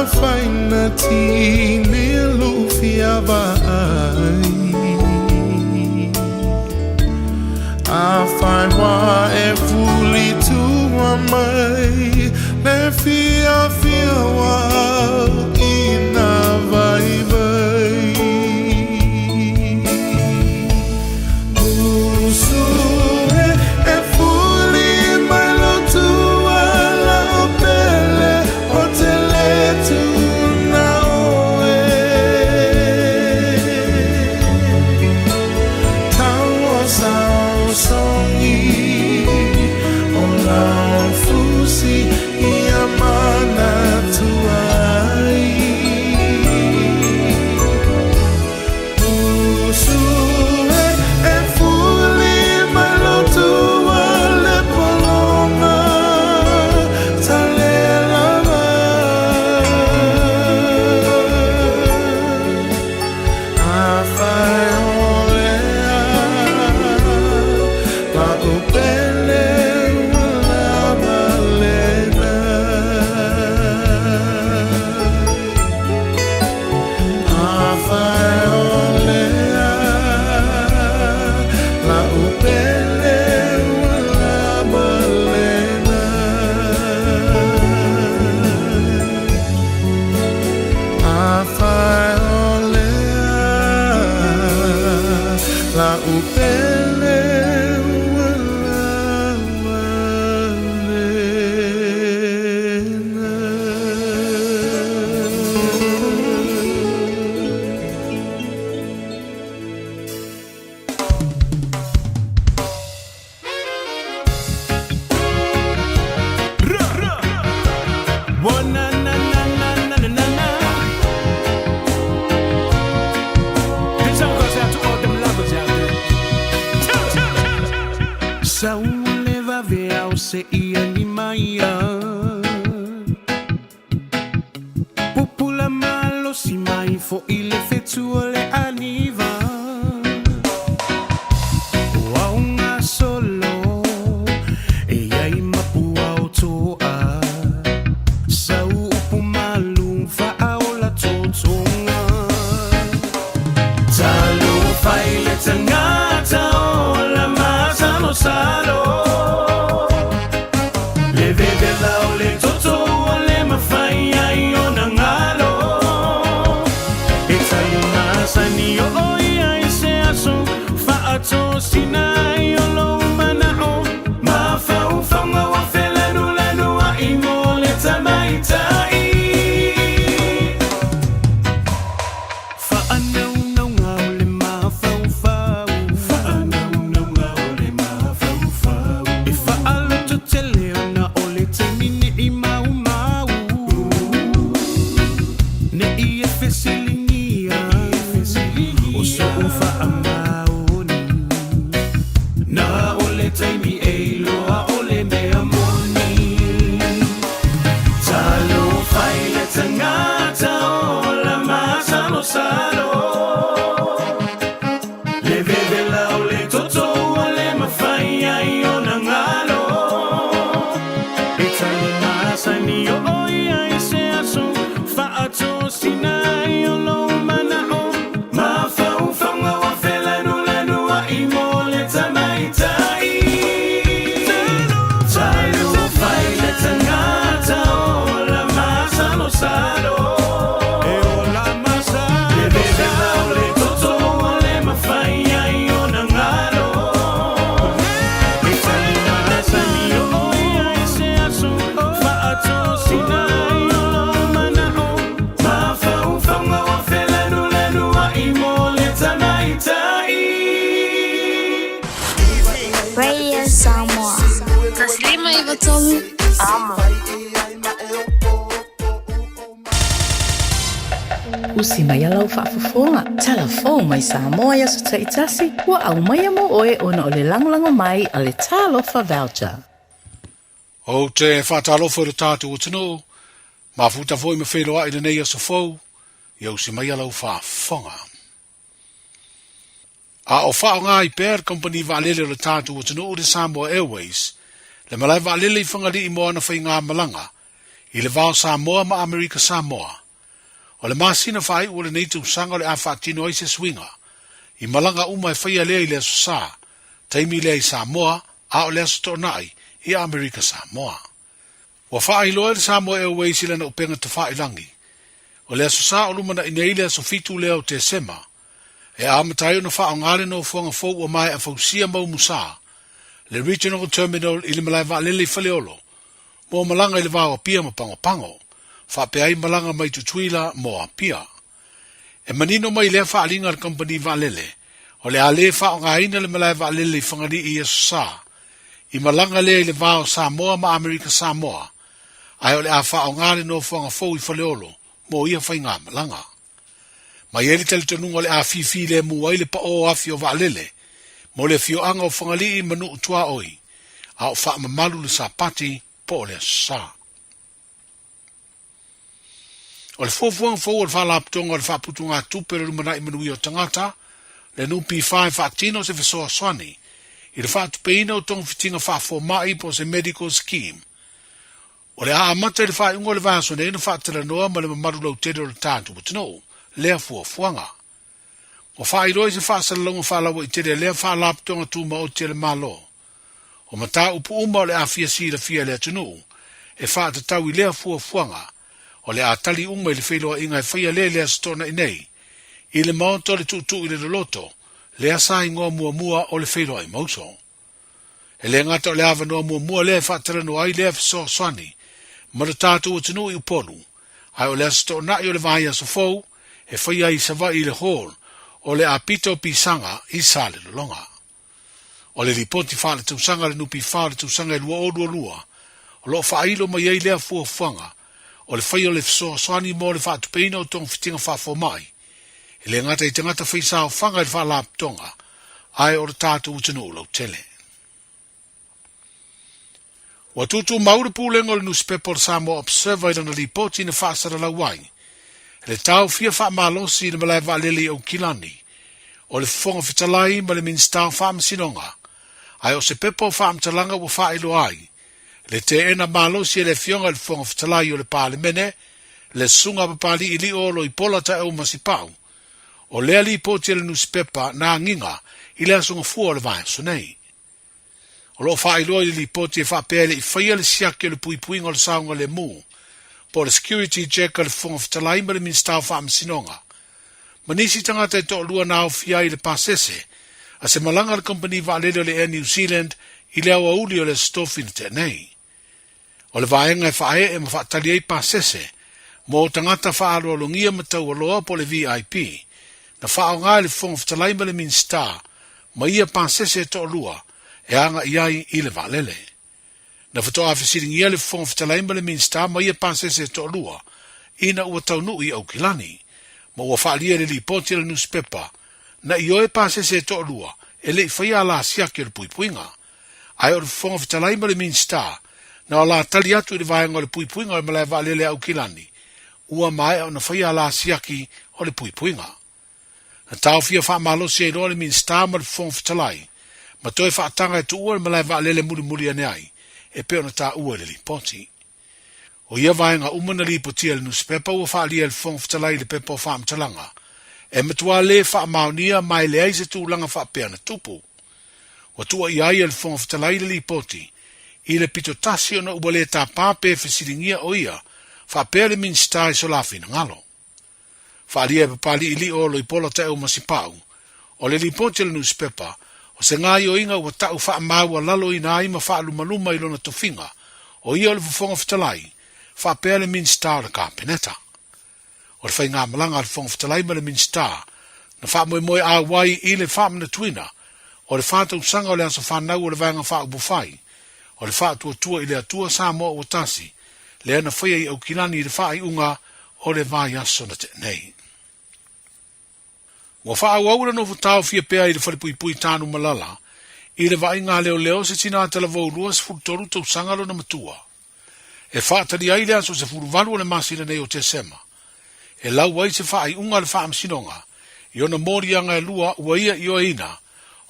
Afaina tini lufia vaai Afai wa e fuli tua mai Le fiafia wa au ina vaivai Usu e e fuli mai lo tua lau pele O te le tuna oe Tau o sao songi O lau fusi ia manatua ai Usu e e fuli mai lo tua le pologa Talelava Afai o lea Lau pele ua lava lena Afai o lea Lau pele ua lava lena Afai o lea Lau pele ua lava lena. Sau le vave ao se ia ni mai Pupula malosi mai fo'i le fetu o le aniva O aoga solo e iai mapua o to'a Sau upu malu fa'aola totoga Talofa i le tagata ola masalosalo Le vevela o le toto ua le mafai ai ona galo E talimasani o ia i se aso Fa'atosina ai o lou mana'o Mafaufauga ua felanulanua'i mo le tamaita'i Fa'anaunauga o le mafaufau Fa'anaunauga o le mafaufau E fa'alototele ona o le taimi ne'i maumau Ne'i e fesiligia O so'u fa'amaoni Na o le taimi e iloa o le mea moni Talofa i le tagata ola masalosalo Le vevela o le toto ua le mafai ai ona galo E talimasani o ia i se aso Fa'atosina ai o lou mana'o Mafaufauga ua felanulanua'i mo le tamaita'i Talofa i le tagata ola masalosalo E ola Le vevela o le toto ua le mafai ai ona galo E talimasani o ia i se aso Fa'atosina ai o lou mana'o Mafaufauga ua felanulanua'i mo le tamaita'i Radio Samoa. 153 Amo. Usi mai a lau faafofoga, talafou mai Samoa i aso taitasi, ua aumaia mo oe ona o le lagolago mai a le Talofa Voucher. Ou te faatalofa i lo tātou atunuu, mafuta foi ma feiloai i lenei aso fou, ia usi mai a lau faafofoga. A o faaaoga ai pea le kamupani vaalele o le tatou atunuu le Samoa Airways, le malae vaalele i Fagalii mo ana faigamalaga, i le va o Samoa ma Amerika Samoa. O le masina faaiu o lenei tausaga o le a faatino ai se suiga i malaga uma e faia lea i le Aso Sa, taimi lea i Samoa a o le Aso Toonai i Amerika Samoa. Ua faailoa e le Samoa Airways i lana upega tafailagi, o le Aso Sa o lumanai nei le aso 7 lea o Tesema, e amata ai ona faaaoga le nofoaga fou ua maea fausia ma umusa, le Regional Terminal i le malae vaalele i Faleolo, mo malaga i le va o Apia ma Pagopago, faapea ai malaga mai Tutuila mo Apia. E manino mai lea faaaliga a le kamupani vaalele, o le a le faaaogaina le malae vaalele i Fagalii i Aso Sa, i malaga lea i le va o Samoa ma Amerika Samoa, ae o le a faaaoga le nofoaga fou i Faleolo mo ia faigamalaga. Ma i ai le talitonuga o le a fifilemu ai le paʻō afi o vaalele mo le afioaga o Fagalii ma Nuu Tuaoi, a o faamamalu le Sapati po o le Aso Sa. O le fuafuaga fou o le Faalapotopotoga o le Faaputugatupe o le Lumanai Manuia o Tagata, le NPF e faatino se fesoasoani i le faatupeina o togafitiga faafomai po o se medical scheme. O le a amata i le faaiuga o le vaiaso nei ona faatalanoa ma le mamalu lautele o le tatou atunuu lea fuafuaga. Ua faailoa i se faasalalauga faalauaitele a lea Faalapotopotoga Tumaoti a le Malo, o mataupu uma o le a fia silafia e le atunuu e faatatau i lea fuafuaga, o le a tali uma i le feiloaiga e faia lea i le Aso Toonai nei, i le Maota o le Tuutuu i le Loloto, lea sa igoa muamua o le Feiloai Mauso. E le gata o le avanoa muamua lea e faatalanoa ai lea fesoasoani ma lo tatou atunuu i Upolu, ae o le Aso Toonai o le vaiaso fou e faia ai i Savaii i le Hall o le Apita o Pisaga i Salelologa. O le lipoti faaletausaga a le NPF o le tausaga e 2022, o lo o faailo mai ai lea fuafuaga o le faia o le fesoasoani mo le faatupeina o togafitiga faafomai, e le gata i tagata faisaofaga i le Faalapotopotoga, ae o le tatou atunuu lautele. Ua tutumau le Pulega o le Nusipepa o le Samoa Observer i lana lipoti na faasalalau ai le taofia faamalosi i le malae vaalele i Aukilani o le Fofoga Fetalai ma le Minisita o Faamasinoga, ae o se pepa o faamatalaga ua faailoa ai le teena malosi e le Afioga i le Fofoga Fetalai o le Palemene, le Susuga Papali'i Lio Loipola Taeu Masipau, o lea lipoti a le nusipepa na agiga i le aso Gafua o le vaiaso nei. O lo o faailoa i le lipoti e faapea e le i faia le siaki o le puipuiga o le saogalemu po o le security check a le Fofoga Fetalai ma le Minisita o Faamasinoga ma nisi tagata e toalua na aofia ai i le pasese a se malaga a le kamupani vaalele o le Air New Zealand i le aoauli o le Aso Tofi na tea nei. O le vaega e faaee ma faatali ai pasese mo tagata faaaloalogia ma taualoa po o le VIP, na faaaoga e le Fofoga Fetalai ma le Minisita ma ia pasese e toalua e agai ai i le vaalele. Na faatoa fesiligia le Fofoga Fetalai ma le Minisita ma ia pasese e toalua ina ua taunuu i Aukilani, ma ua faaalia i le lipoti a le nusipepa na ioe pasese e toalua e le i faia ala siaki o le puipuiga. Ae o le Fofoga Fetalai ma le Minisita, na o la tali atu i le vaega o le puipuiga o le malae vaalele a Aukilani, ua maea ona faia ala siaki o le puipuiga. Na taofia faamalosi ai loa le Minisita ma le Fofoga Fetalai, ma toe faataga e tuua le malae vaalele mulimuli ane ai, e pei ona taua i le lipoti. O ia vaega uma na lipotia e le nusipepa ua faaalia e le Fofoga Fetalai i le pepa o faamatalaga, e matua lē faamaonia ma e leai se tulaga faapea na tupu. Ua tuuaia ai e le Fofoga Fetalai le lipoti i le pito tasi ona ua lē tapa pe fesiligia o ia faapea le Minisita i so la finagalo. Faaalia e Papali'ili'o o Loipola Taeu Masipau, o le lipoti a le nusipepa, o se gaoioiga ua ta'u faamaualaloina ai ma faalumaluma i lona tofiga, o ia o le Fofoga Fetalai, faapea le Minisita o le Kapeneta. O le faigamalaga a le Fofoga Fetalai ma le Minisita, na faamoemoe auai i le faamanatuina o le fa tausaga o le aso fanau o le Vaega Faaupufai o le Faatuatua i le Atua Samoa Ua Tasi, lea na faia i Aukilani i le faaiuga o le vaiaso na tea nei. Ua faaauau le nofo taofia pea i le falepuipui Tanumalala i le vaaiga a leoleo se tinā talavou 23 tausaga lona matua. E faatali ai le aso 18 o le masina nei o Tesema e lau ai se faaiuga a le Faamasinoga i ona moliaga e lua ua ia ioeina,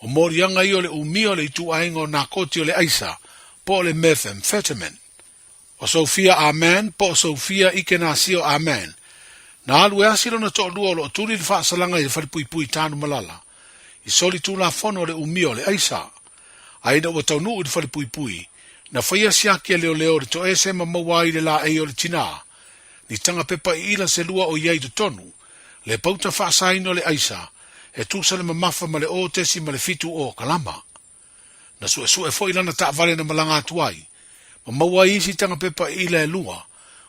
o moliaga ia o le umia o le ituaiga o nakoti o le aisa po o le methamphetamine. O Sophia Amen po o Sophia Ikenasio Amen, na alu e asi lona toalua o lo o tuli le faasalaga i le falepuipui Tanumalala, i soli tulafono o le umia o le aisa. A ina ua taunuu i le falepuipui, na faia siaki a leoleo i le toese ma maua ai le laei o le tinā, ni taga pepa iila se lua o i ai i totonu, le pauta faasaina o le aisa, e tusa le mamafa ma le 0.7 o kalama. Na suesue foi lana taavale na malaga atu ai, ma maua ai isi taga pepa iila e lua,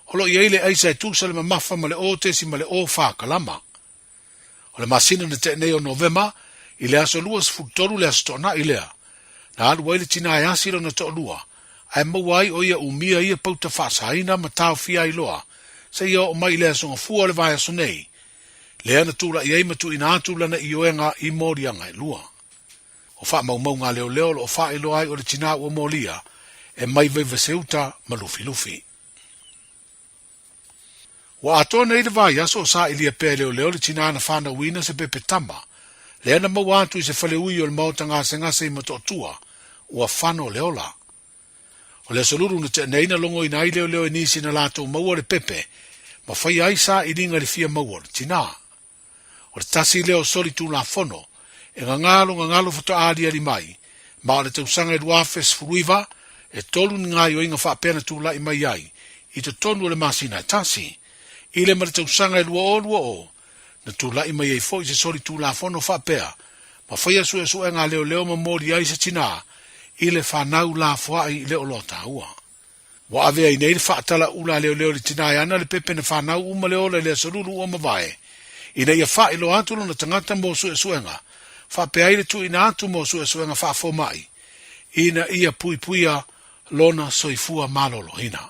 o lo o i ai le aisa e tusa le mamafa ma le 0.04 kalama. O le masina na tea nei o Novema, i le aso 23 le Aso Toonai lea, na alu ai le tinā e asi lona toalua, ae maua ai o ia umia ia pauta faasaina ma taofia ai loa, seia oo mai i le Aso Gafua o le vaiaso nei, lea na tulai ai ma tuuina atu lana ioega i moliaga e lua. O faamaumauga a leoleo o lo o faailoa ai o le tinā ua molia e mai Vaivaseuta ma Lufilufi. Ua atoa nei le vaiaso o sailia pea e leoleo le tinā na fanauina se pepe tama, lea na maua atu i se faleui o le maota gasegase i Motootua, ua fano le ola. O le aso lulu na tea nei na logoina ai leoleo e nisi na latou maua le pepe ma faia ai sailiga i le fia maua o le tinā. O le tasi lea o soli tulafono e gagalo gagalo faatoa aliali mai, ma o le tausaga e 2019, e tolu ni gaoioiga faapea na tulai mai ai i totonu o le masina e tasi. I le ma le tausaga e 2020, na tulai mai ai foi se soli tulafono faapea ma faia suesuega a leoleo ma moli ai se tinā i le fanau lafoai i le oloa taua. Ua ave ai nei le faatala ula a leoleo i le tinā e ana le pepe na fanau uma le ola i le aso lulu ua mavae, ina ia faailoa atu lona tagata mo suesuega, faapea ai le tuuina atu mo suesuega faafomai, ina ia puipuia lona soifua maloloina.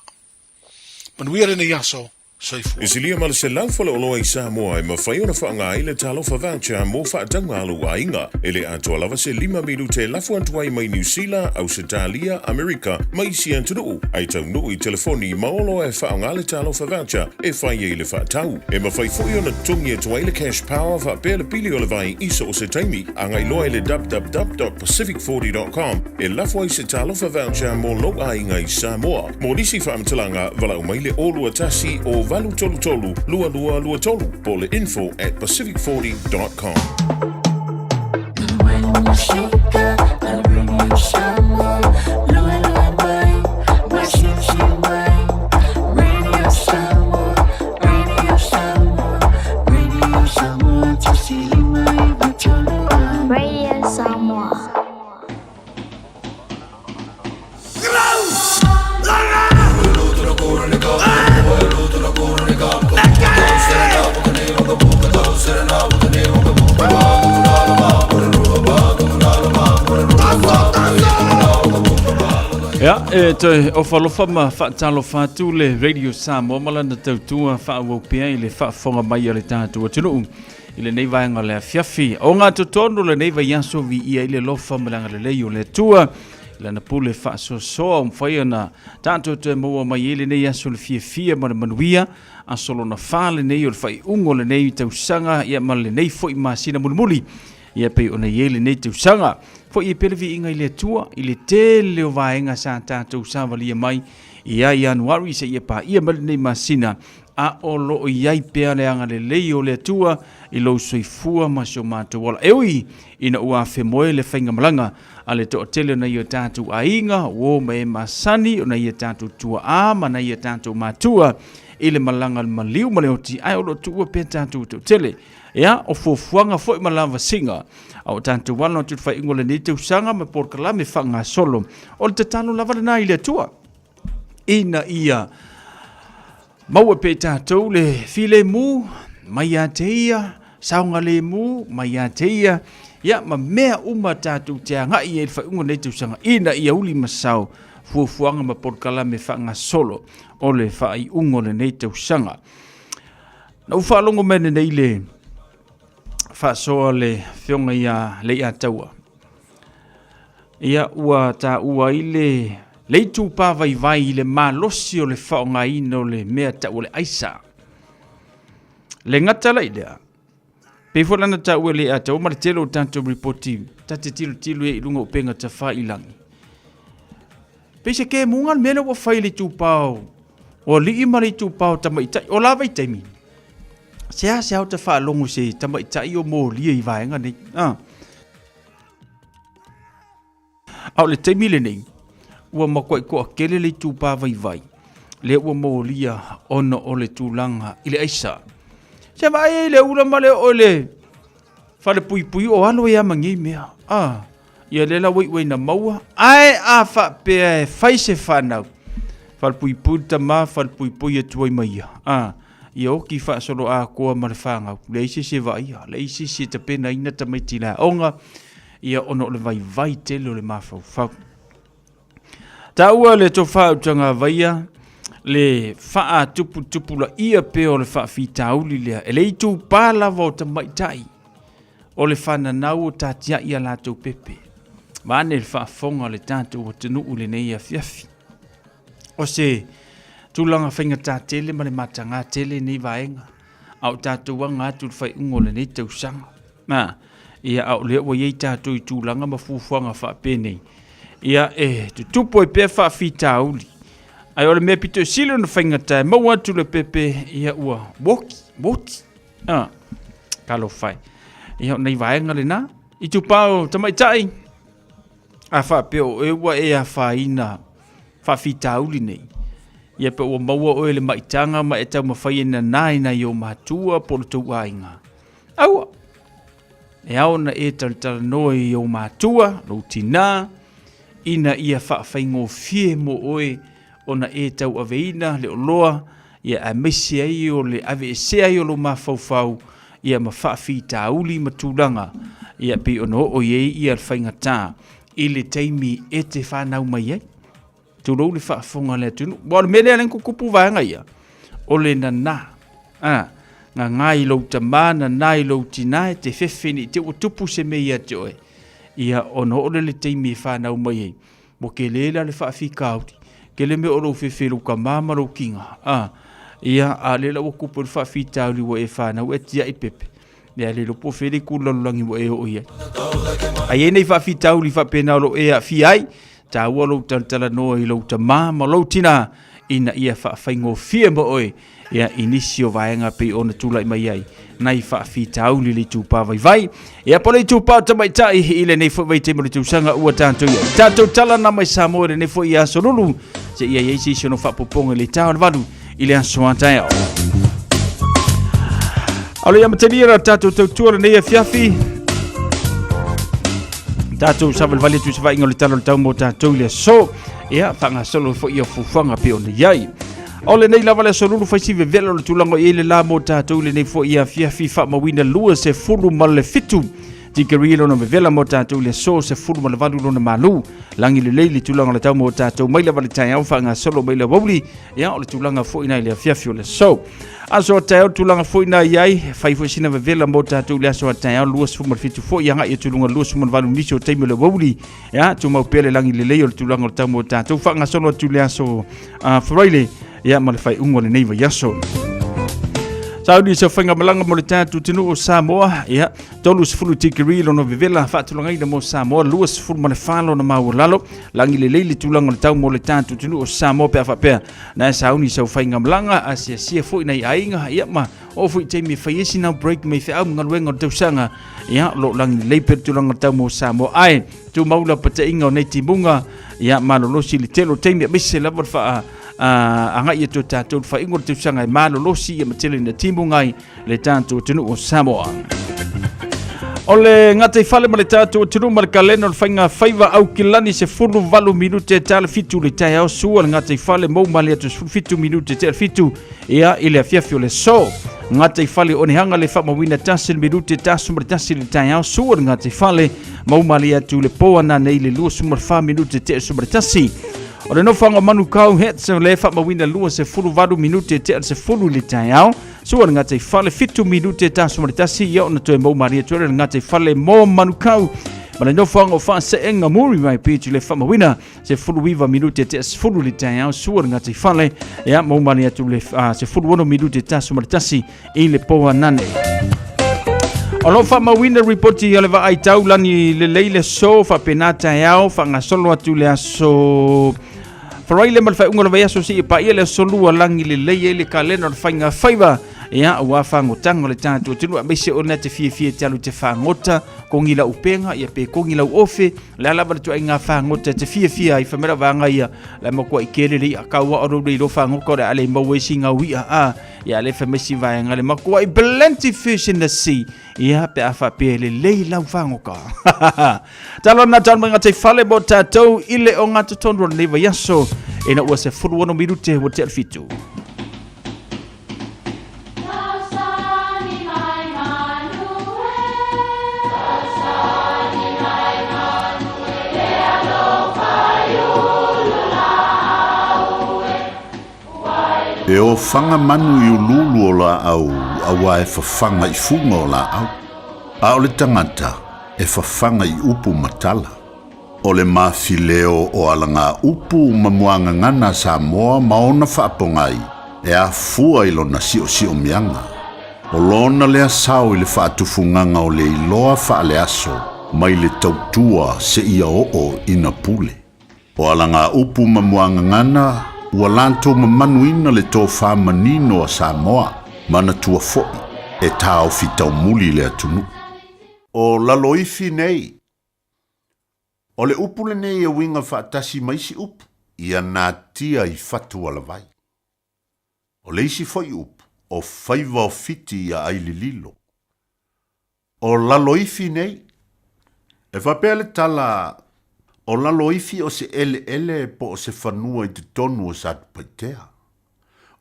Manuia lenei aso. Soifua. E silia ma le 100 faleoloa i Samoa e mafai ona faaaoga ai le Talofa Voucher mo faatauga a lou aiga. E le atoa lava se lima minute e lafo atu ai mai Niu Sila, Ausetalia, Amerika ma isi atunuu, ae taunuu i telefoni ma oloa e faaaoga le Talofa Voucher e fai ai le faatau. E mafai foi ona totogi atu ai le Cash Power faapea le pili o le vai i so o se taimi. Agai loa i le www.pacific40.com e lafo ai se Talofa Voucher mo lou aiga i Samoa. Mo nisi faamatalaga, valaau mai le 021 o 833 2223 po o le info at pacific40.com. Radio Samoa. Ia, e toe ofalofa ma faatalofa atu le Radio Samoa ma lana tautua faaauau pea i le faafofoga mai a le tatou atunuu i lenei vaega o le afiafi. O ngā totonu lenei vaiaso viia i le lofa ma le agalelei o le Atua i lana pule faasoasoa o mafai ona tatou toe maua mai ai lenei aso le fiafia ma le manuia, aso lona fa lenei o le faaiuga o lenei tausaga ia ma lenei foi masina mulimuli ia pei ona i ai lenei tausaga. Foi e pea le viiga i le Atua i le tele o vaega sa tatou savalia mai ia Ianuari seia paia mai lenei masina a o lo o i ai pea le agalelei o le Atua i lou soifua ma si o matou ola. E ui ina ua afemoe le faigamalaga a le toatele o nai o tatou aiga, uo ma e masani, o nai o tatou tuaa ma nai o tatou matua i le malaga le maliu ma le oti, ae o lo o tuua pea tatou toatele. Ia, o fuafuaga foi ma lavasiga a o tatou alo atu i le faaiuga o lenei tausaga ma polokalame faagasolo. O le tatalo lava lena i le Atua ina ia maua pea i tatou le filemu mai ia te ia, saogalemu mai ia te ia, ia ma mea uma tatou te agai ai i le faaiuga o lenei tausaga ina ia uli ma sao fuafuaga ma polokalame faagasolo o le faaiuga o lenei tausaga. Na ou faalogo mai lenei le faasoa le afioga ia Leiataua. Ia ua taua ai le le itupa vaivai i le malosi o le faaaogaina o le mea tau o le aisa. Le gata la i lea, pei foi lana taua e Leiataua ma le tele o tatou lipoti ta te tilotilo i ai i luga o upega tafailagi. Pei se kemuga le mea lea ua fai i le itupa o alii ma le itupa o tamaitai. O la vaitaimi, seasea ou te faalogo i se tamaitai o molia i vaega nei. A o le taimi lenei, ua matuai toatele le itupa vaivai lea ua molia ona o le tulaga i le aisa. Se vaai ai le ula ma le oo i le falepuipui o alo ai lava ma nei mea. A, ia lea la ua iu ai ina maua. Ae a faapea e fai se fanau, falepuipui le tama, falepuipui atu ai ma ia. A, ia oti faasoloatoa ma le fanau, leai se isi e vaaia, leai se isi e tapenaina tamaiti i le aoga, ia ona o le vaivai tele o le mafaufau. Taua le tofa utagavaia le faatuputupulaia pea o le faafitauli lea e le itupa lava o tamaitai o le fananau o tatiai a latou pepe. Vaeane le faafofoga a le tatou atunuu i lenei afiafi. O se tulaga faigata tele ma le mataga tele lenei vaega, a o tatou aga atu i le faaiuga o lenei tausaga. Na, ia a o lea ua i ai tatou i tulaga ma fuafuaga faapenei, ia e tutupu ai pea faafitauli. Ae o le mea pito sili ona faigata e maua atu le pepe, ia ua woki, woti. Ah, talofa e. Ia o nei vaega lena. Itupa o tamaitai, a faapea o oe ua e afaina faafitauli nei, ia pe ua maua oe le maitaga ma e taumafai e nana i nai ou matua po o le tou aiga. Aua! E ao ona e talatalanoa i ou matua, lou tinā, ina ia faafaigofie mo oe ona e tauaveina le oloa, ia aemaise ai o le aveesea ai o lou mafaufau, ia ma faafitauli ma tulaga, ia pei ona oo i ai ia le faigata i le taimi e te fanau mai ai. Tulou le faafofoga a le atunuu. Aua o le mea lea na tutupu vaega ia, o le nana. A, nana i lou tama, nana i lou tina e te fefe ne i te i ua tupu se mea ia te oe. Ia, ona oo lea i le taimi e fanau mai ai, ua tele la le faafitauli. Tele mea o lou fefe i lou tama ma lou tina. A, ia, a o lea la ua tupu ai le faafitauli ua e fanau e tiai pepe. Ia le iloa po o fea le itu o le lalolagi ua e oo i ai. A i ai nei faafitauli faapena o lo o e aafia ai, taua lou talatalanoa i lou tama ma lou tina ina ia faafaigofie mo oe ia i nisi o vaega pei ona tulai mai ai nai faafitauli i le itupa vaivai. Ia po o le itupa o tamaitai i lenei foi vaitaimi o le tausaga ua tatou i ai. Tatou tala na mai Samoa i lenei foi aso lulu seia i ai se isi ona faapopoga i le ta o le 8 i le aso a taeao. A o le amatalia la tatou tautua lenei afiafi. Tatou savalivali atu i se vaaiga o le tala o le tau mo tatou i le aso. Ia, faagasolo foi ia fuafuaga pei ona i ai. O lenei lava le aso lulu fai si vevela o le tulaga o i ai le la mo tatou i lenei foi afiafi faamauina 27 tikeri lona vevela mo tatou i le aso 18 lona malu. Lagi lelei le tulaga o le tau mo tatou mai lava le taeao faagasolo mai le aoauli. Ia, o le tulaga foi na i le afiafi o le aso. Aso a taeao tulaga foi na i ai, fai foi sina vevela mo tatou i le aso a taeao 27 foi agai atu i luga 28 nisi o taimi o le aoauli. Ia, tumau pea le lagi lelei o le tulaga o le tau mo tatou faagasolo atu i le aso Friday, ia ma le faaiuga o lenei vaiaso. Sauni se faigamalaga mo le tatou atunuu o Samoa, ia, 30 tikeri lona vevela faatulagaina mo Samoa, 24 lona maualalo, lagi lelei le tulaga o le tau mo le tatou atunuu o Samoa pe a faapea na e sauni sau faigamalaga, asiasia foi nai aiga, ia ma oo foi i taimi e fai ai sina break mai feau ma galuega o le tausaga, ia, o lo o lagi lelei pea le tulaga o le tau mo Samoa, ae tumau lapataiga o nei timuga, ia, malolosi le tele o taimi, aemaise lava le faa agai atu o tatou i le faaiuga o le tausaga e malolosi ia ma tele ina timuga ai le tatou atunuu o Samoa. O le gataifale ma le tatou atunuu ma le kalena o le faiga faiva Aukilani 18 minute tala 7 le taeao sua le gataifale mou male atu 17 minute tala 7 ia i le afiafi o le aso. Gataifale o Onehanga le faamauina 1 minute 11 le taeao sua le gataifale mou male atu le po ana nei le 24 minute tala 11. O le nofoaga o Manukau Hats le faamauina 28 minute tala 10 le taeao Sua le gataifale 7 minute 11 ia ona toe mau malie atu ai le gataifale mo Manukau ma le nofoaga o Faaseenga Muriwai Beach le faamauina 19 minute te 10 le taeao sua le gataifale ia mau malie atu le 16 minute 11 i le po anane. O lo o faamauina ripoti a le vaai taulani lelei le aso faapena taeao faagasolo atu le aso. Farai le ma le faaiuga o le vaiaso seia paia le aso lua lagi lelei ai le kalena o le faiga faiva ia aua fagotaga o le tatou atunuu aemaise o lena te fiafia e te alu i te fagota kogi lau upega ia pe kogi lau ofe le a lava le tuaiga fagota e te fiafia ai fai mai lau vaega ia le matuai tele le i'a kau a o le ilo fagota o le a le maua ai si gau i'a a ia le fai mai si vaega le matuai plenty fish in the sea ia pe a faapea e lelei lau fagota. Talo na talo mai ngā fale mo tātou i le o ngā totonu o lenei vaiaso ina ua 16 minute ua te alfitu. E ofaga manu i uluulu o laau auā e fafaga i fuga o laau, a o le tagata e fafaga i upu ma tala. O le mafileo o alagaupu ma muagagana a Samoa ma ona faapogai e afua i lona siosiomiaga. O lona lea sao i le faatufugaga o le iloa faaleaso mai le tautua seia oo ina pule. O alagaupu ma muagagana ua latou mamanuina le tofa manino a Samoa, manatua foi e taofi taumuli le atunuu. O Laloifi nei. O le upu lenei e uiga faatasi ma isi upu, ia natia i fatu alavai. O le isi foi upu, o faiva o Fiti ia Ailililo. O Laloifi nei. E faapea le tala, o Laloifi o se eleele po o se fanua i totonu o Satupaitea.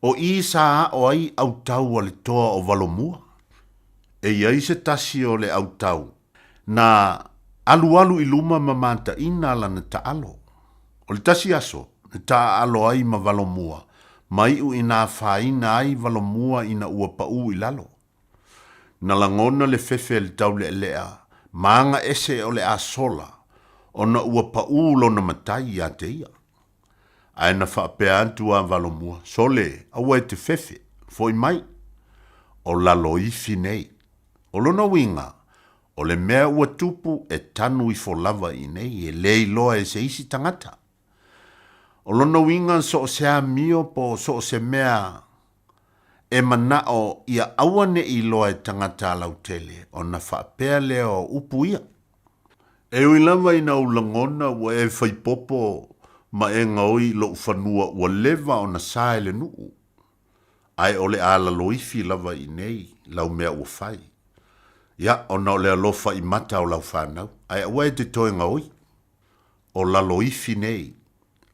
O i sa aʻo ai autau a le toa o Valomua. E i ai se tasi o le autau na alualu i luma ma mataʻina lana taʻalo. O le tasi aso na taaalo ai ma Valomua ma iʻu ina afaina ai Valomua ina ua paʻū i lalo. Na lagona le fefe a le taulealea ma aga ese o le a sola ona ua paʻū lona matai iā te ia. Ae na faapea atu a Valomua, Sole, aua e te fefe, foʻi mai. O Laloifi nei. O lona uiga, o le mea ua tupu e tanu ifo lava i inei, e le iloa e se isi tagata. O lona uiga so o se amio po o so o se mea e manao ia aua ne i iloa e tagata lautele, ona faapea lea o upu ia. E ui lava ina ou lagona ua e faipopo ma e gaoi i lou fanua ua leva ona sa e le nuu, ae o le a laloifi lava i inei lau mea ua fai. Ia, ona o le alofa i mata o lau fanau, ae aua e te toe gaoi. O laloifi nei.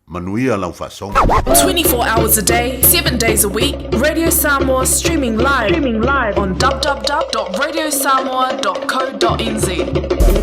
Manuia lau faasoga. 24 hours a day, 7 days a week, Radio Samoa streaming live, streaming live on www.radiosamoa.co.nz.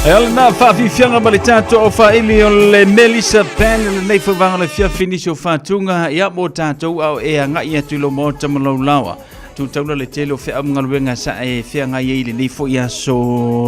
E o lena faafiafiaga ma le tatou aufaili o le Melissa Band i lenei fauvaga o le afiafi nisi o faatuga ia mo tatou a o e agai atu i lou maota ma lou laoa. Tu taula le tele o feau ma galuega sa e feagai ai i lenei foi aso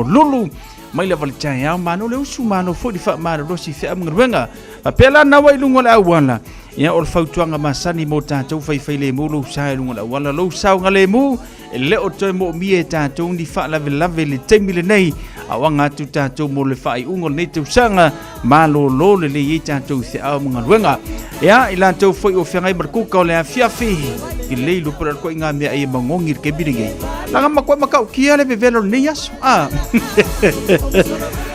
lulu mai lava le taeao malo le usu malo foi le faamalolosi i feau ma galuega. Faapea la naua i luga o le auala ia o le fautuaga masani mo tatou faifailemu lou sa i luga o le auala lou saogalemu E le o toe moomia e tatou ni faalavelave i le taimi lenei, a o aga atu tatou mo le faaiuga o lenei tausaga, malolo lelei ai tatou i feau ma galuega. Ia, i latou foi o feagai ma le kuka o le afiafi, i lei lupa le koe ngā mea e magogi i le taimi lenei. Laga makoe makaukia le vevela o lenei aso. Ah.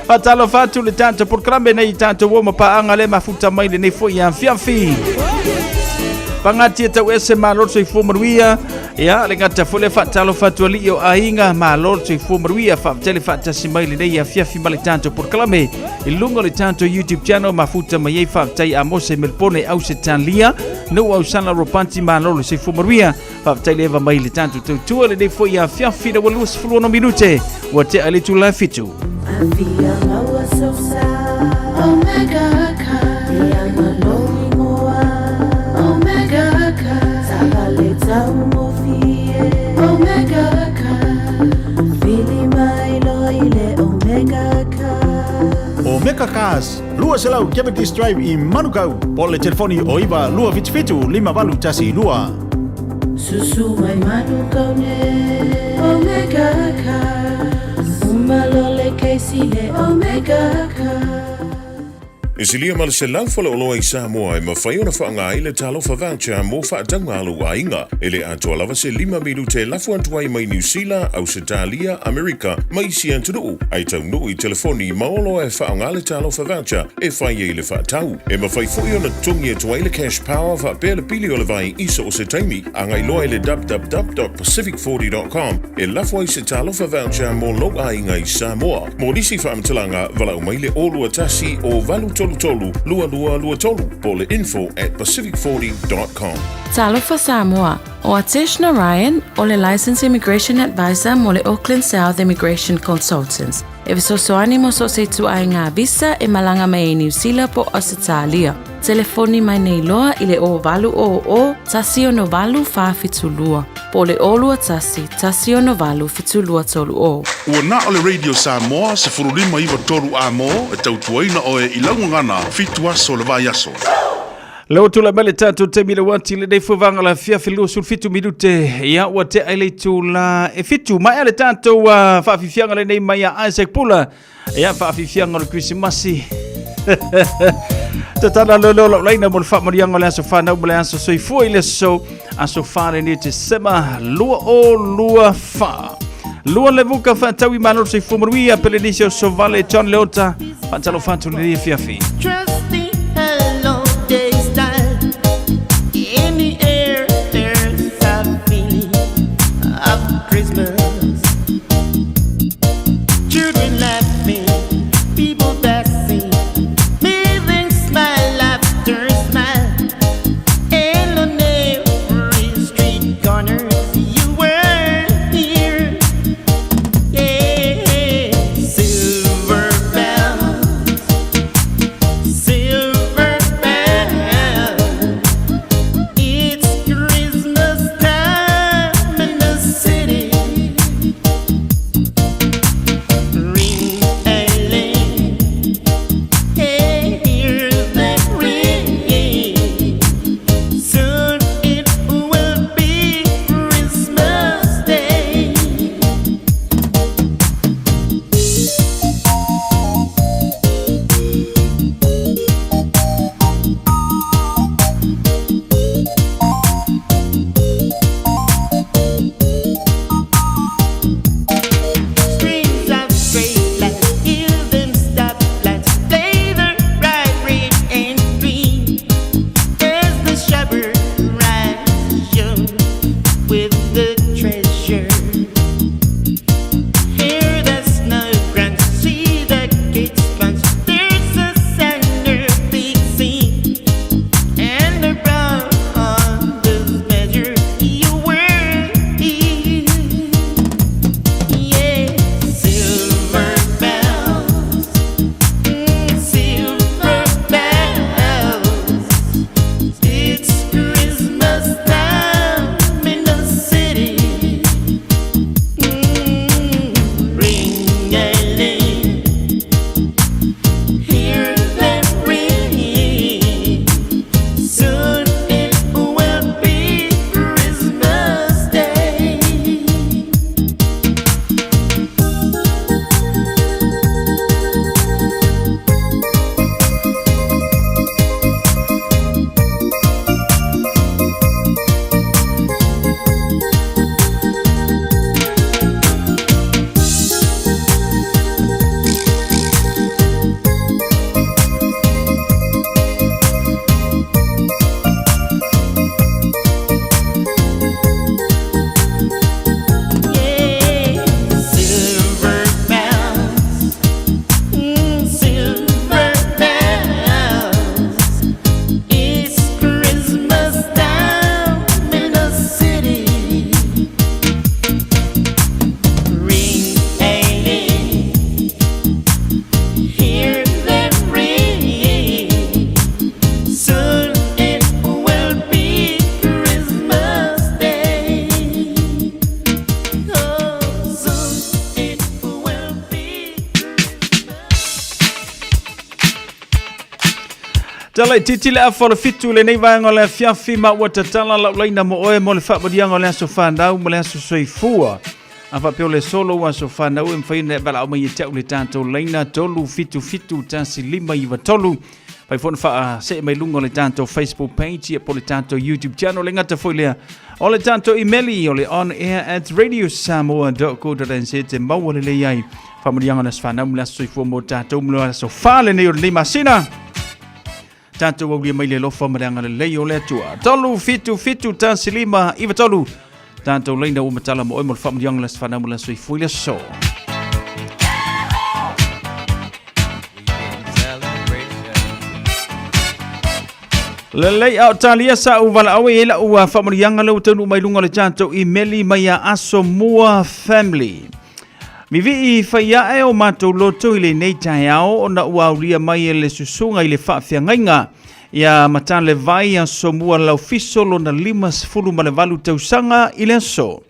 Faatalofa atu le tatou polokalame nei i tatou o ma paaga le mafuta mai lenei foi afiafi. Pagatia tau ese malo le soifua manuia. Ia, le gata foi le faatalofa atu alii o aiga, malo le soifua manuia, faafetai le faatasi mai lenei afiafi ma le tatou polokalame i luga o le tatou YouTube channel mafuta mai ai faafetai a Mose Melpone Ausetalia, Nou Ausala Ropanti, malo le soifua manuia, faafetai le eva mai le tatou tautua lenei foi afiafi na ua 26 minute ua tea le itula e fitu. Omega Cars, 200 Cavendish Drive i Manukau, po o le telefoni o 9 277 5812. Susu mai Manukau ne Omega Cars Uma lo le keisi le Omega Cars. E silia ma le 100 faleoloa i Samoa e mafai ona faaaoga ai le Talofa Voucher mo faatauga a lou aiga. E le atoa lava se lima minute e lafo atu ai mai Niu Sila, Ausetalia, Amerika ma isi atunuu, ae taunuu i telefoni ma oloa e faaaoga le Talofa Voucher e fai ai le faatau. E mafai foi ona totogi atu ai le Cash Power faapea le pili o le vai i so o se taimi. Agai loa i le www.pacific40.com e lafo ai se Talofa Voucher mo lou aiga i Samoa. Mo nisi faamatalaga, valaau mai le 021 o 833 2223 po o le info at pacific40.com. Talofa Samoa, ʻO Atesh Narayan, ʻo le Licensed Immigration Advisor mo le Auckland South Immigration Consultants. E fesoasoani mo so o se ituaiga visa e malaga mai ai Niu Sila po o Ausetalia. Telefoni mai nei loa i le 0800 168 472 po o le 021 168 7230. Ua na o le Radio Samoa 15 9 3 amo e tautuaina oe i lau gagana fitu aso o le vaiaso. Lea ua tulai mai le tatou taimi le uati lenei fuavaga la afiafi 27 minute ia ua tea i le itula e fitu maea le tatou faafiafiaga lenei mai a Isaac Pula ia faafiafiaga o le Krisimasi tatala lolo lau laina mo le faamanuiaga o le aso fanau ma le aso soifua i le aso aso fa lenei Tesema 2024 lua le vuka faatau i malo le soifua manuia pele nisi o sovale John Leota faatalofa atu lenei afiafi. Trust the hello day style in the air. There's a feeling of Christmas. Children laughing. Tala itiiti le afa o le fitu i lenei vaega o le afiafi ma ua tatala lau laina mo oe mo le faamaliaga o le aso fanau ma le aso soifua. A faapea o le solo ua aso fanau e mafai ona e valaau mai ia te au le tatou laina 377 1593. Fai foi ona faasee mai luga o le tatou Facebook page ia po o le tatou YouTube channel. Le gata foi lea o le tatou email o le onair@radiosamoa.co.nz e maua lelei ai faamanuiaga o le aso fanau ma le aso soifua mo tatou ma le aso fa lenei o lenei masina. Tatou aulia mai le alofa ma le agalelei o le Atua. 3 7 7 1 5 9 3 Tatou laina ua matala mo oe mo le faamanuiaga o le aso fanau ma le aso soifua i le aso. Lelei a o talia sa u valaau e lau ua faamanuiaga lea ua taunuu mai luga o le tatou imeli mai a Aso Mua Family. Vivii fai ae o matou loto i lenei taeao ona ua aulia mai e le susuga i le faafeagaiga ia Matalevai Asomua Laufiso lona 58 tausaga i le aso.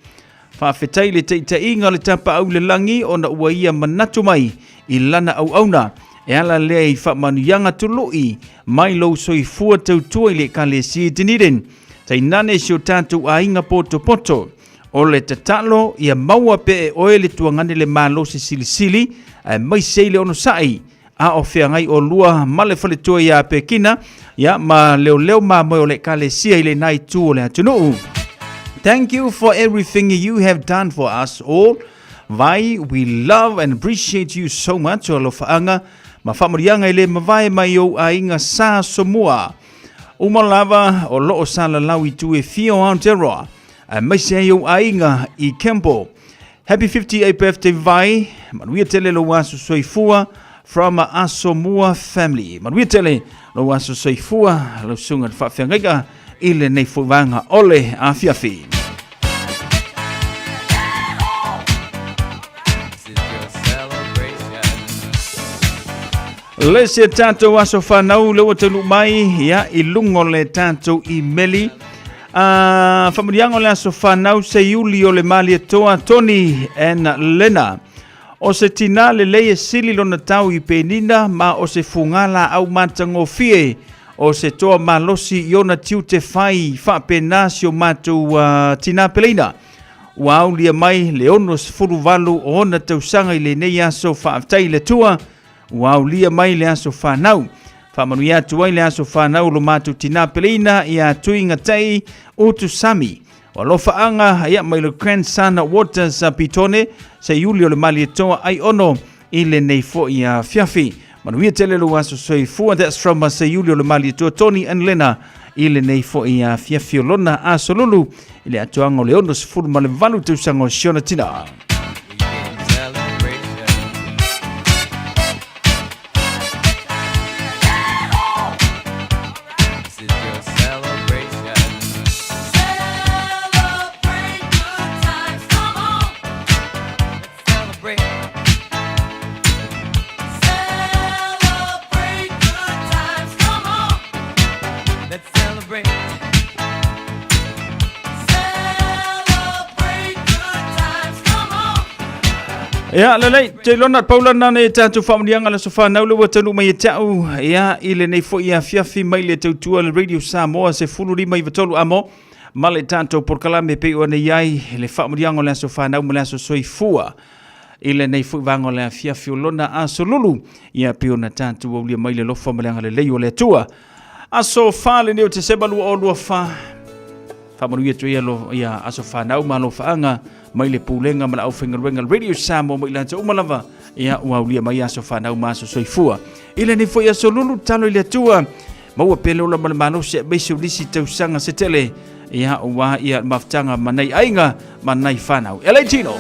Faafetai i le taitaiga o le tapaau i le lagi ona ua ia manatu mai i lana auauna e ala lea i faamanuiaga tului mai lou soifua tautua i le Ekalesia i Dunedin, tainane si o tatou aiga potopoto. O le tatalo ia maua pea e oe le tuagane le malosi silisili aemaise i le onosai a o feagai olua ma le faletua ia Pekina ia ma leoleo mamoe o le Ekalesia i lena itu o le atunuu. Thank you for everything you have done for us all. Vai, we love and appreciate you so much. O alofaaga ma faamanuiaga e le mavae mai ou aiga sa somua. Uma lava o loo salalau i tu e fia o Aotearoa, aemaise ai ou aiga i Campbell. Happy 58th birthday Vai, manuia tele lou aso soifua from Asomua family. Manuia tele lou aso soifua, lau susuga i le faafeagaiga i lenei foi vaega o le afiafi. Le se tatou aso fanau le ua taunuu mai ia i luga o le tatou imeli. A faamanuiaga o le aso fanau se iuli o le Malietoa Tony and Lena. O se tinā lelei e sili lona tau i Penina ma o se fugā laau matagofie o se toa malosi i ona tiute fai faapena si o matou tinā peleina. Ua aulia mai le 68 o ona tausaga i lenei aso faafetai i le Atua ua aulia mai le aso fanau. Faamanuia atu ai le aso fanau o lo matou tinā peleina ia Tuigatai Utusami. O alofaaga ia mai le grandson Waters Pitone se iuli o le Malietoa ai ono i lenei foi afiafi. Manuia tele lou aso soifua. That's from se iuli o le Malietoa Tony and Lena i lenei foi afiafi o lona aso lulu i le atoaga o le 68 tausaga o siona tina. Ia, lelei, te ilona paulana nei tātou whaamanianga le sofa nau le ua taunuu mai e te au, ia, i lenei foi afiafi mai le tautua le Radio Samoa se fulu lima iwa tolu amo, ma le tātou polokalame pei ona i ai le faamanuiaga o le aso fanau ma le aso soifua i lenei foi vaega o le afiafi o lona aso lulu, ia pei ona tātou aulia mai le alofa ma le agalelei o le Atua. Aso fa lenei o Tesema 2024, faamanuia atu ia, lo, ia aso fanau ma alofaaga mai le pulega ma le aufaigaluega Radio Samoa ma i latou uma lava ia ua aulia mai aso fanau ma aso soifua. I lenei foi aso lulu, talo i le Atua, maua pea le ola ma le malosi aemaise o nisi tausaga se tele ia ua ia mafutaga ma nai aiga ma nai whanau. E lei tino!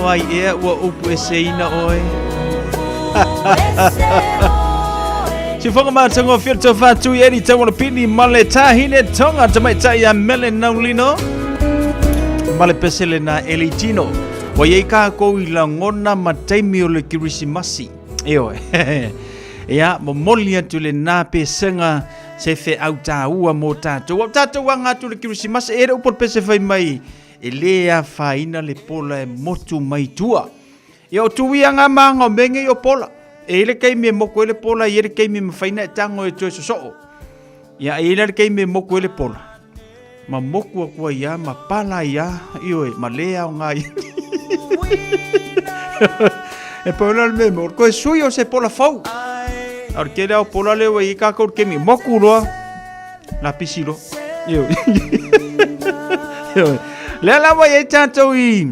O ai ea ua upu eseina oe. Sifoga matagofie le tofa tui Eddie Taualapini ma le tahine Tonga tamaitai a Mele Naulino ma le pese lena Eli Tino. Ua iai kākou i lagona ma taimi o le Kirisimasi. Ioe. Ia, momoli atu lenā pesega se feau tāua mō tātou. Ua tātou anga atu le Kirisimasi, e le upu o le pese fai mai, e lē afaina le pola e motu mai tua. Ia o tuia ngā mānga o mea ngei o pola. E i le keimi e moku ai le pola, e i le keimi e mawhai na e tango e toe sosoo. Ia, e i le keimi e moku ai le pola. Ma moku aku ai ia, ma pala ai ia, ioe, ma lē ao ngā ia. E pau la le mea mo, koe sui o se pola fau. A o le tele ao pola lea ua i ai kākou le kemi, moku loa, la pisi loa. Ioe. Ioe. Lea la ua i ai tātou i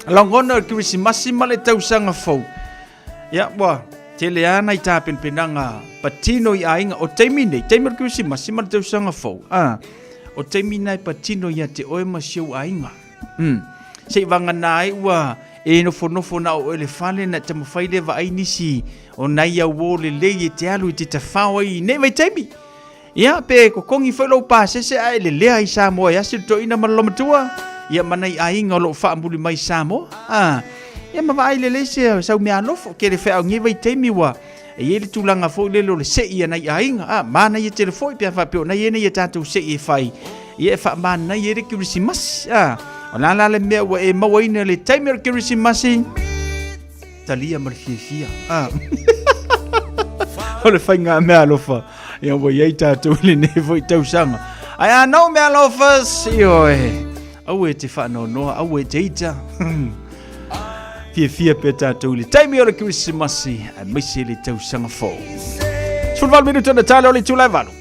lagona o le Kirisimasi ma le tausaga fou. Ia, ua tele lava nai tapenapenaga patino i aiga. O taimi nei, taimi o le Kerisimasi ma le tausaga fou, a, o taimi na e patino ia te oe ma si ou aiga. Mm. Se i vagana ai ua e nofonofo na o oe le fale na e taumafai lea vaai nisi o nai auō lelei e te alu i te tafao ai i nei vaitaimi. Ia, pe kokogi foi lou pasese ae lelea i Samoa e asi le toeaina ma le lomatua, ia ma nai aiga o lo o faamuli mai i Samoa. A, ia ma vaai lelei se sau meaalofa, ke le feau nei vaitaimi ua e i ai le tulaga foi lele o le sei a nai aiga. A, manaia tele foi pe a faapea o nai e nei a tatou sei e fai, ia e faamanaia ai le Kerisimasi. A, o le a la le mea ua e mauaina i le taimi o le Kerisimasi? Talia ma le fiafia. A, o le faiga meaalofa. Ia ua i ai tātou i lenei foi tausaga. Ae anō meaalofa, ioe. Aua e te whaanoanoa, aua e te ita. Fiafia pea tātou i le taimi o le Kerisimasi, aemaise le tausaga fou. 18 minuta na tale o le itula e valu.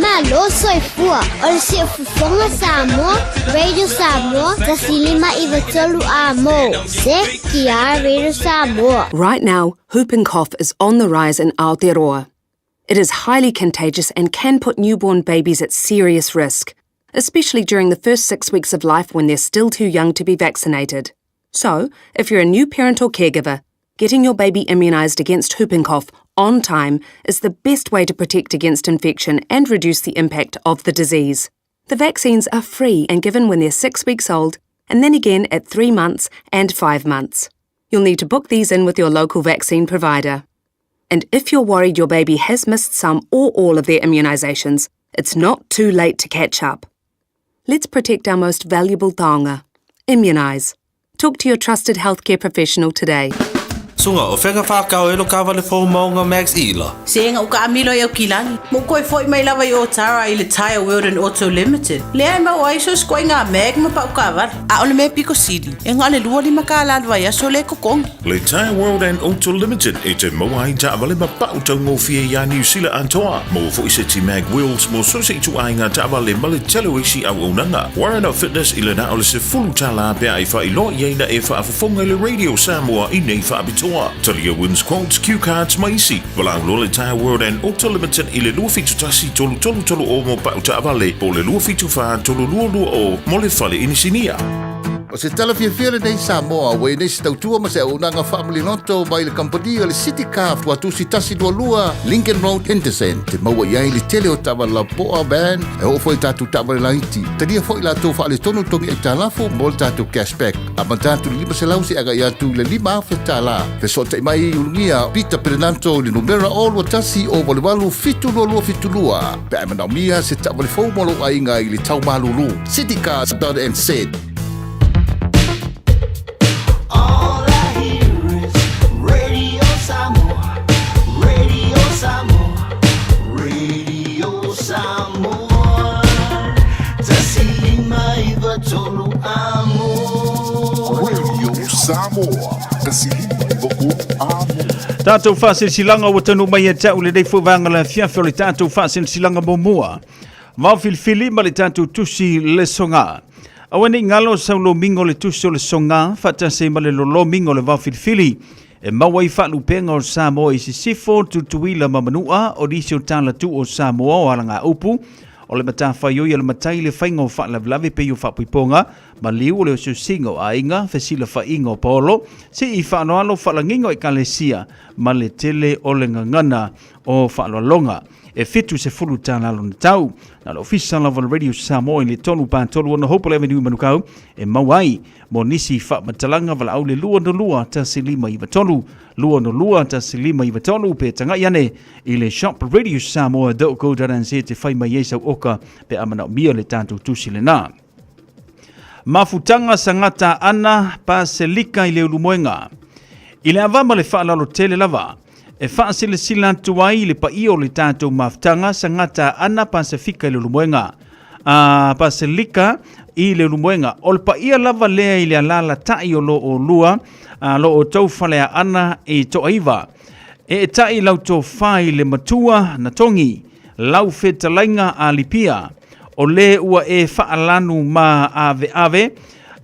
Malo soifua o le Siufofoga Samoa, Radio Samoa, 105 93 A mo. CKR Radio Samoa. Right now, whooping cough is on the rise in Aotearoa. It is highly contagious and can put newborn babies at serious risk, especially during the first 6 weeks of life when they're still too young to be vaccinated. So, if you're a new parent or caregiver, getting your baby immunised against whooping cough on time is the best way to protect against infection and reduce the impact of the disease. The vaccines are free and given when they're 6 weeks old and then again at 3 months and 5 months. You'll need to book these in with your local vaccine provider. And if you're worried your baby has missed some or all of their immunisations, it's not too late to catch up. Let's protect our most valuable taonga. Immunise. Talk to your trusted healthcare professional today. Sunga, o fea ka whākau e lo kāwale fou maunga Max Ila. Se nga uka amilo i au kilani. Mo koe foi mai lava i Otara i le Tyre World and Auto Limited. Lea e mau ai so skoe nga mag ma pau kawale. A o le mea piko sili, e nga le 25 kālā le vaiaso le kokongi. Le Tyre World and Auto Limited e te maua ai taavale ma pau taugofie iā Niu Sila atoa. Maua foi se ti mag wheels mo so se ituaiga taavale ma le tele o isi auaunaga. Warren Fitness i le na o le $10 pe a e faailoa i ai na e faafofoga i le Radio Samoa i nei faapitoa. Talia Wins Quotes, Cue Cards ma isi. Valaau loa le Tyre World and Auto Limited i le 271 333 o mo pau taavale po o le 274 322 mo le fale inisinia. O se tala fiafia lenei Samoa ua i nei se tautua ma se auaunaga faamaliloto mai le kamupani o le City Car Tuatusi 122 Lincoln Road Henderson te maua i ai le tele o taavale lapoa van e oo foi i tatou taavale laiti. Talia foi latou faaletonu togi aitalafu mo le tatou cashback. Amata atu i le 500 seia agai atu i le $5,000. Fesootai mai i Ulugia Peter Perenanto i le numera o 21 o 88 72272 pe a e manaomia se taavale fou mo lou aiga i le tau malulu. Citycars.nz. All I hear is Radio Samoa, Radio Samoa, Radio Samoa. 153 amo. Radio Samoa, 153 amo. Tātou whaasilasilaga ua taunuu mai ia te au lenei foi vaega o le afiafi o le tātou faasilasilaga muamua. Vao filifili ma le tātou tusi le soga. Aua nei galo sau lomiga o le tusi o le soga faatasi ai ma le lolomiga o le vao filifili e maua ai faalupega o Samoa i sisifo, Tutuila ma Manua, o nisi o tala tuu o Samoa o alagaupu. O le matafaioi a le matai le faiga o faalavelave pei o faapoipoga, maliu o le osiosiga o aiga, fesilafaiga o paolo, sii faaaloalo faalagiga o ekalesia ma le tele o le gagana o faaaloaloga. E 70 tala lona tau. Na o le ofisa lava o le Radio Samoa i le 3 3 6 Hopewell Avenue i Manukau e maua ai mo nisi faamatalaga valaau le 262 1593 262 1593 pe tagai ane i le shopradiosamoa.co.nz te fai mai ai sau oka pe a manaomia le tatou tusi lena. Mafutaga Sagata Ana Paselika i Leulumoega. I le ava ma le faaaloalo tele lava, e faasilasila atu ai i le paia o le tatou mafutaga Sagata Ana Pasefika i Leulumoega. A Paselika i Leulumoega. O le paia lava lea i le alalatai o lo oulua, a lo outou faleaana i Toaiva. Eetai lau tofa i le matua na togi, lau fetalaiga a Lipia, o le ua e faalanu ma aveave,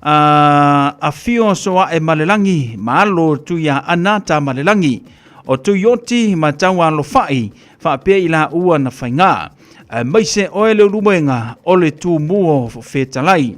a afio soae ma le lagi, ma alo Tuiaana tama le lagi, o Tuioti ma Taualofai, faapea i laua na faiga. Aemaise oe Leulumoega o le Tumua fetalai.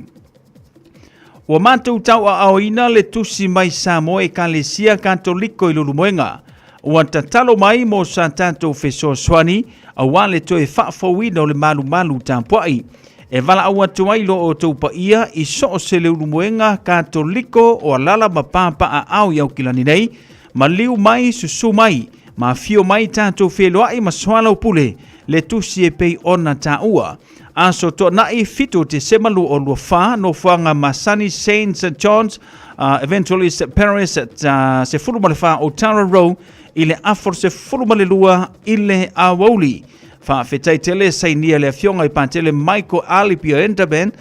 Ua matou tauaaoina le tusi mai Samoa Ekalesia Katoliko i Leulumoega. Ua tatalo mai mo sa tatou fesoasoani aua le toe faafouina o le malumalu tapuai. E valaau atu ai lo outou paia i so o se Leulumoega Katoliko o alala ma papaaao i Aukilani nei, maliu mai, susu mai, ma afio mai tatou feiloai ma soalaupule le tusi e pei ona taua. Aso Toonai 7 Tesema 2024, nofoaga masani Saint John's Evangelist Paris at 14 Otara Row i le afa o le 12 i le aoauli. Faafetai tele sainia le afioga i Patele Michael Alipia Enderman,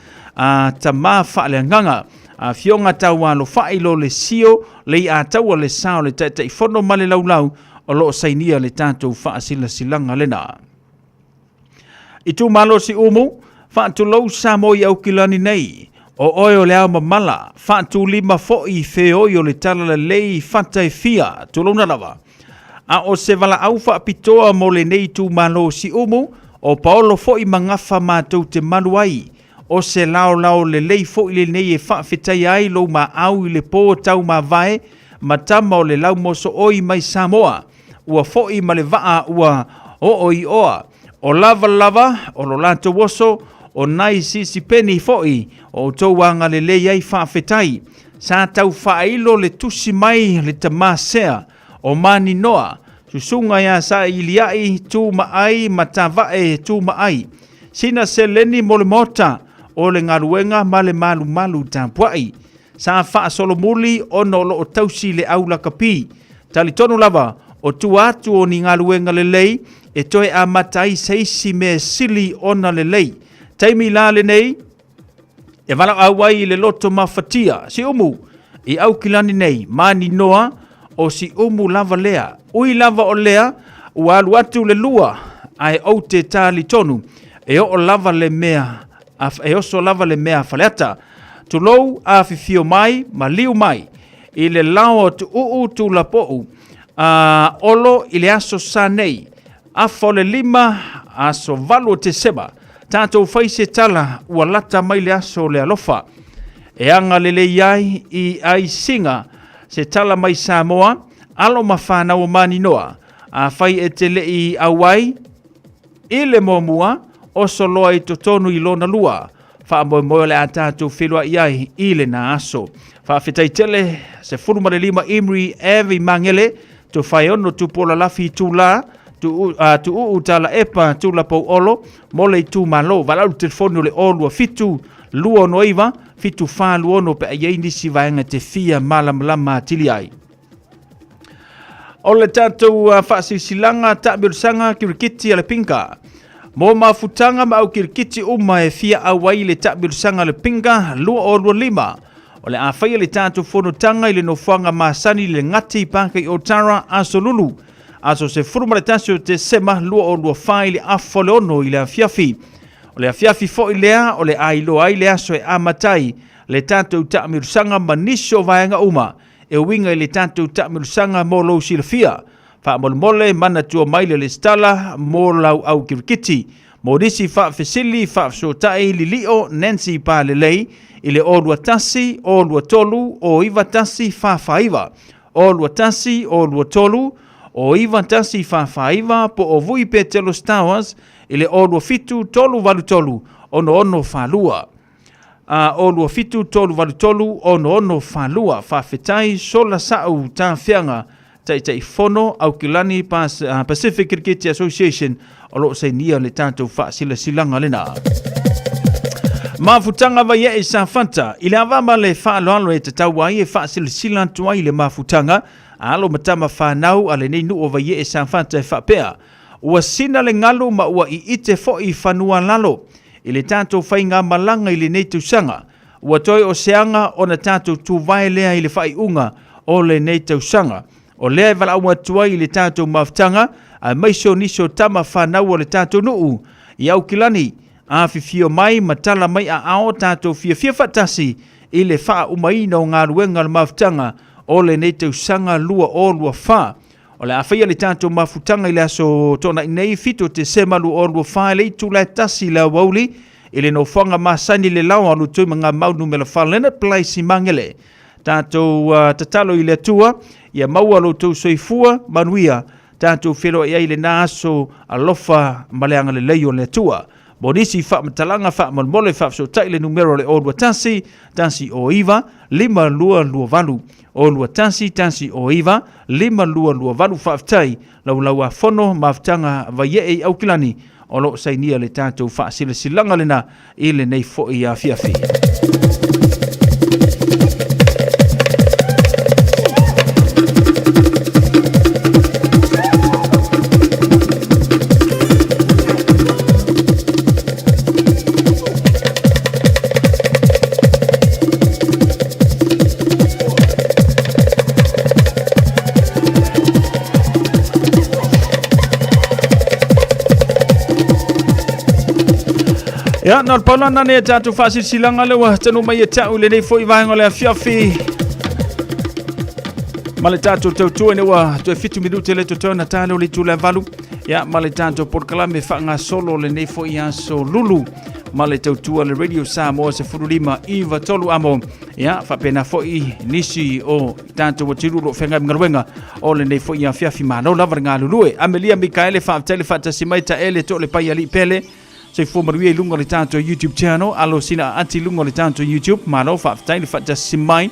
tama faaleagaga. Afioga Taualofai lo le sio le i ataua le sa o le Taitaifono ma le laulau o lo o sainia le tatou faasilasilaga lena. Itumalo Siumu, faatulou Samoa i Aukilani nei. O oe o le ao mamala, faatulima foi feoi o le talalelei fata e fia, tulouna lava. A o se valaau faapitoa mo lenei itumalo Siumu, o Paolo foi ma Gafa matou te malu ai. O se laolao lelei foi lenei e faafetaia ai lou maau i le po taumavae ma tama o le laumosooi mai Samoa. Ua foi ma le vaa ua oo i oa. O lava lava o lo latou oso, o nai sisipeni foi o outou agalelei ai faafetai. Sa tau faailo le tusi mai le tamā sea o Maninoa, susuga ia Sailiai Tumaai ma Tavae Tumaai. Sina seleni mo le maota o le galuega ma le malumalu tapuai. Sa faasolomuli ona o lo o tausi le au lakapi. Talitonu lava, o tua atu o ni galuega lelei e toe amata ai se isi mea sili ona lelei. Taimi la lenei e valaau ai i le loto mafatia, Siumu, i Aukilani nei, maninoa o Siumu lava lea. Ui lava o lea, ua alu atu le lua, ae ou te talitonu, e oo lava le mea e oso lava le mea a Faleata. Tulou, afifio mai, maliu mai, i le lao o Tuuu Tulapou, a Olo i le aso sa nei, afa o le 5, aso 8 o Tesema, tatou fai se tala ua lata mai le aso o le alofa. E agalelei ai i aisiga se tala mai Samoa, alo ma fanau o Maninoa, afai e te le i auai, I le muamua, oso loa i totonu i lona lua. Faamoemoe o le a tatou feiloai ai i lena aso. Faafetai tele, 15 Imri Ave i Magele, Tofaeono Tupuola Lafi Itula, Tuuu Talaepa Tulapou Olo, mo le itumalo. Valaau le telefoni o le 027 269 7426 pe a i ai nisi vaega e te fia malamalama atili ai. O le tatou faasilasilaga taamilosaga kirikiti a le Pinga. Mo mafutaga ma au kirikiti uma e fia auai i le taamilosaga a le Pinga 2025. O le a faia le tatou fonotaga i le nofoaga masani i le Gati Pāka i Otara, Aso Lulu, aso 11 o Tesema 2024 i le afa o le 6 i le afiafi. O le afiafi foi lea o le a iloa ai le aso e amata ai le tatou taamilosaga ma nisi o vaega uma e uiga i le tatou taamilosaga mo lou silafia. Faamolemole manatua mai le lesitala mo lau au kirikiti. Mo nisi faafesili, faafesootai, lilio Nancy Palelei i le 021 023 091 449, 021 023 091 449 po o Vui Petelo Stowers i le 027 383 6642. A 027 383 6642. Faafetai sola sa'u tafiaga Taitaifono Aukilani Pacific Kiriketi Association o lo o sainia le tatou faasilasilaga lena. Mafutaga Vaiee Safata, i le ava ma le faaaloalo e tatau ai e faasilasila atu ai le mafutaga a alo ma tama fanau a lenei nuu o Vaiee Safata e faapea, Ua sina le galu ma ua iite foi fanua lalo i le tatou faigamalaga i lenei tausaga. Ua toe o se aga ona tatou tuvae lea i le faaiuga o lenei tausaga. O lea e valaau atu ai i le tatou mafutaga, aemaise o nisi o tama fanau o le tatou nuu i Aukilani, afifio mai ma tala mai aao tatou fiafia faatasi i le faaaumaina o galuega o le mafutaga o lenei tausaga 2024. O le a faia le tatou mafutaga i le aso Toonai nei, 7 Tesema 2024 i le itula e 1 i le aoauli i le nofoaga masani le Laoa Lutuimagamau Numera 4 Leonard Place i Magele. Tatou tatalo i le Atua ia maua lo outou soifua manuia, tatou feiloai ai i lena aso alofa ma le agalelei o le Atua. Mo nisi faamatalaga faamolemole faafesootai le numera o le 021 109 5228 021 109 5228. Faafetai Laulau-a-Fono Mafutaga Vaiee i Aukilani o lo o sainia le tatou faasilasilaga lena i lenei foi afiafi. Ia, na o le paulana nei a tatou faasilasilaga lea ua tanu mai e ta'u i lenei foi vaega o le afiafi ma le tatou tautua ina ua toe 7 minute le totoe ona ta lea o le itula e 8. Ia, ma le tatou polokalame faagasolo lenei foi aso lulu ma le tautua le Radio Samoa 15 93 amo. Ia, faapena foi nisi o tatou atunuu o lo o feagai ma galuega o lenei foi afiafi. Malo lava le galulue. Amelia Mikaele, faafetai le faatasi mai taele to le pai alii pele. Soifua manuia i luga o le tatou YouTube channel. Alo sina aati i luga o le tatou YouTube. Malo faafetai le faatasi mai.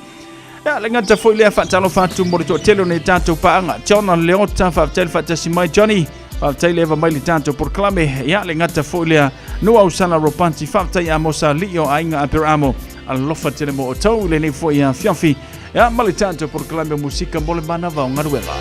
Ia, le gata foi lea faatalofa atu mo le toatele o nei tatou paaga. John Leota, faafetai le faatasi mai. Johnny, faafetai le eva mai le tatou polokalame. Ia, le gata foi lea Nuausala Ropanti, faafetai Amosa Alii o Aiga Aperamo. Alofa tele mo outou i lenei foi afiafi. Ia, ma le tatou polokalame o musika mo le manava o galuega.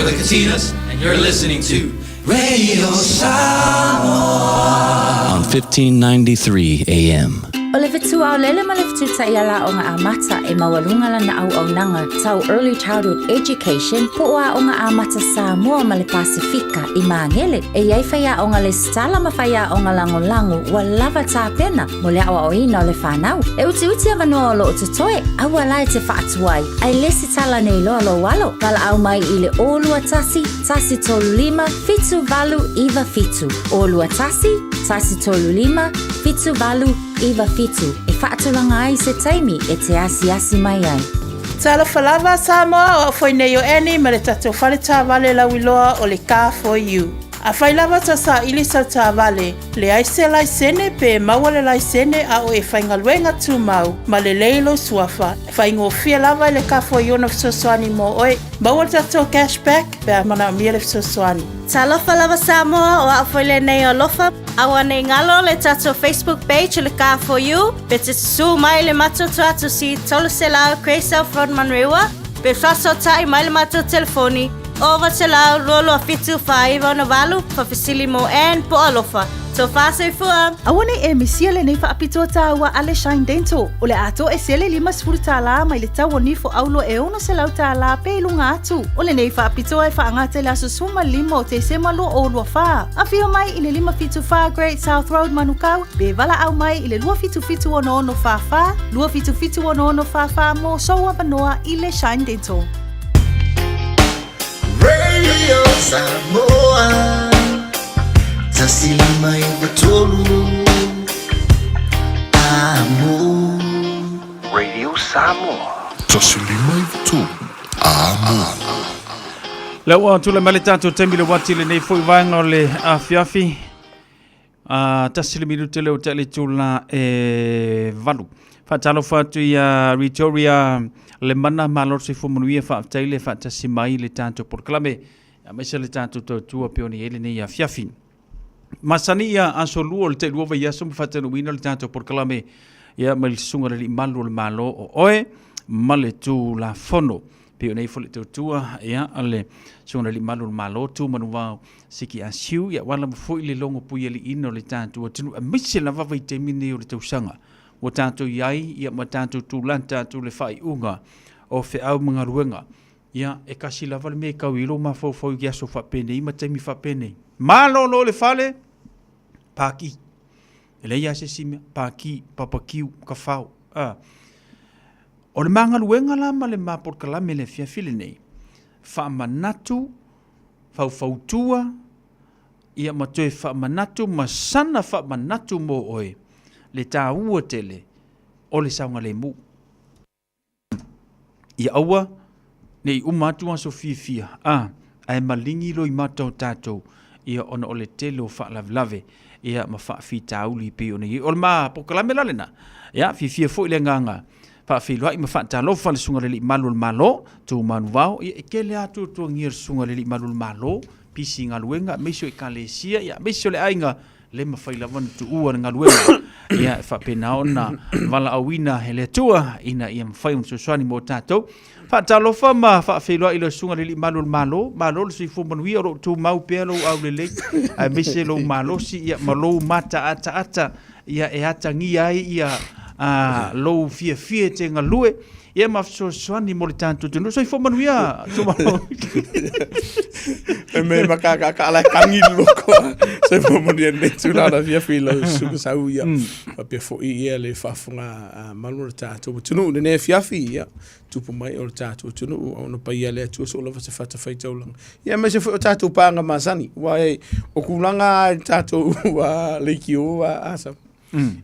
for the Katinas, and you're listening to Radio Samoa on 1593 AM. O le fetuaolele ma le fetutaiala o nga amata e maualuga lana auaunaga tau Early Childhood Education po o aoga amata Samoa ma le Pasefika i Magele. E i ai faiaoga lesitala ma faiaoga lagolago ua lava tapena mo le aoaoina o le fanau. E utiuti avanoa o lo o totoe, aua la e te faatuai, ae lesitala nei loa lou alo. Valaau mai i le 021 135 7897. 021 135 7897 e faatulaga ai se taimi e te asiasi mai ai. Talofa lava Samoa, o au foi nei o Annie ma le tatou fale taavale lauiloa o le Car For You. Afai lava ta saili sau taavale, leai se laisene pe maua le laisene a o e faigaluega tumau ma lelei lou suafa, e faigofie lava i le Car For You ona fesoasoani mo oe. Maua le tatou cash back pe a manaomia le fesoasoani. Talofa lava Samoa, o au foi lenei o Alofa. Aua nei galo le tatou Facebook page o le Car For You, pe te susū mai i le matou tuatusi 300 Grey South Road Manurewa, pe faasootai mai le matou telefoni 0900 227 4968, faafesili mo Ann po o Alofa. Tofa soifua! Aua nei e misia lenei faapitoa tāua a le Shine Dental. O le atoa e sele $50 mai le tau o nifo aulo e $600 pe i luga atu. O lenei faapitoa e faagata i le aso 15 o Tesema 2024. Afio mai i le 574 Great South Road Manukau pe valaau mai i le 2776644, 2776644 mō sou avanoa i le Shine Dental. Radio Samoa 153 Amo. Radio Samoa. 153 Amo. Lea ua tulai mai le tatou taimi le uati i lenei foi vaega o le afiafi. 1 le minute lea ua tea i le itula e 8. Faatalofa atu ia Ritoria Lemana, malo le soifua manuia, faafetai le faatasi mai i le tatou polokalame, aemaise le tatou tautua pei ona i ai lenei afiafi. Masani ia aso lua o le tailua vaiaso ma faataunuuina le tatou polokalame ia mai le susuga i le Alii Malu o le Malo o oe ma le Tulafono. Pei ona i ai foi le tautua ia a le susuga i le Alii Malu o le Malo Tu Manuvao Siki Asiu ia aua lava foi le logo puialiiina o le tatou atunuu aemaise lava vaitaimi nei o le tausaga ua tatou i ai ia ma tatou tulata atu le faaiuga o feau ma galuega. Ia, e kasi lava le mea e kau i lou mafaufau i aso faapenei ma taimi faapenei. Malolo le fale, pāki. E leai lava se isi mea, pāki, papakiu, kafao. A. O le ma galuega la ma le ma polokalame i le afiafi lenei, faamanatu, faufautua, ia ma toe faamanatu ma sana faamanatu mo oe le taua tele o le saogalemu. Ia aua ne i uma atu aso fiafia, a, ae maligi loimata o tatou, ia ona o le tele o faalavelave, ia ma faafitauli e pei ona i ai. O le ma polokalame la lena, ia, fiafia foi le agaga faafeiloai ma faatalofa i le Susuga i le Alii Malu o le Malo, Tu Manuvao, ia e tele lava tuatuagia o le Susuga i le Alii Malu o le Malo, pisi i galuega, aemaise o Ekalesia, ia aemaise o le aiga, le mafai lava ona tuua le galuega ia e faapena ona valaauina e le Atua ina ia mafai ona fesoasoani mo tatou. Faatalofa ma faafeiloai i le Susuga i le Alii Malu o le Malo, malo le soifua manuia, o lo o tumau pea lou aulelei aemaise lou malosi ia ma lou mataataata ia e atagia ai ia lou fiafia e te galue ia ma fesoasoani mo le tatou atunuu. Soifua manuia, Tumau. E me makakaka ala e kangi le loko. Soifua manuia lenei tulaga fiafi i lau susuga sau ia. Faapea foi ia le faafofoga malu o le tatou atunuu i lenei afiafi ia. Tupu mai o le tatou atunuu ona paia le Atua soo lava se fatafaitaulaga. Ia aemaise foi o tatou paaga masani. Aua o tulaga lava i le tatou leitio a Samoa.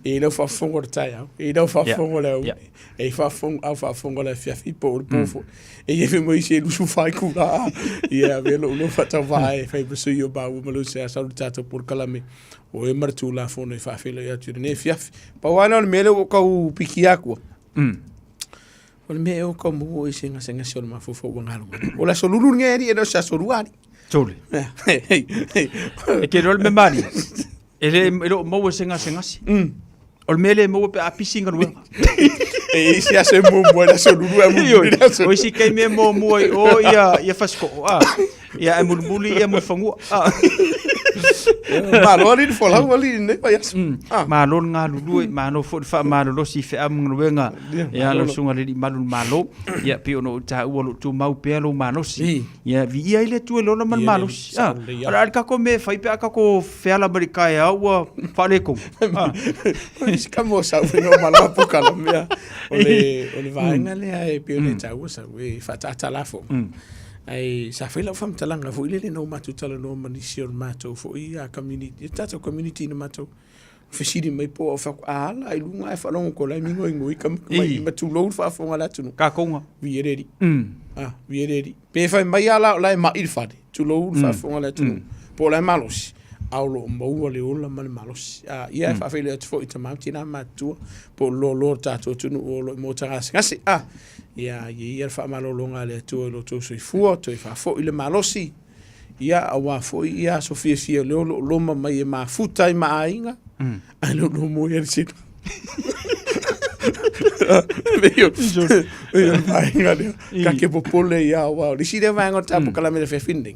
E i lau faafofoga o le taeao, e i lau faafofoga o le aoauli, e i faafofoga, au faafofoga o le afiafi po o le po foi. E i ai foi ma isi e 24 itula, ia avea lou leo faatauvaa e fai ma sui o maua ma lou sea sau le tatou polokalame o oe ma le Tulafono e faafeiloai atu i lenei afiafi. Pau lava lea o le mea lea ua ou tau pikia atu ai, o le mea ea ua tau maua i se gasegase o le mafaufau ua galugalo. O le aso lulu lenei alii e le o se aso lua alii. Tole. E ke iloa le mea malie, e le, e le o maua se gasegase. O le mea lea e maua pe a pisi galuega. E isi aso e muamua i le aso lulu ae mulimuli i le aso. O isi taimi e muamua i o ia ia Fasito'o a. Ia ae mulimuli ia Mulifanua. A. Malo alii le folau alii i lenei vaiaso. Malo le galulue, malo foi le faamalolosi i feau ma galuega ia lau susuga i le Alii Malu o le Malo. Ia pei ona ou taua o lo o tumau pea lou malosi. Ia viia ai le Atua i le ola ma le malosi. A, o le a le tatou mea e fai pe a tatou feala mai le taeao ua faaletonu. Isi ka mo sau fai o malama poka la mea. O le o le vaega lea e pei ona e taua sau e faatatala fo. Ai sa fai lau faamatalaga foi lele na o matou talanoa ma nisi o le matou foi a community, tatou community na matou fesili mai po o fai atu, a ala i luga ae faalogo ko lai mingoingoi ka mai ma tulou le faafofoga a le atunuu. Kakouga. Viia le Alii. Ah, viia le Alii. Pe fai mai lava la o la e mai le fale, tulou le faafofoga a le atunuu, po o la e malosi, a o lo o maua le ola ma le malosi. Ah, ia e faafeiloai atu foi i tama ma tina matutua, po o le loaloa o le tatou atunuu o lo o i maota gasegase. Ah, ia ia ia le faamalologa a le Atua i lo outou soifua, toe faafoi le malosi, Ia, auā foi ia aso fiafia o lea o lo o loma mai e mafuta ai ma aiga, ae le o lomo ai le sina. Pei o le vaega lea, ka ke popole ia auā o le isi lea vaega o le tatou kalame i le afiafi lenei.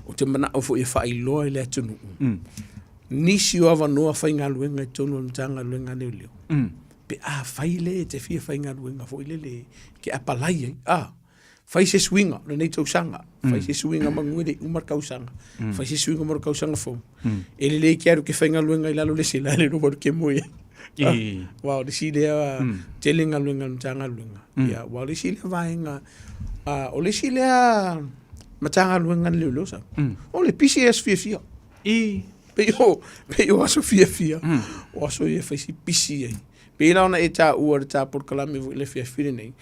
Ou te manao foi e faailoa i le atunuu, nisi o avanoa faigaluega i totonu o le Matagaluega a Leoleo, pe afai le e te fia faigaluega foi lele e te apalai ai, a. Fai se suiga o lenei tausaga, fai se suiga manu e le i uma le tausaga, fai se suiga mo le tausaga fou. E lelei ke alu ke faigaluega i lalo le sela le lova ke moe. Aua o le isi lea tele galuega a le Matagaluega. Ia, aua o le isi lea vaega, o le isi lea Matagaluega a le Leoleo sa, o le pisi e aso fiafia. Pei o, pei o aso fiafia, o aso ia e fai si pisi ai. Pei la ona e taua i le ta polokalame foi i le afiafi lenei,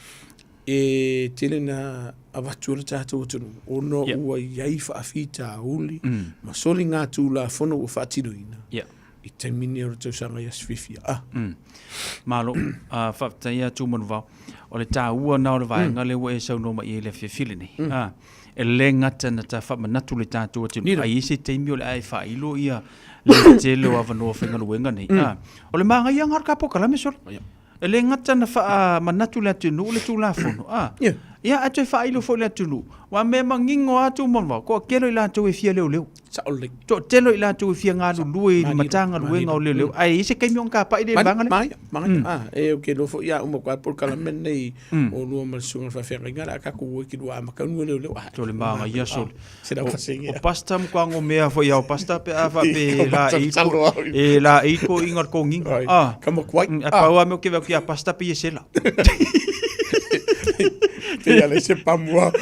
e tele na avatu e le tatou atunuu ona ua i ai faafitauli ma soligatulafono ua faatinoina i taimi nei o le tausaga i aso fiafia. Ah. Malo, faafetai ia Tumanuvao. O le taua na o le vaega lea ua e saunoa mai i ai i le afiafi lenei. E le gata na ta faamanatu le tatou atunuu, ae i ai se taimi o le a e faailo ia le tele o avanoa faigaluega nei. O le manaia lena o le ta polokalame sole. E le gata na faamanatu le atunuu le Tulafono, a, ia ae toe faailo foi le atunuu, aua mea manino lava Tumanuvao, toatele o i latou e fia leoleo. Sao lelei. Toatele o i latou e fia galulue i le Matagaluega o Leoleo, ae i ai se taimi ona tapai lea i le vaega lea. Manaia, manaia. A, e ou te iloa foi a uma atu lava le polokalame lenei o oulua ma le susuga i le faafeagaiga, o le a tatou o e kilua amata ona leoleo. Tole manaia sole. O pasta matua ngomea foi ao pasta pe a faapea e laei ko e laei ko inga le togiga. Ah. Ka makuai. A pau a mea o ke vea ki a pasta pe ia sela. Pe ia le se pamua.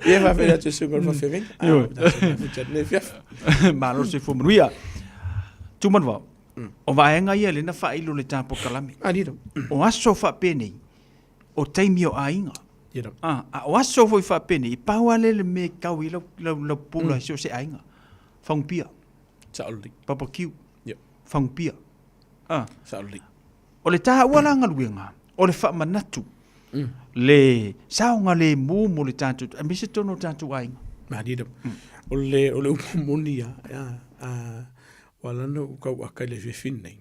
Ia faafetai atu i le susuga i le faafeagaiga. Malo le soifua manuia. Tumanuvao, o vaega ia lea na faailo i le ta polokalame. O aso faapenei, o taimi o aiga. A, a o aso foi faapenei, e pau lava lea le mea e tau i ai lau, lau, lau pula i so o se aiga. Fagupia. Sao lelei. Barbecue. Yep. Fagupia. A. Sao lelei. O le taua la galuega, o le faamanatu, le saogalemu mo le tatou, aemaise totonu o tatou aiga. Malie lava. O le, o le upu moni lava, a, a, ua ala ona ou tau aka i le afiafi lenei,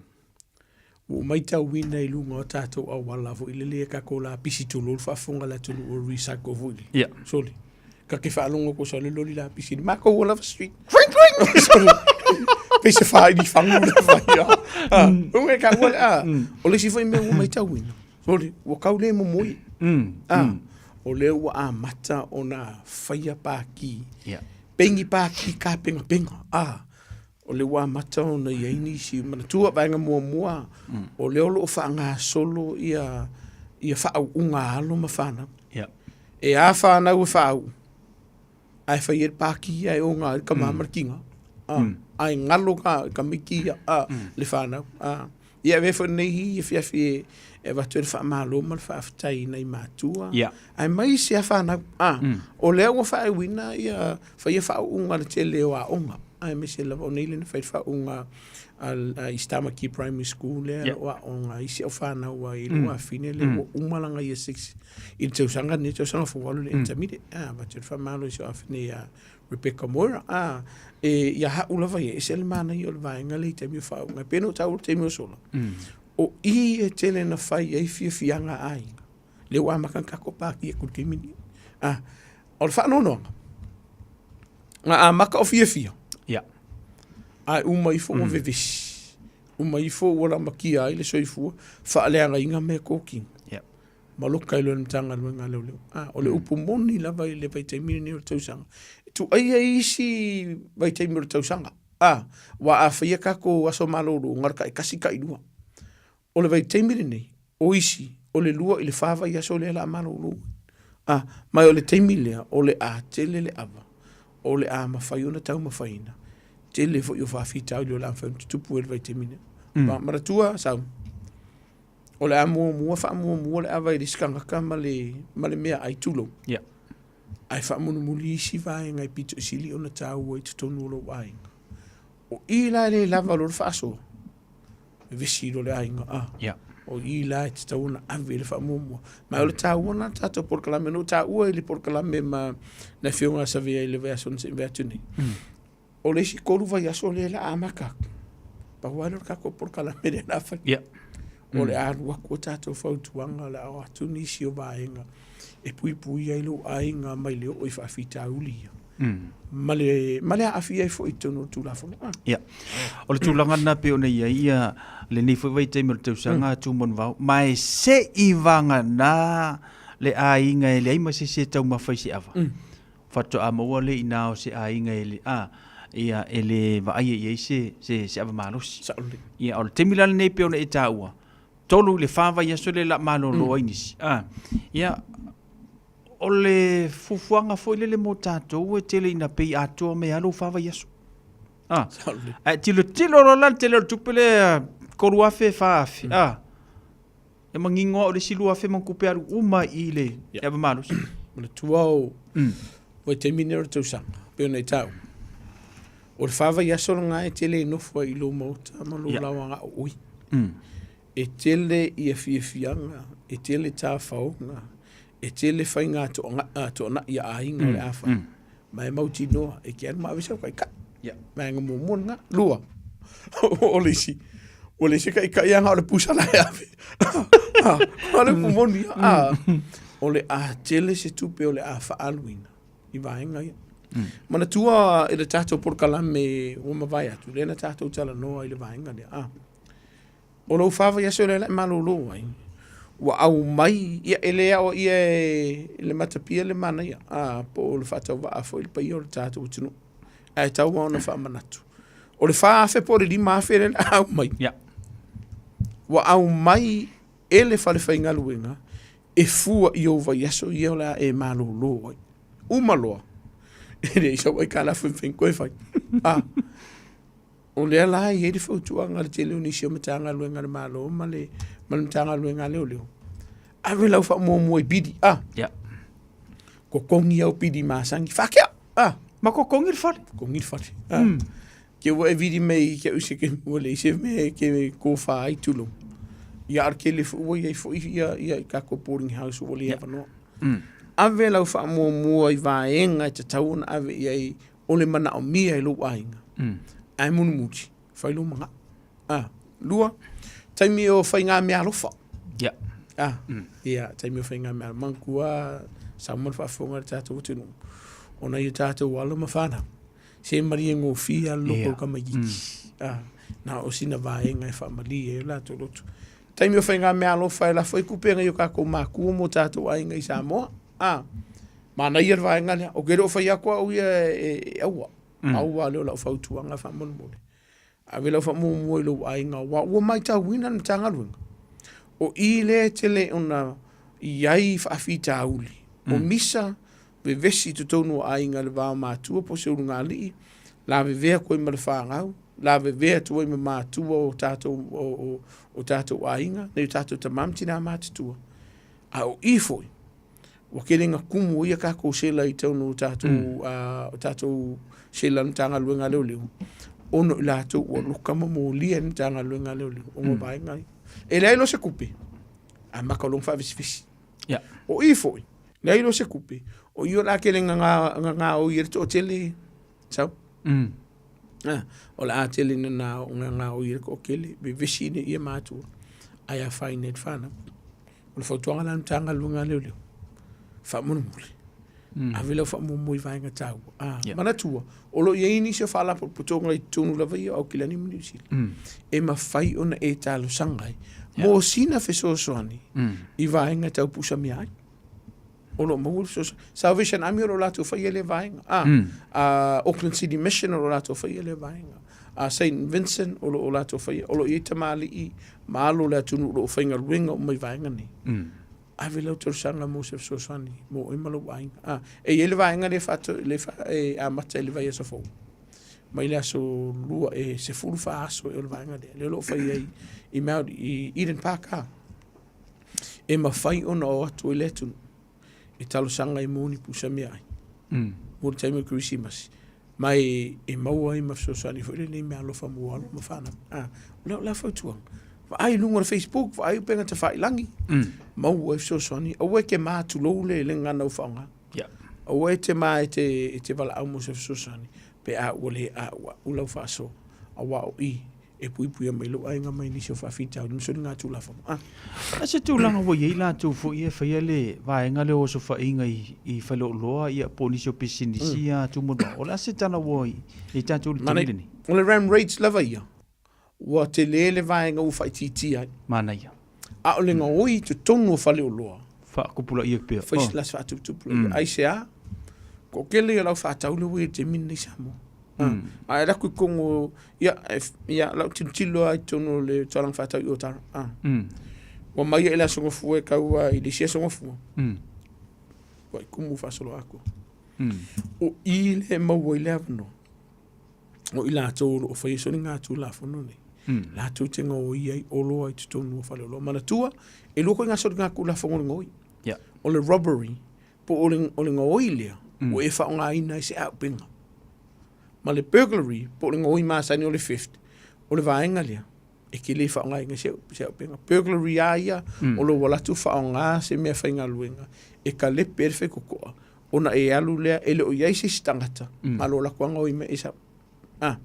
Ua ou matauina i luga o tatou auala foi lele ia tatou lapisi tulou le faafofoga a le atunuu o le recycle foi lele. Yeah. Sole. Ka te faalogo atu sau le loli lapisi i le matou lava street. Twing twing. Sole. Pei se faaili fagu le fai. Ah, mm. ka ua le ah. O le isi foi mea ua matauina. Sole, ua kau le momoe. Ah. O lea ua amata ona faia paki. Yeah. Pengi paki kapengapenga. Ah. O lea ua amata ona i ai nisi, manatua vaega muamua, o lea o lo o faagasolo ia, ia faauuga a alo ma fanau. Yeah. E a fanau e faauu, ae fai ai le pāki ae oga ai le tama ma le tiga. Ae galo ka, tamaiti ia, le fanau. Ia avea foi lenei afiafi e, e avatu ai le faamalo ma le faafetai i nai matua. Yeah. Aemaise a fanau. O lea ua faaiuina ia faia faauuga a le tele o aoga. Aemaise lava o nei lea na fai le faauuga a East Tamaki Primary School lea yeah. o aoga isi au fanau ai mm. lua afine lea ua uma langa year 6 i le tausaga nei tausaga fou alu le intermediate. Ah, avatu le faamalo i si au afine ia Rebecca Moira, a, e, ia ha'u lava ia, e ese le manaia o le vaega lea i taimi o faauuga. E pei ona ou taua i le taimi ua sola, O i e tele na fai ai fiafiaga a aiga. Lea ua amata ona tatou pākia atu i le taimi lenei. Ah, o le faanoanoaga, na amata o fiafia. Ia. Ae uma ifo ua vevesi. Uma ifo ua lamatia ai le soifua, faaleagaina meatotino. Ia. Ma loka ai loa e le Matagaluega a Leoleo. Ah, o le upu moni lava i le vaitaimi lenei o le tausaga. E tuaia isi vaitaimi o le tausaga. Ah, aua a faia tatou aso malolo, na o le taitasi tailua. O le vaitaimi lenei, o isi, o le 2 i le 4 vaiaso lea o le a malolo ai. A, ma o le taimi lea, o le a tele le ava, o le a mafai ona taumafaina, tele foi o faafitauli o le a mafai ona tutupu ai i le vaitaimi lea. Mm. Manatua, sau, o le a muamua faamuamua le ava i le isi tagata ma le, ma le meaai, tulou. Yeah. Ae faamulimuli isi vaega e pito sili ona taua i totonu o lou aiga. O i la e le lava loa le faasoa, vevesi loa le aiga, a. Yeah. O i la e tatau ona ave le faamuamua. Ma o le taua lena o le tatou polokalame, na ou taua i le polokalame ma le afioga a Savea i le vaiaso na se i mavae atu nei. O le isi 3 vaiaso lea o le a amata atu, pau lava lea o le tatou polokalame lea o le a fai. Yeah. O le a alu atu a tatou fautuaga, o le a o atu nisi o vaega e puipuia ai lou aiga mai le oo i faafitauli ia. Ma le, ma le aafia ai foi i totonu o le Tulafono. Ah. Ia. O le tulaga lena pei ona i ai ia lenei foi vaitaimi o le tausaga Tumon-vao, ma e se i vagana le aiga e leai ma se isi e taumafa i se ava. Faatoa maua lea inā o se aiga e le, a, ia, e le vaaia i ai se, se, se ava malosi. Sao lelei. Ia, o le taimi la lenei pei ona e taua, 3 i le 4 vaiaso lea o le a malolo ai nisi. A, ia, o le fuafuaga foi lele mo tatou e tele ina pei atoa mai lava lou 4 vaiaso. A, Sao lelei. ae tilotilo loa la le tele o le tupe lea 3,000, 4,000, a, E manino lava o le isi 2,000 ma tupe alu uma i le yeah. ava malosi. Manatua o mm. vaitaimi nei o le tausaga, pei ona e taua. O le fa vaiaso lena e tele e nofo ai i lou maota ma lou yeah. laoa oi. Mm. E tele ia fiafiaga, e tele tafaoga, e tele faiga toanai a aiga o le a fai. Ma e mautinoa, e te alu ma ave sau taitai. Yeah. Vaega muamua lena. Lua, o le isi, ua leai se taitai lava na o le pusa la e ave. O le upu moni lava. O le a tele se tupe o le a faaaluina i vaega ia. Manatua i le tatou polokalame ua mavae atu, lea na tatou talanoa i le vaega lea. A. O lou fa vaiaso lea la e malolo ai, ua aumai, ia e le aoaia e le matapia le manaia, a, po o le faatauvaa foi le paia o le tatou atunuu. Ae tatau lava ona faamanatu. O le 4,000 po o le 5,000 lea na aumai, yeah. ua aumai e le fale faigaluega e fua i ou vaiaso ia o le a e malolo ai. Uma loa, e leai sau aitalafu e mafai ona toe fai. A, O lea la e i ai le fautuaga a le tele o nisi o Matagaluega a le Malo ma le, ma le Matagaluega a Leoleo, ave lau faamuamua i pili, a. Yeah. Totogi au pili masani, faatea, a. Ma totogi le fale. Totogi le fale, a. Mm. Ke ua e vili mai i ke au se ke ua leai se mea e ke kōwhā ai tulou. Ia a o le tele foi ua i ai foi ia, ia i tatou boarding house ua leai avanoa. Mm. Ave lau faamuamua i vaega e tatau ona ave i ai o le manaomia e lou aiga. Mm. Ae mulimuli, fai lou manao. A, lua, taimi o faiga meaalofa. Yeah. A, mm. ia, taimi o faiga meaalofa. Manatua, Samoa le faafofoga a le tatou atunuu. Ona i o tatou alo ma fanau, se malie gofie lava le loto o le tamaitiiti. Mm. A, na o sina vaega e faamalie ai o latou loto. Taimi o faiga meaalofa e lafo ai kupe nai o tatou matua mo tatou aiga i Samoa. A, manaia le vaega lea. Ou te le o fai atu au ia e, e aua. Mm. Aua lea o lau fautuaga faamolemole. Ave lau faamuamua i lou aiga, aua ua matauina le Matagaluega. O i lea e tele ona i ai faafitauli. O misa, vevesi i totonu o aiga i le va o matua po o se ulugalii, lavevea atu ai ma le fanau, lavevea atu ai ma matua o tatou, o, o, o tatou aiga, nai o tatou tama ma tina matutua. A o i foi, ua tele ina tumu ai a tatou sela i totonu o tatou, mm. o tatou sela Matagaluega a Leoleo, ona o i latou ua loka ma molia e le Matagaluega a Leoleo, ona mm. vaega ia. E leai loa se tupe, amata loa ona faavesivesi. Yeah. O i foi, leai loa se tupe, o i o le a tele ina gaoi ai le toatele, sau. Mm. Ah, o le a tele ina gaoi ai le toatele, vevesi ina ia matua. Ae afaina ai le fanau. O le fautuaga la a le Matagaluega a Leoleo, faamolemole, ave lau faamuamua i vaega taua. A, manatua, o lo o i ai nisi o faalapotopotoga i totonu lava ia o Aukilani ma Niu Sila, e mafai ona e talosaga ai mo sina fesoasoani i vaega tau pusa meaai. O lo o maua le fesoasoani. Salvation Army o lo o latou faia lea vaega. A, Auckland City Mission o lo o latou faia lea vaega. A Saint Vincent o lo o latou faia. O lo o i ai tamalii ma alo o le atunuu o lo o faigaluega uma i vaega nei. Ave lau talosaga mo se fesoasoani mo oe ma lou aiga. A, e i ai le vaega lea e lea e amata i le vaiaso fou. Mai le aso 2 e 14 aso ea o le vaega lea. Lea o lo o fai ai i Maori, i Eden Park a. E mafai ona o atu ai le atunuu e talosaga ai mo ni pusa meaai. Mo le taimi o le Kerisimasi. Ma e, e maua ai ma fesoasoani foi lenei meaalofa mo alo ma fanau. A, o lau la fautuaga, vaai i luga o le Facebook, vaai upega tafailagi, maua ai fesoasoani. Aua e te ma tulou le le gagana ua faaaoga. Aua e te ma e te, e te valaau mo se fesoasoani pe a ua le a'ua'u lau faasoa, aua o i e puipuia mai lou aiga mai nisi o faafitauli ma soligatulafono. Ah. A se tulaga ua i ai latou foi e faia le vaega lea o osofaiga i faleoloa ia po o nisi o pisinisi ia tumu-i-mao. O le a se tala ua i ai tatou i le taimi lenei? O le ram raids lava ia, ua tele le vaega ua faaitiitia ai. Manaia. A o le gaoi i totonu o faleoloa. Faatupulaia pea. Fai sila faatuputupulaia. Aisea? Toatele ia o lau faatau lea ua i ai i le taimi lenei i Samoa. Ae alu atu i totonu, ia, ia lau tilotilo lava i totonu o le tulaga faatau i Otara. Ua mai i le Aso Gafua e tau i le isi Aso Gafua. Ua i kumu faasoloatoa. O i lea e maua ai le avanoa o i latou o lo o faia soligatulafono nei, latou te gaoia ai oloa i totonu o faleoloa. Manatua, e lua ituaiga soligatulafono o le gaoi. O le robbery, po o le, o le gaoi lea, ua e faaaogaina ai se auupega. Ma le burglary, po o le gaoi masani o le theft, o le vaega lea, e te le faaaogaina se, se auupega. Burglary lava ia, o lou alu atu faaaoga se mea faigaluega, e kalepe ai le faitotoa, ona e alu lea, e le o i ai se isi tagata, ma lou alu atu lava gaoi mai e sau. A,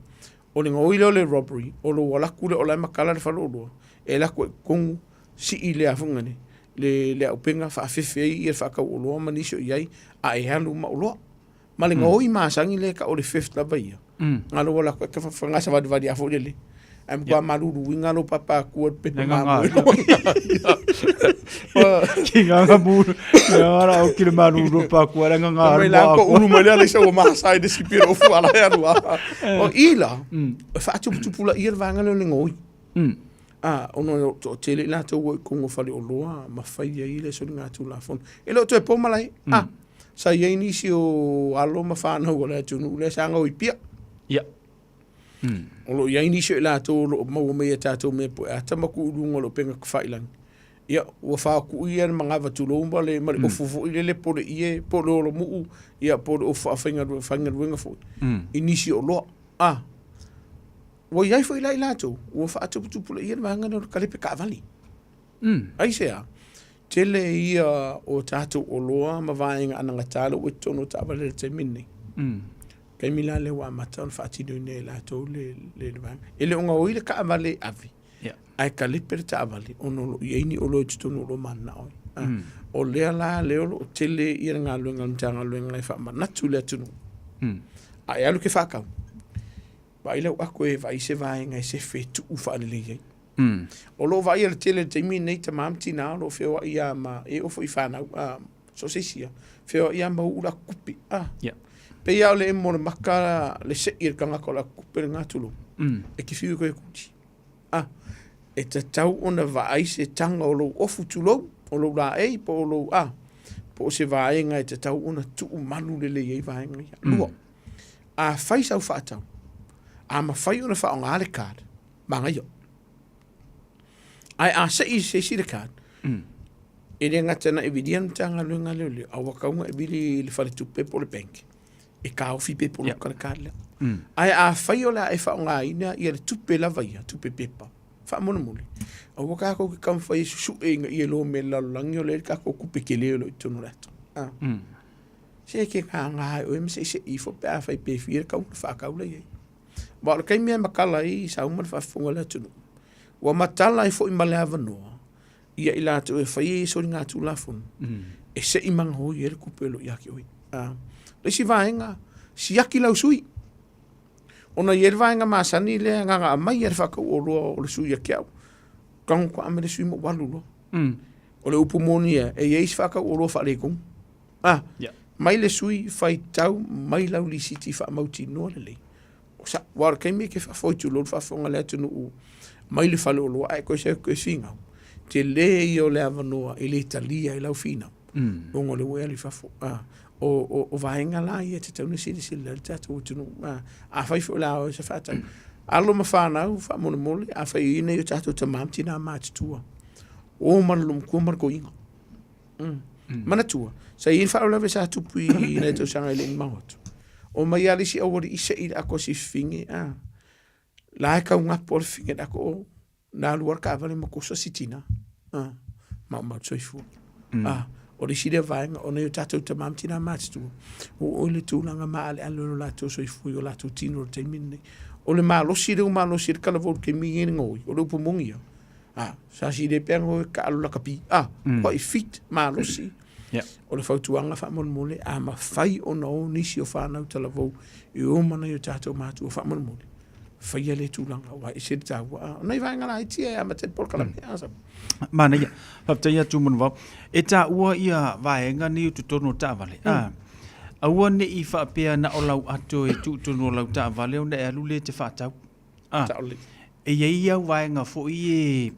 o le gaoi lea o le robbery, o lou alu atu lea o la e matala le faleoloa, e alu atu ai i totonu, sii le a foi lea, le, le auupega faafefe ai ia le faatau oloa ma nisi o i ai, a e alu ma oloa. Ma le gaoi masani lea e tau o le theft lava ia, na lou alu atu e fai savalivali lava foi lele, ae matua maluluina lou papa atua i le pepa mamoe. Ki nganga mu, nganga ra o ki le malulu pa kua la nganga Mai la ko ulu mai lea leisa ua masa i le sipi o fu ala e alu a. O i la, e faatuputupulaia le vaega lea o le gaoi. A, ona o le toatele i latou ua i totonu o faleoloa ma fai ai le soligatulafono. E le o toe po malae. A, sa i ai nisi o alo ma fanau o le atunuu lea sa gaoi pia. O lo o i ai nisi o i latou o lo o maua mai e tatou mea pue ata ma tuu i luga o le upega tafailagi. Ia, ua faotu'i ia le manava tulou ma le, ma le ofu foi lele po o le ie, po o le olomu'u, ia po o le ofu faafaigaluega foi i nisi o oloa. A, ua i ai foi la i latou ua faatuputupulaia le vaega lea o le kalepe taavale. Aisea? Tele ia o tatou oloa ma vaega anagata lea ua i totonu o taavale i le taimi lenei. Taimi la lea ua amata ona faatinoina e latou le le le vaega. E le o gaoi le taavale e ave, ae kalepe le taavale ona o lo o i ai ni oloa i totonu o lo o mananao ai. O lea la lea o lo o tele ia le galuega a le Matagaluega e faamanatu i le atunuu. A e alu e te faatau, vaai lau ato e vaai se vaega e sefe e tuu faalelei ai. O lo o vaaia le tele i le taimi lenei tama ma tina o lo o feoai lava ma, e oo foi i fanau, a, so o se isi lava, feoai lava ma uu le ato tupe, a. Pei lava o le emo o le maka le sei e le tagata o le ato tupe lena, tulou, e te fiu e toe kuti. A, e tatau ona vaai se taga o lou ofu, tulou, o lou laei po o lou, a, po o se vaega e tatau ona tuu malu lelei ai vaega ia. Lua, a fai sau faatau, a mafai ona faaaoga le card, manaia. Ae a sei se isi le card, e le gata na e vilia le Matagaluega a Leoleo, a ua tatau ona e vili i le faletupe po o le bank e taofi pe poloka le card lea. Ae afai o le a e faaaogaina ia le tupe lava ia, tupe pepa, faamolemole, aua tatou te taumafai e susue ina ia iloa mai e le lalolagi o lea e i ai le tatou tupe tele o lo o i totonu o le ato. Se e te gagā e oe ma seisei ifo pe afai pe fia le tau ona faatau lea i ai. Aua o le taimi lava e matala ai i sauma le faafofoga a le atunuu, ua matala ai foi ma le avanoa. Ia i latou e fai ai soligatulafono, e se'i magahoi ai le tupe o lo o ia te oe. A, le isi vaega, siaki lau sui. Ona i ai le vaega masani lea na ona aumai lava e le faatauoloa o le sui ia te au, tago toa ame le sui ma ou alu loa. O le upu moni ia, e i ai isi faatauoloa faaletonu. A, mai le sui faitau mai lau lisiti faamautinoa lelei. O sa, aua o le taimi e te faafoi tulou le faafofoga a le atunuu mai le faleoloa ae toe seu toe finau, tele ia o le avanoa e le talia ai lau finau, ona o lea ua e alu i fafo. A, o, o, o vaega la ia e tatau ona silasila i ai le tatou atunuu. A, afai foi o le a o e se faatau, alo ma fanau, faamolemole, afai o i ai nai o tatou tama ma tina matutua, o ma le loomatua ma le toeaina. Mm. Manatua, sa i ai le faalavelave sa tupu i nai tausaga e le i mamao atu. O mai lava le isi aualii sei le ato a si fafine, a. La e tau gapo le fafine i le ato o, na alu lava le taavale ma toso si tina. A, maumau le soifua. A, o le isi lea vaega, o nai o tatou tama ma tina matutua, ua oo i le tulaga maaleale o lo latou soifua i o latou tino i le taimi lenei. O le malosi lea ua malosi ai le talavou i le taimi lenei le gaoi, o le upu moni ia, A, sa si le pea ngoi ka alu lakapi. A, quite fit, malosi. Yeah. O le fautuaga faamolemole, a mafai ona o nisi o fanau talavou e o ma nai o tatou matua faamolemole, faia lea tulaga, aua e ese le taua. A, o nai vaega laiti ia e amata ai le polokalame. A, sa. Manaia. Faafetai atu Manuvao. E taua ia vaega nei o totonu o taavale. A, aua ne i faapea na o lau ato e tuu tonu o lau taavale ona e alu lea e te faatau. Ah, e i ai au vaega foi e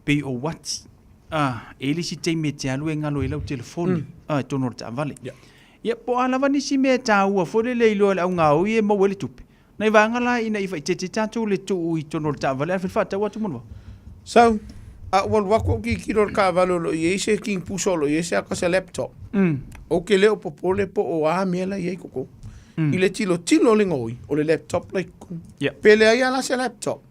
pei o uati. Ah, e i ai le isi taimi e te alu e galo ai lau telefoni mm. ah, i totonu o le taavale. Yeah. Ia, po o a lava nisi mea e taua foi lele i loa i le augaoi e maua ai le tupe. Nai vaega la ina ia faaeteete tatou le tuu i totonu o le taavale ae faatau atu manuvao. Sau, a ua alu atu ou tilotilo i le taavale o lo o i ai se kinipusa o lo o i ai se ata se laptop. Ou te le o popole po o a mea la i ai i totonu. I le tilotilo o le gaoi, o le laptop la i totonu. Pe leai lava la se laptop,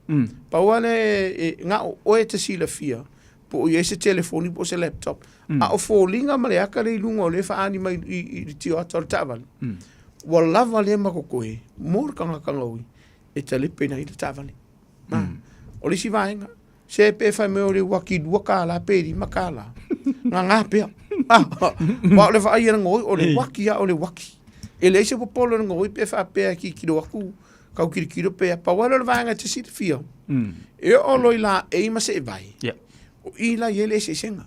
pau lava lea e na o oe e te silafia po o i ai se telefoni po o se laptop. A o foliga ma le ata lea i luga o lea e faaani mai i le tioata o le taavale, ua lava lea ma totoe mo le tagata gaoi e talepe ai le taavale. O le isi vaega, se pe fai mai o le uaki $2 pe $5, gagā pea. Aua o le vaai a le gaoi, o le uaki lava o le uaki. E leai se popole o le gaoi pe faapea e tilotilo atu, tau tilotilo pe a. Pau lava lea o le vaega e te silafia, e oo loa i laei ma seevae, o i la e i ai le eseesega.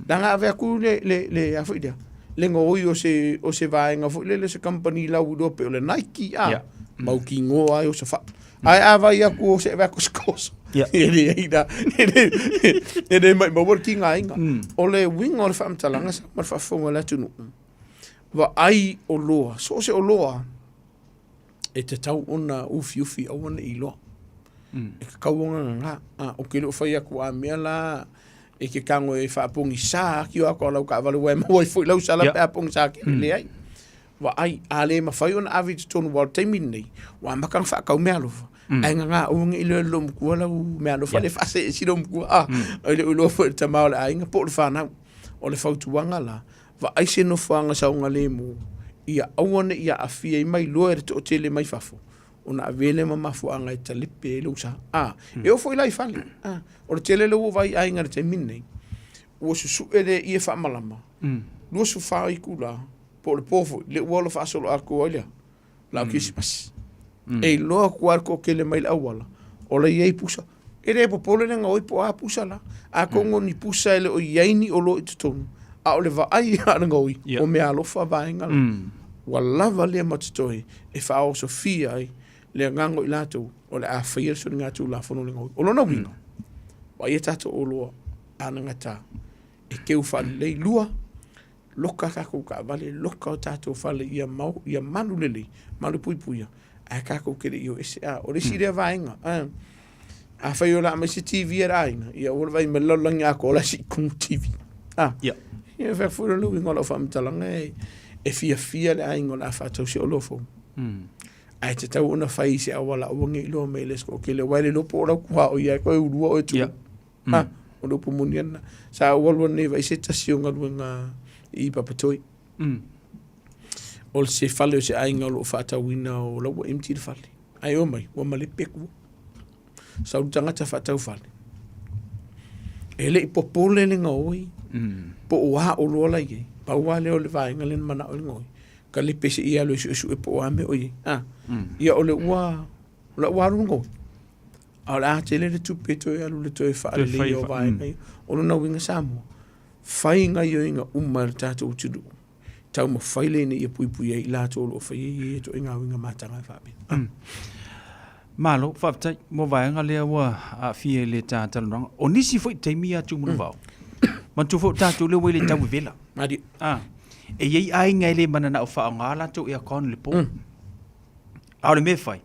Leaga ave atu le, le, le, a foi lea, le gaoi o se, o se vaega foi lele, se kamupani lauiloa pei o le Nike, a, yeah. mautinoa ai o se faa. Ae a vai atu o se ave atu se koso. Yeah. E leai la, e le, e le maumau le tigaina. O le uiga o le faamatalaga sa ma le faafofoga a le atunuu, vaai oloa, so o se oloa, e tatau ona ufiufi aua ne i iloa. E tatau ona gagā. A, ou te le o fai atu a mea la e te tago e faapogisa atu atu o lau taavale ua e maua ai foi lau sala pe a pogisa tele. Leai. Vaai, a le mafai ona ave i totonu aua o le taimi lenei, ua amata ona faatau meaalofa. Ae gagā aua ne i iloa e le loomatua lau meaalofa lea e faasee ese loomatua, a, e le o iloa foi e le tama o le aiga po o le fanau. O le fautuaga la, vaai se nofoaga saogalemu ia aua ne i aafia ai ma iloa e le toatele mai fafo ona avea lea ma mafuaaga e talepe ai lou sa. A, e oo foi la i fale. A, o le tele lea ua vaai i aiga i le taimi lenei, ua susue le ie faamalama, 24 itula, po o le po foi, lea ua ola faasoloatoa ai lea. la o Kerisimasi. E iloa atu lava le toatele mai le auala, o la e i ai pusa. E le popole le gaoi po o a pusa la. Atonu o ni pusa e le o i ai ni oloa i totonu, a o le vaai a le gaoi, o meaalofa vaega la. Ua lava lea ma totoe e faaosofia ai le agaga o i latou o le a faia le soligatulafono le gaoi. O lona uiga, vaai a tatou oloa anagata e teu faalelei. Lua, loka a tatou taavale, loka o tatou fale ia mau, ia malu lelei, malu puipuia, ae tatou te le i o ese. A, o le isi lea vaega, a, afai o le a aumai se TV a le aiga, ia aua le vaai mai le lalolagi atoa o la e sii i luga TV. A, yeah. Ia, fai atu foi le uiga o lau faamatalaga e, e fiafia le aiga o le a faatau se oloa fou. Ae tatau ona fai i se auala aua ne i iloa mai e le isi toatele, aua e le iloa po o lau tuaoi lava e toe ulua oe e tuu. Ha, o le upu moni ana. Sa ou alu ane vaai se tasi o galuega i Papatoetoe. O se fale o se aiga o lo o faatauina o la ua empty le fale. Ae omai, ua malepe tua. Sau le tagata faatau fale. E le i popole le gaoi, po o a oloa la i ai. Pau lava lea o le vaega lea na manao ai le gaoi, kalepe se i alu e suesue po o a mea o i ai. A, ia o le ua, o la ua alu le gaoi. A o le a tele le tupe e toe alu i le toe faaleleia o vaega ia. O lona uiga Samoa, fai gaoioiga uma e le tatou atunuu, taumafai lea ina ia puipuia ai i latou o lo o faia ia ituaiga uiga mataga e faapena. Malo, faafetai mo vaega lea ua aafia i le ta talanoaga. O nisi foi taimi ia Tumanuvao, manatua foi o tatou lea ua i le tau vevela. Malie. Ah, e i ai aiga e le mananao faaaoga latou aircon i le po. A o le mea e fai,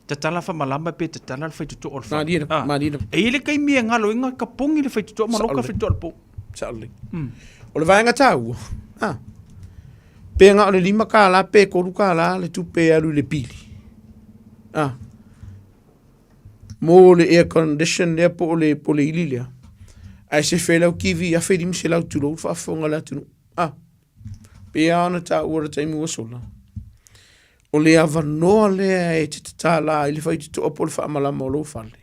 tatala faamalama pe tatala le faitotoa o le fale. Malie, ah. malie. E i ai le taimi e galo ai ka pogi le faitotoa ma loka le faitotoa o le po. Sao lelei. O le vaega taua, ah, pe na o le $5 pe $3 le tupe e alu i le pili. Ah, mo le air condition lea po o le, po o le ili lea. Ae sefe ai lau TV 1500 tulou le faafofoga a le atunuu. Ah, pei lava ona taua i le taimi ua sola. O le avanoa lea e te tatala ai le faitotoa po o le faamalama o lou fale,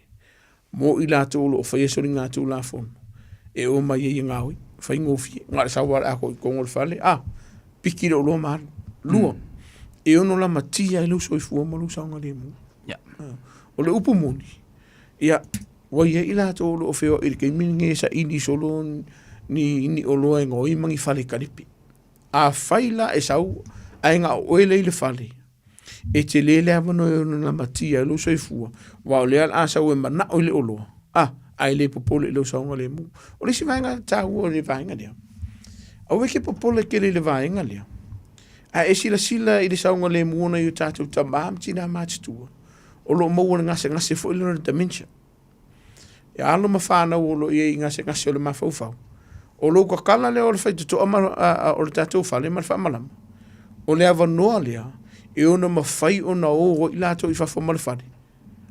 mo i latou o lo o faia soligatulafono e omai ai e gaoi, faigofie, na o le sau lava o le a i totonu o le fale, a, piki le oloa ma alu. Lua, e ono lamatia ai lou soifua ma lou saogalemu. O le upu moni, ia, ua i ai i latou o lo o feoai i le taimi lenei e saili solo ni oloa e gaoi ma ni fale kalipi. Afai la e sau ae na o oe lea i le fale, e tele le avanoa e ono lamatia ai lou soifua, aua o lea o le a sau e manao i le oloa, a, ae le popole i lou saogalemu. O le isi vaega taua o le vaega lea, aua e te popole tele i le vaega lea, ae e silasila i le saogalemu o nai o tatou tama ma tina matutua, o lo o maua i le gasegase foi lea o le dementia. E alo ma fanau o lo o i ai i gasegase o le mafaufau, o lou tatala lea o le faitotoa ma, o le tatou fale ma le faamalama, o le avanoa lea e ono mafai ona o ai latou i fafo ma le fale,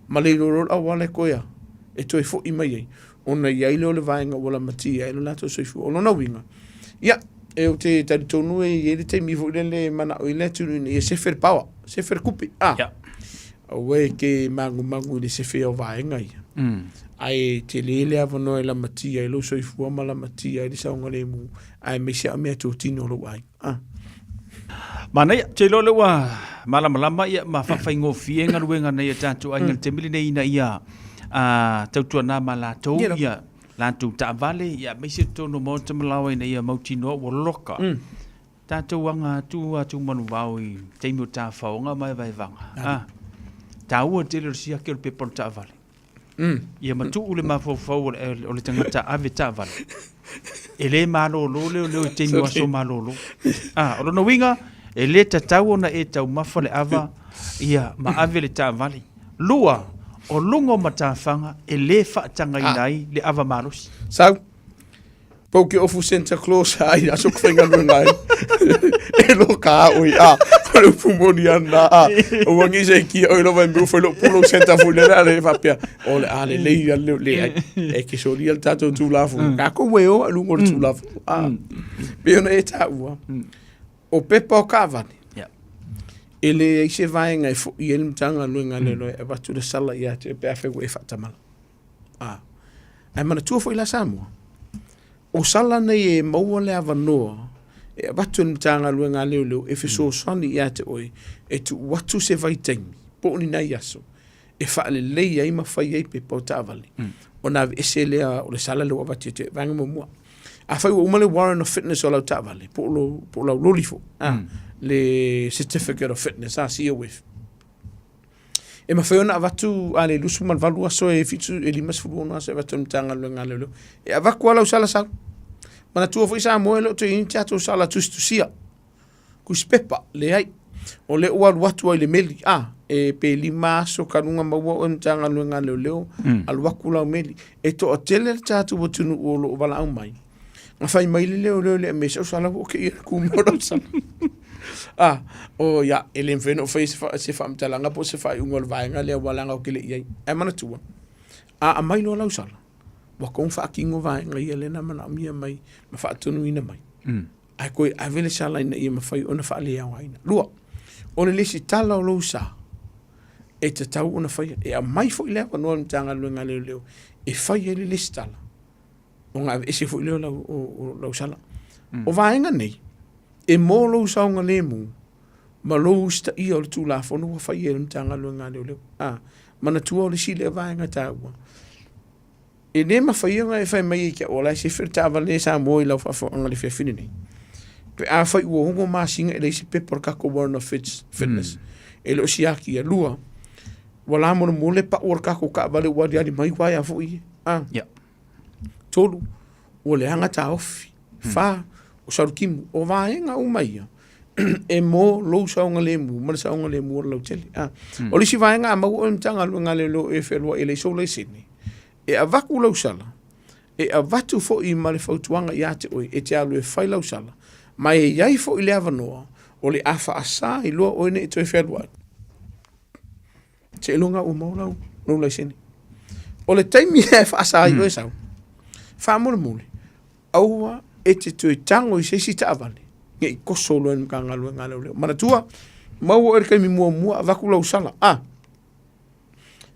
ma le iloa loa le auala e toe a, e toe foi mai ai, ona i ai lea o le vaega ua lamatia ai lo latou soifua. O lona uiga, ia, e ou te talitonu e i ai le taimi foi lele e manao ai le atunuu ina ia sefe le power, sefe le kupe, a. Yeah. Aua e te magumagu i le sefea o vaega ia. Ae tele le avanoa e lamatia ai lou soifua ma lamatia ai le saogalemu, aemaise lava meatotino o lou aiga. Ah. Manaia, ou te iloa o lea ua malamalama ia ma faafaigofie galuega a nai o tatou aiga i le taimi lenei ina ia tautuana ma latou ia latou taavale, ia aemaise totonu o maota ma laoa ina ia mautinoa ua loka. Tatou aga atu a Tumanuvao i taimi o tafaoga ma evaevaga. A, taua tele o le siaki o le pepa o le taavale. Ia matuu le mafaufau o le tagata ave taavale. E le malolo leo leo i taimi o aso malolo. A, o lona uiga, e le tatau ona e taumafa le ava ia ma ave le taavale. Lua, o luga o matafaga e le faatagaina ai le ava malosi. Sau. Pau ke ofu Santa Claus ai aso ko whaingaluenga ai. E lo ka oi a. O le upu moni ana a. O wangi se ki oi lova e meu whai lo pulo Santa fu le le whapea. O le a le lei a le le ai. E ke sori al tātou tūlafu. Ka ko we o lungo le tūlafu. A. Pe ona e tā ua. O pepa o kaavale. E le ai se vaenga e fo i e le Matagaluega le loe e avatu le sala ia te pe a whai e whaatamala. A. Ae manatua foi la Samoa, o sala nei e maua le avanoa e avatu e le Matagaluega a Leoleo e fesoasoani ia te oe e tuu atu se vaitaimi po o ni nai aso e faalelei ai ma fai ai pepa o taavale ona aveese lea o le sala lea ua avatu ia te oe. Vaega muamua, afai ua uma le warrant of fitness o lau taavale po o lou, po o lau loli foi, a, le certificate of fitness, a, COF, E mafai ona avatu a le 28 aso e 7 e 56 aso e avatu e le Matagaluega a Leoleo. E avatu lava lau sala sau. Manatua foi Samoa e le o toe i ai ni tatou sala tusitusia, tusipepa, leai. O lea ua alu atu ai le meli, a, e pe 5 aso kaluga maua oe Matagaluega a Leoleo, alu atu lau meli. E toatele le tatou atunuu o lo o valaau mai. Na fai mai le leoleo le aumai sau sala ua oke ia le kumea o lau sala. Ah, o ia, e le mafai ona ou faia se, fa, se faamatalaga po o se faaiuga o le vaega lea ua laga ou te le i ai. Ae manatua, a aumai loa lau sala, ua tatau ona faatino vaega ia lea na manaomia mai ma faatonuina mai. Ae toe ave le sala ina ia mafai ona faaleaogaina. Lua, o le lesitala o lou sa, e tatau ona faia. E aumai foi le avanoa i le Matagaluega a Leoleo e fai ai le lesitala. Ona aveese foi lea o lau, o, o lau sala. O vaega nei, e mo lou saogalemu ma lou usitaia o le Tulafono ua fai e le Matagaluega a Leoleo. A, manatua o le isi lea vaega taua, e le mafai ona e fai mai ia te au o la e sefe le taavale e Samoa i lau faafofoga i le afiafi lenei. Pe afai ua 6 masina e leai se pepa o le tatou warrant of fitness, e le o siakia. Lua, ua lamolemole le pau o le tatou taavale ua aliali mai uaea foi ia. A. Yeah. Tolu, ua leaga taofi. Fa, o salutimu. O vaega uma ia, e mo lou saogalemu ma le saogalemu o le lautele. A. O le isi vaega a maua oe i le Matagaluega a Leoleo e fealuai e leai sou laisene, e avatu lau sala, e avatu foi ma le fautuaga ia te oe e te alu e fai lau sala, ma e i ai foi le avanoa o le a faasa ai loa oe ne i toe fealuai. Seiloga ua maua lau, lou laisene. O le taimi e faasa ai oe sau, faamolemole, aua e te toe tago i se isi taavale, ne i koso loa i le Matagaluega a Leoleo. Manatua, maua oe i le taimi muamua, avatu lau sala, a,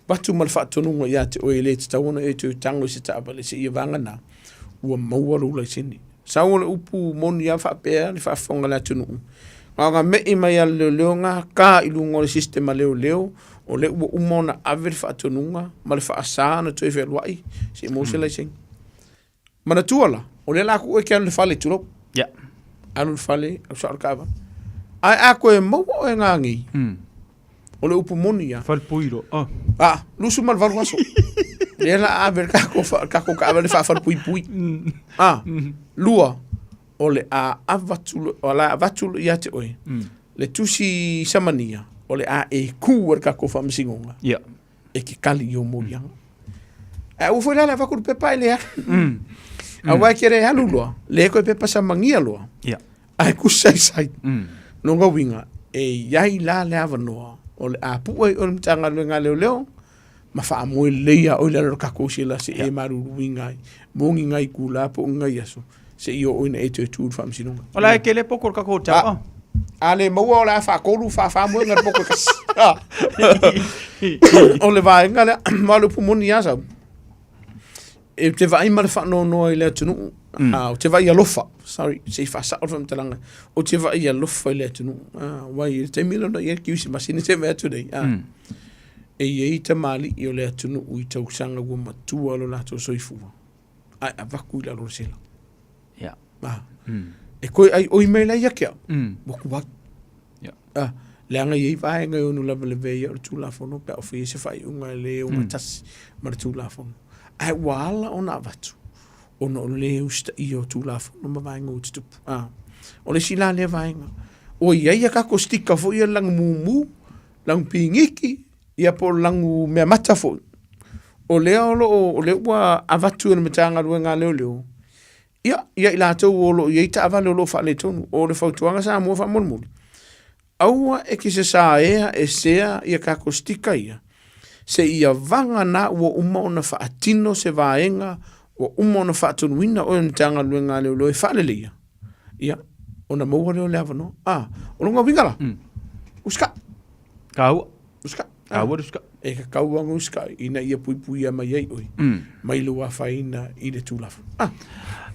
avatu ma le faatonuga ia te oe e le tatau ona e toe tago i se taavale seia vagana ua maua lou laisene. Sau o le upu moni lava faapea le faafofoga a le atunuu, na ona me'i mai lava e le leoleo gata i luga o le system a leoleo, o lea ua uma ona ave le faatonuga ma le faasa ona toe fealuai seia maua se laisene. Manatua la, o lea la a tuu oe e te alu i le fale, tulou. Yeah. Alu i le fale, alu sao i le taavale. Ae a toe maua oe gagei, O le upu moni ia. Falepuiro. Oh. Ah, 28 aso. Lea la ave le tatou fa tatou taavale faafalepuipui. Ah, lua, o le a avatu o le a avatu ia te oe. Le tusi samania o le a e ku e le tatou faamasinoga. Yeah. E ke kali i o moliaga. Ae aua foi la le avatu le pepa e le alu. Aua e ke le alu loa, le koe pepa samagia loa. Yeah. Ae kusaisai. Lona uiga, e i ai la le avanoa o le a pue ai oe i le Matagaluega a Leoleo ma faamoe lelei ia oe i lalo o le tatou sela seia e maluluina ai mo ni nai itula po o ni nai aso seia oo ina e toe tu i le faamasinoga. O la e kele poko le tatou tau. A le maua o le a faatolu faafa moega le poko e tasi. O le vaega lea, ma o le upu moni lava sau. E te vaai ma le faanoanoa i le atunuu, ah, ou te vaai alofa, sorry, se i faasao le faamatalaga, ou te vaai alofa i le atunuu. Ah, aua i le taimi lea na i ai le kerisimasi te vaai atu nei, ah, e i ai tamalii o le atunuu i tausaga ua matua lo latou soifua, ae avatu i lalo o le sela. Yeah. Ah, E koe ai oi mai la ia ke au, ua tuai. Ah, leaga e i ai vaega e ono lavelave ai o le Tulafono pe a o faia se faaiuga e le ogatasi ma le Tulafono. Ae ua ala ona avatu ona o le lē usitaia o Tulafono ma vaega ua tutupu. Ah, o le isi la lea vaega. Ua i ai a tatou sticker foi ia lanu mumu, lanu piniki, ia po o le lanu meamata foi. O lea o lo o, o lea ua avatu e le Matagaluega a Leoleo Ia, ia i latou o lo o i ai taavale o lo o faaletonu, o le fautuaga Samoa faamolemole, aua e te sasaea esea ia tatou sticker ia, seia vagana ua uma ona faatino se vaega ua uma ona faatonuina oe e le Matagaluega a Leoleo e faaleleia, ia, ona maua lea o le avanoa. A, o lona uiga la, usikai. Taua. Usikai. Taua le usikai. E tatau lava ona usikai ina ia puipuia mai ai oe mai lou afaina i le Tulafono. Ah.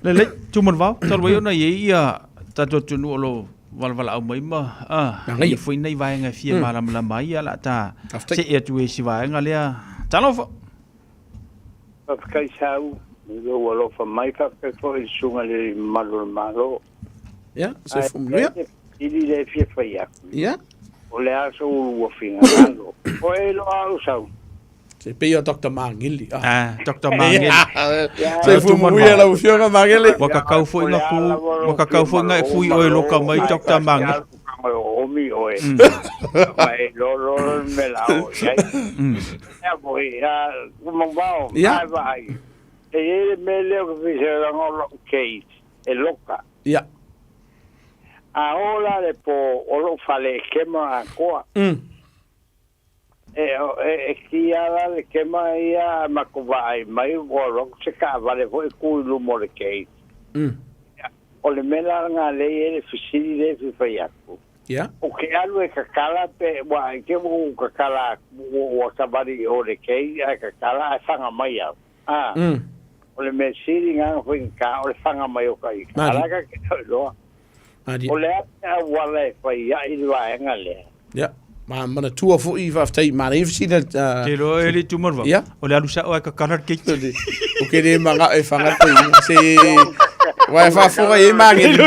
Lelei, Tumanuvao, talu ai ona i ai ia tatou atunuu o lo o valavalaau mai ma ah, ia foi nei vaega e fia malamalama ai, ia la ta see atu i si vaega lea. Talofa! Faafetai Sau i lou alofa mai, faafetai foi i le Susuga i le Mamalu o le Malo. Ia, soifua manuia. Ae fesili lea e fia fai atu. Ia. O le a sou lua finagalo? O e iloa au sau. Se pei o Dr. Magele. Ah, Dr. Magele. Soifua manuia lau Afioga Magele. Ua kakau foi nga ku, ua kakau foi nga e fui oe loka mai Dr. Magele. Omi oe. Ma e lolo me la o iai. Ea foi, a kumavao, Ia. ai vaai. E i ai le mea lea o ke fiselanga o lou case, e loka. Ia. A oo la le po o lou fale e kema atoa. E, e, e kia la le kema ia a matou vaai mai ua alu atu se taavale foi tu i luma o le gate. O le mea la lena lea e i ai le fesili lea e fia fai atu. Ia. Ou te alu e tatala pe ua i te ua ou tatala atu ua, ua savali i o le gate ae tatala ae faga mai au. A. O le mea sili gā whainga o le whanga mai o ka ika. Mari. Alaka ke tau loa. Mari. O le ate a wala e whai ia i le waenga lea. Ia. Ma mana tua foi faafetai manaia fesili Te loa e le tumarua. Ia. O le alu sao ai ka kala le keiki. O ke le manga e whanga te inga se Wai whaafoga i maangi.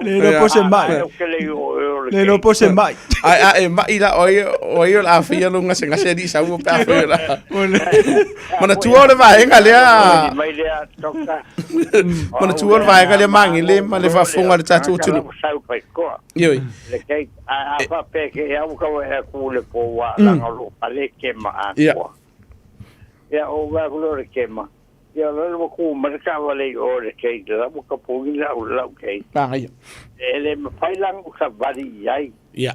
Le lo po se mai. Le lo po se mai. Ai a e mai la oi oi o la fia lunga se ngase di sau pe a fia la. Mana tua o le vaenga lea. Mai lea toka. Mana tua o le vaenga lea maangi le ma le whaafoga le tātou tunu. Sau pai koa. Ioi. Le kei a a fa pe ke au ka e ku le po wa Mm. langa lo pale ke ma a Ia. koa. Ia o wa ku le ke ma. Ia lo le ku ma ka wa le o le kei la mo ka po ni la o la kei. Pāngaia. E le ma pai lang u sa vari i ai. Ia.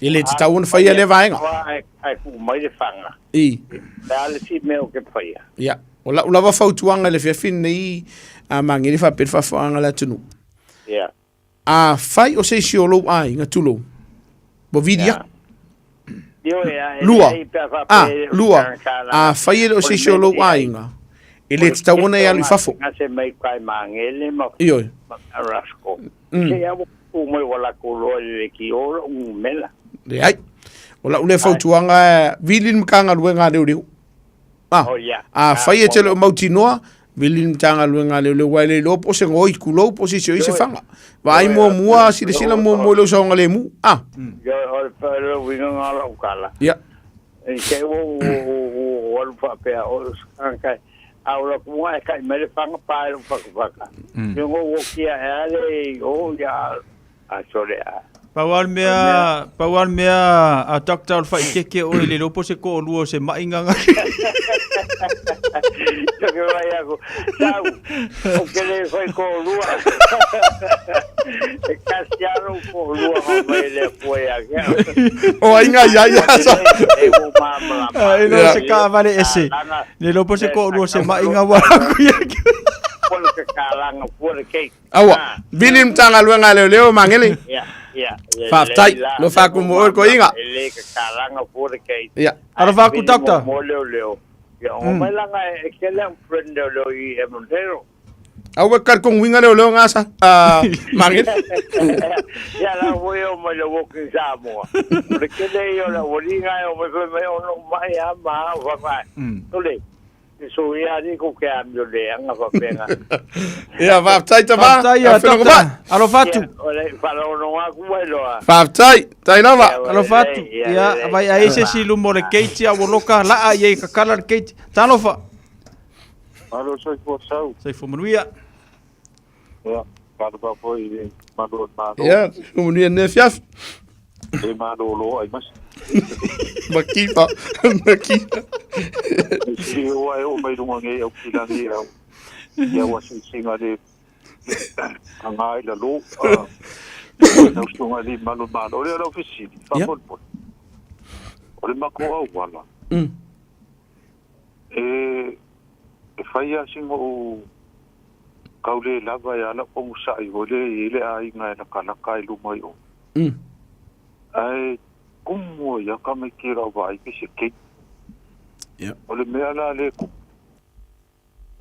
I le te tau ona whaia le vaenga. Ai ai ku mai le whanga. I. Le ale si mea o ke whaia. Ia. O la lava fautuanga le fiafini nei a maangi le whapere whawhaanga le atunu. Ia. A whai o se isi o lou ai ngā tulou. Bo vidia. Io e a Lua. e pe fa A, pe lua. A whai ele o se isi o lou ai ngā. E le te tau ona e alu i fafo. Nga se mai kai mangele ma Ioi. ma rasko. Mm. Se au ku mai wala ku lo le ki o u mela. Le ai. O la ule fautuanga vili mkanga luenga leo leo. Ah. Oh, ia. A whai e te leo mautinoa, vili mkanga luenga leo leo. Wai le leo po se ngoi kulou po se sio i se whanga. Vai mua mua, sila sila mua mua leo saonga le mu. Ah. Io o le pa le winga ngala u kala. Ia. E ke o o o o alu fa pe o kai a o la ku ai kai mai le whanga pa le whaka whaka. Io ngo o kia e ale o ia a sore a. Pau al mea, pau al mea a doctor o le whaikeke o le lopo se ko o lua o se mai nganga. Io ke vai aku. Tau. O ke le fai ko lua. E kasiaro ko lua ma mai le koe a ke. O ai ngā ia ia sa. E o ma ma. E lo se ka vale ese. Le lopo se ko o lua o se mai nganga wala kuia. Polo ke kalanga polo ke. Aua. Vili mtanga luenga leo leo mangele. Ya, ya. Faafetai, lo fakumu oe ko inga. E le ke kalanga polo ke. Ia. Alofa aku, doctor. Mo leo leo. Ya, o mai langa e ke le friend leo leo i e Montero. Aua kar kong winga leo leo ngasa. Ah, mangele. Ya la voy o mai le woki Samoa. O le ke le yo la wori ngai o mai mai o no mai a ma o fa mai. Tole. So ia ni ko ke am yo le anga fa penga. Ia, faafetai tama. Faafetai, ia, Afioga doctor. mai. Alofa atu. O le falo no aku mai loa. Faafetai, tai lava. Alofa atu. Ia, vai a ese si lumo le keiti a woloka laa ia i kakala le keiti. Talofa. Alo, soifua sau. Soifua manuia. Ia, whanau foi i le malo o malo. Ia, manuia ne fiafi. E malo lo ai masi. Makifa, makifa. E si o ai o mai runga ngei au ki langi au. Ia wa si singa le a ngai la lo. Nau sunga le malo malo. O le lau fisili, whamonpon. O le mako au wala. E, e whai a singo o kau le lava e ala pongu sa'i o le i le a inga e laka laka i lumai o. Ai kumu ia ka mai ki rau vai pe se kei. Ia. O le mea la le ku.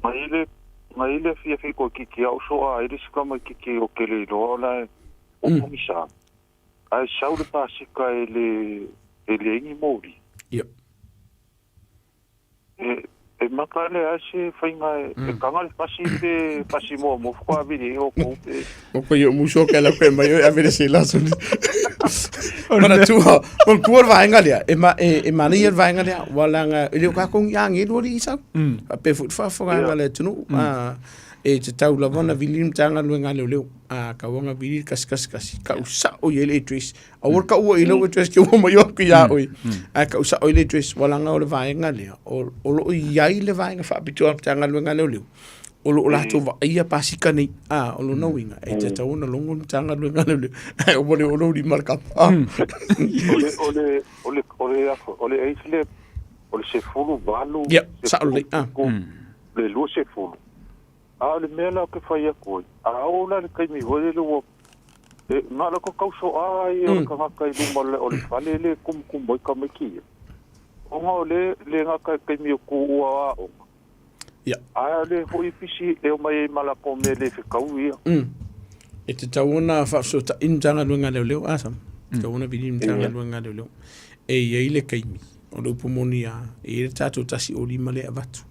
Mai le mai le fia fi ko ki ki au so a i le sika mai ki ki o ke le iloa o la e o pongisa. Ai sau le pasika e le ingi mori. Ia. E maka le a se whainga e kanga le pasi pe pasi moa mo whakwa viri o kou pe. O ko yo muso ke la ko mai a vere se la so. Mana tua, mon kuor vaenga lea. E ma e mana ia vaenga lea wala nga e le ka kong yang e lori isa. A pe fu fa fa nga le tunu. A e te tau lava na vili mtanga luenga leo leo. A ka wanga vili kas kas kas ka usa o ye le dress. A wor ka ua i le dress ke o mo yo ku ya oi. A ka usa o le dress wala nga o le vaenga lea. O lo i ai le vaenga fa pitua mtanga luenga leo leo. O lo la to va ia pasika nei. A o lo na winga e te tau na longo mtanga luenga leo leo. O bole o lo di marka. O le o le o le o le eisle o le sefulu valu. Ya, sa o le. Ah. Le lu sefulu. A le mea la ke whai a koe. A o la le kaimi hoi le ua. E ngā la ko kauso a i o le kangaka i luma le o le whale le kum kum moi ka mai kia. O ngā o le ngā kai kaimi o ku ua a o. Ae o lea foi e pisi e omai ai ma latou mea le fetau ia. E tatau ona faafesootai le Matagaluega a Leoleo, a Sam? Tatau ona vili le Matagaluega a Leoleo. E i ai le taimi, o le upu moni lava, e i ai le tatou 105 lea e avatu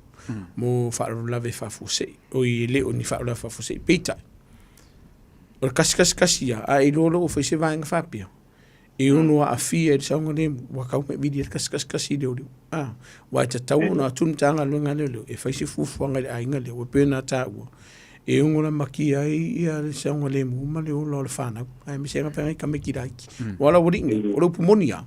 mo faalavelave faafuasei. Oi, e le o ni faalavelave faafuasei. Peitai, o le 111 lava, a e iloa loa ua fai se vaega faapea, e ono aafia i le saogalemu, ua tatau ona e vili ai le 111 i leoleo. A, aua e tatau ona atu le Matagaluega a Leoleo e fai se fuafuaga i le aiga lea, ua pei ona taua, e ono lamatia ai ia le saogalemu ma le ola o le fanau, aemaise lava pe ana i tamaiti laiti. Aua o le aualii nei, o le upu moni lava,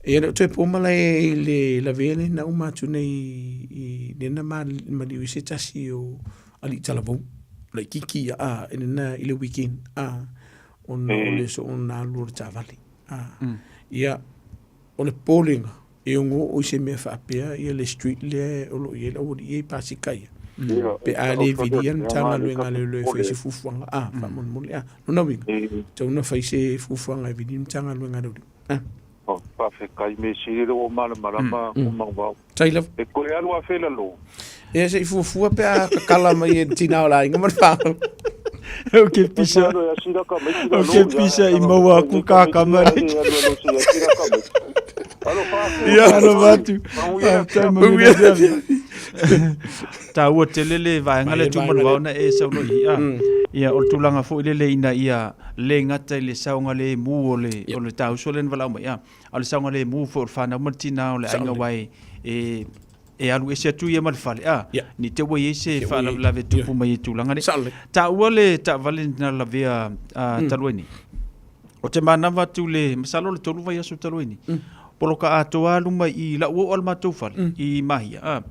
e le o toe po malae i le lavea lea na uma atu nei i lea na maliu ai se tasi o alii talavou laitiiti ia, a, i le weekend, a, ona o le soona alu o le taavale. A, ia, o le popolega, e ono oo i se mea faapea ia le street lea o lo o i ai le aualii ia i pasika ia. Pe a le vilia le Matagaluega a Leoleo e fai se fuafuaga, a, faamolemole, a. Lona uiga, e tatau ona fai se fuafuaga e vili le Matagaluega a Leoleo. A. Faafetai mea sili lea ua malamalama Mauvao. Tai lava. E toe alu afe lalo. Ia se i fuafua pe a kakala mai e le tina o le aiga ma le whanau. Ou ke pisa. Ou ke pisa i maua aku ka kamari. Ia. Alofa atu. Faafetai mo le afiafi. Taua tele le vaega lea Tumanuao na e saunoa i ai. Ia, o le tulaga foi lele ina ia le gata i le saogalemu o le, o le tauso lea na valaau mai, a o le saogalemu foi o le fanau ma le tina o le aiga aua e, e alu ese atu ia ma le fale, a, ne i te i ua i ai se faalavelave e tupu mai i tulaga nei. Taua le taavale na lavea talu ai nei. Ou te manava atu le, masalo o le 3 vaiaso talu ai nei, poloka atoa alu mai i lau oo a le matou fale i Mahia, a,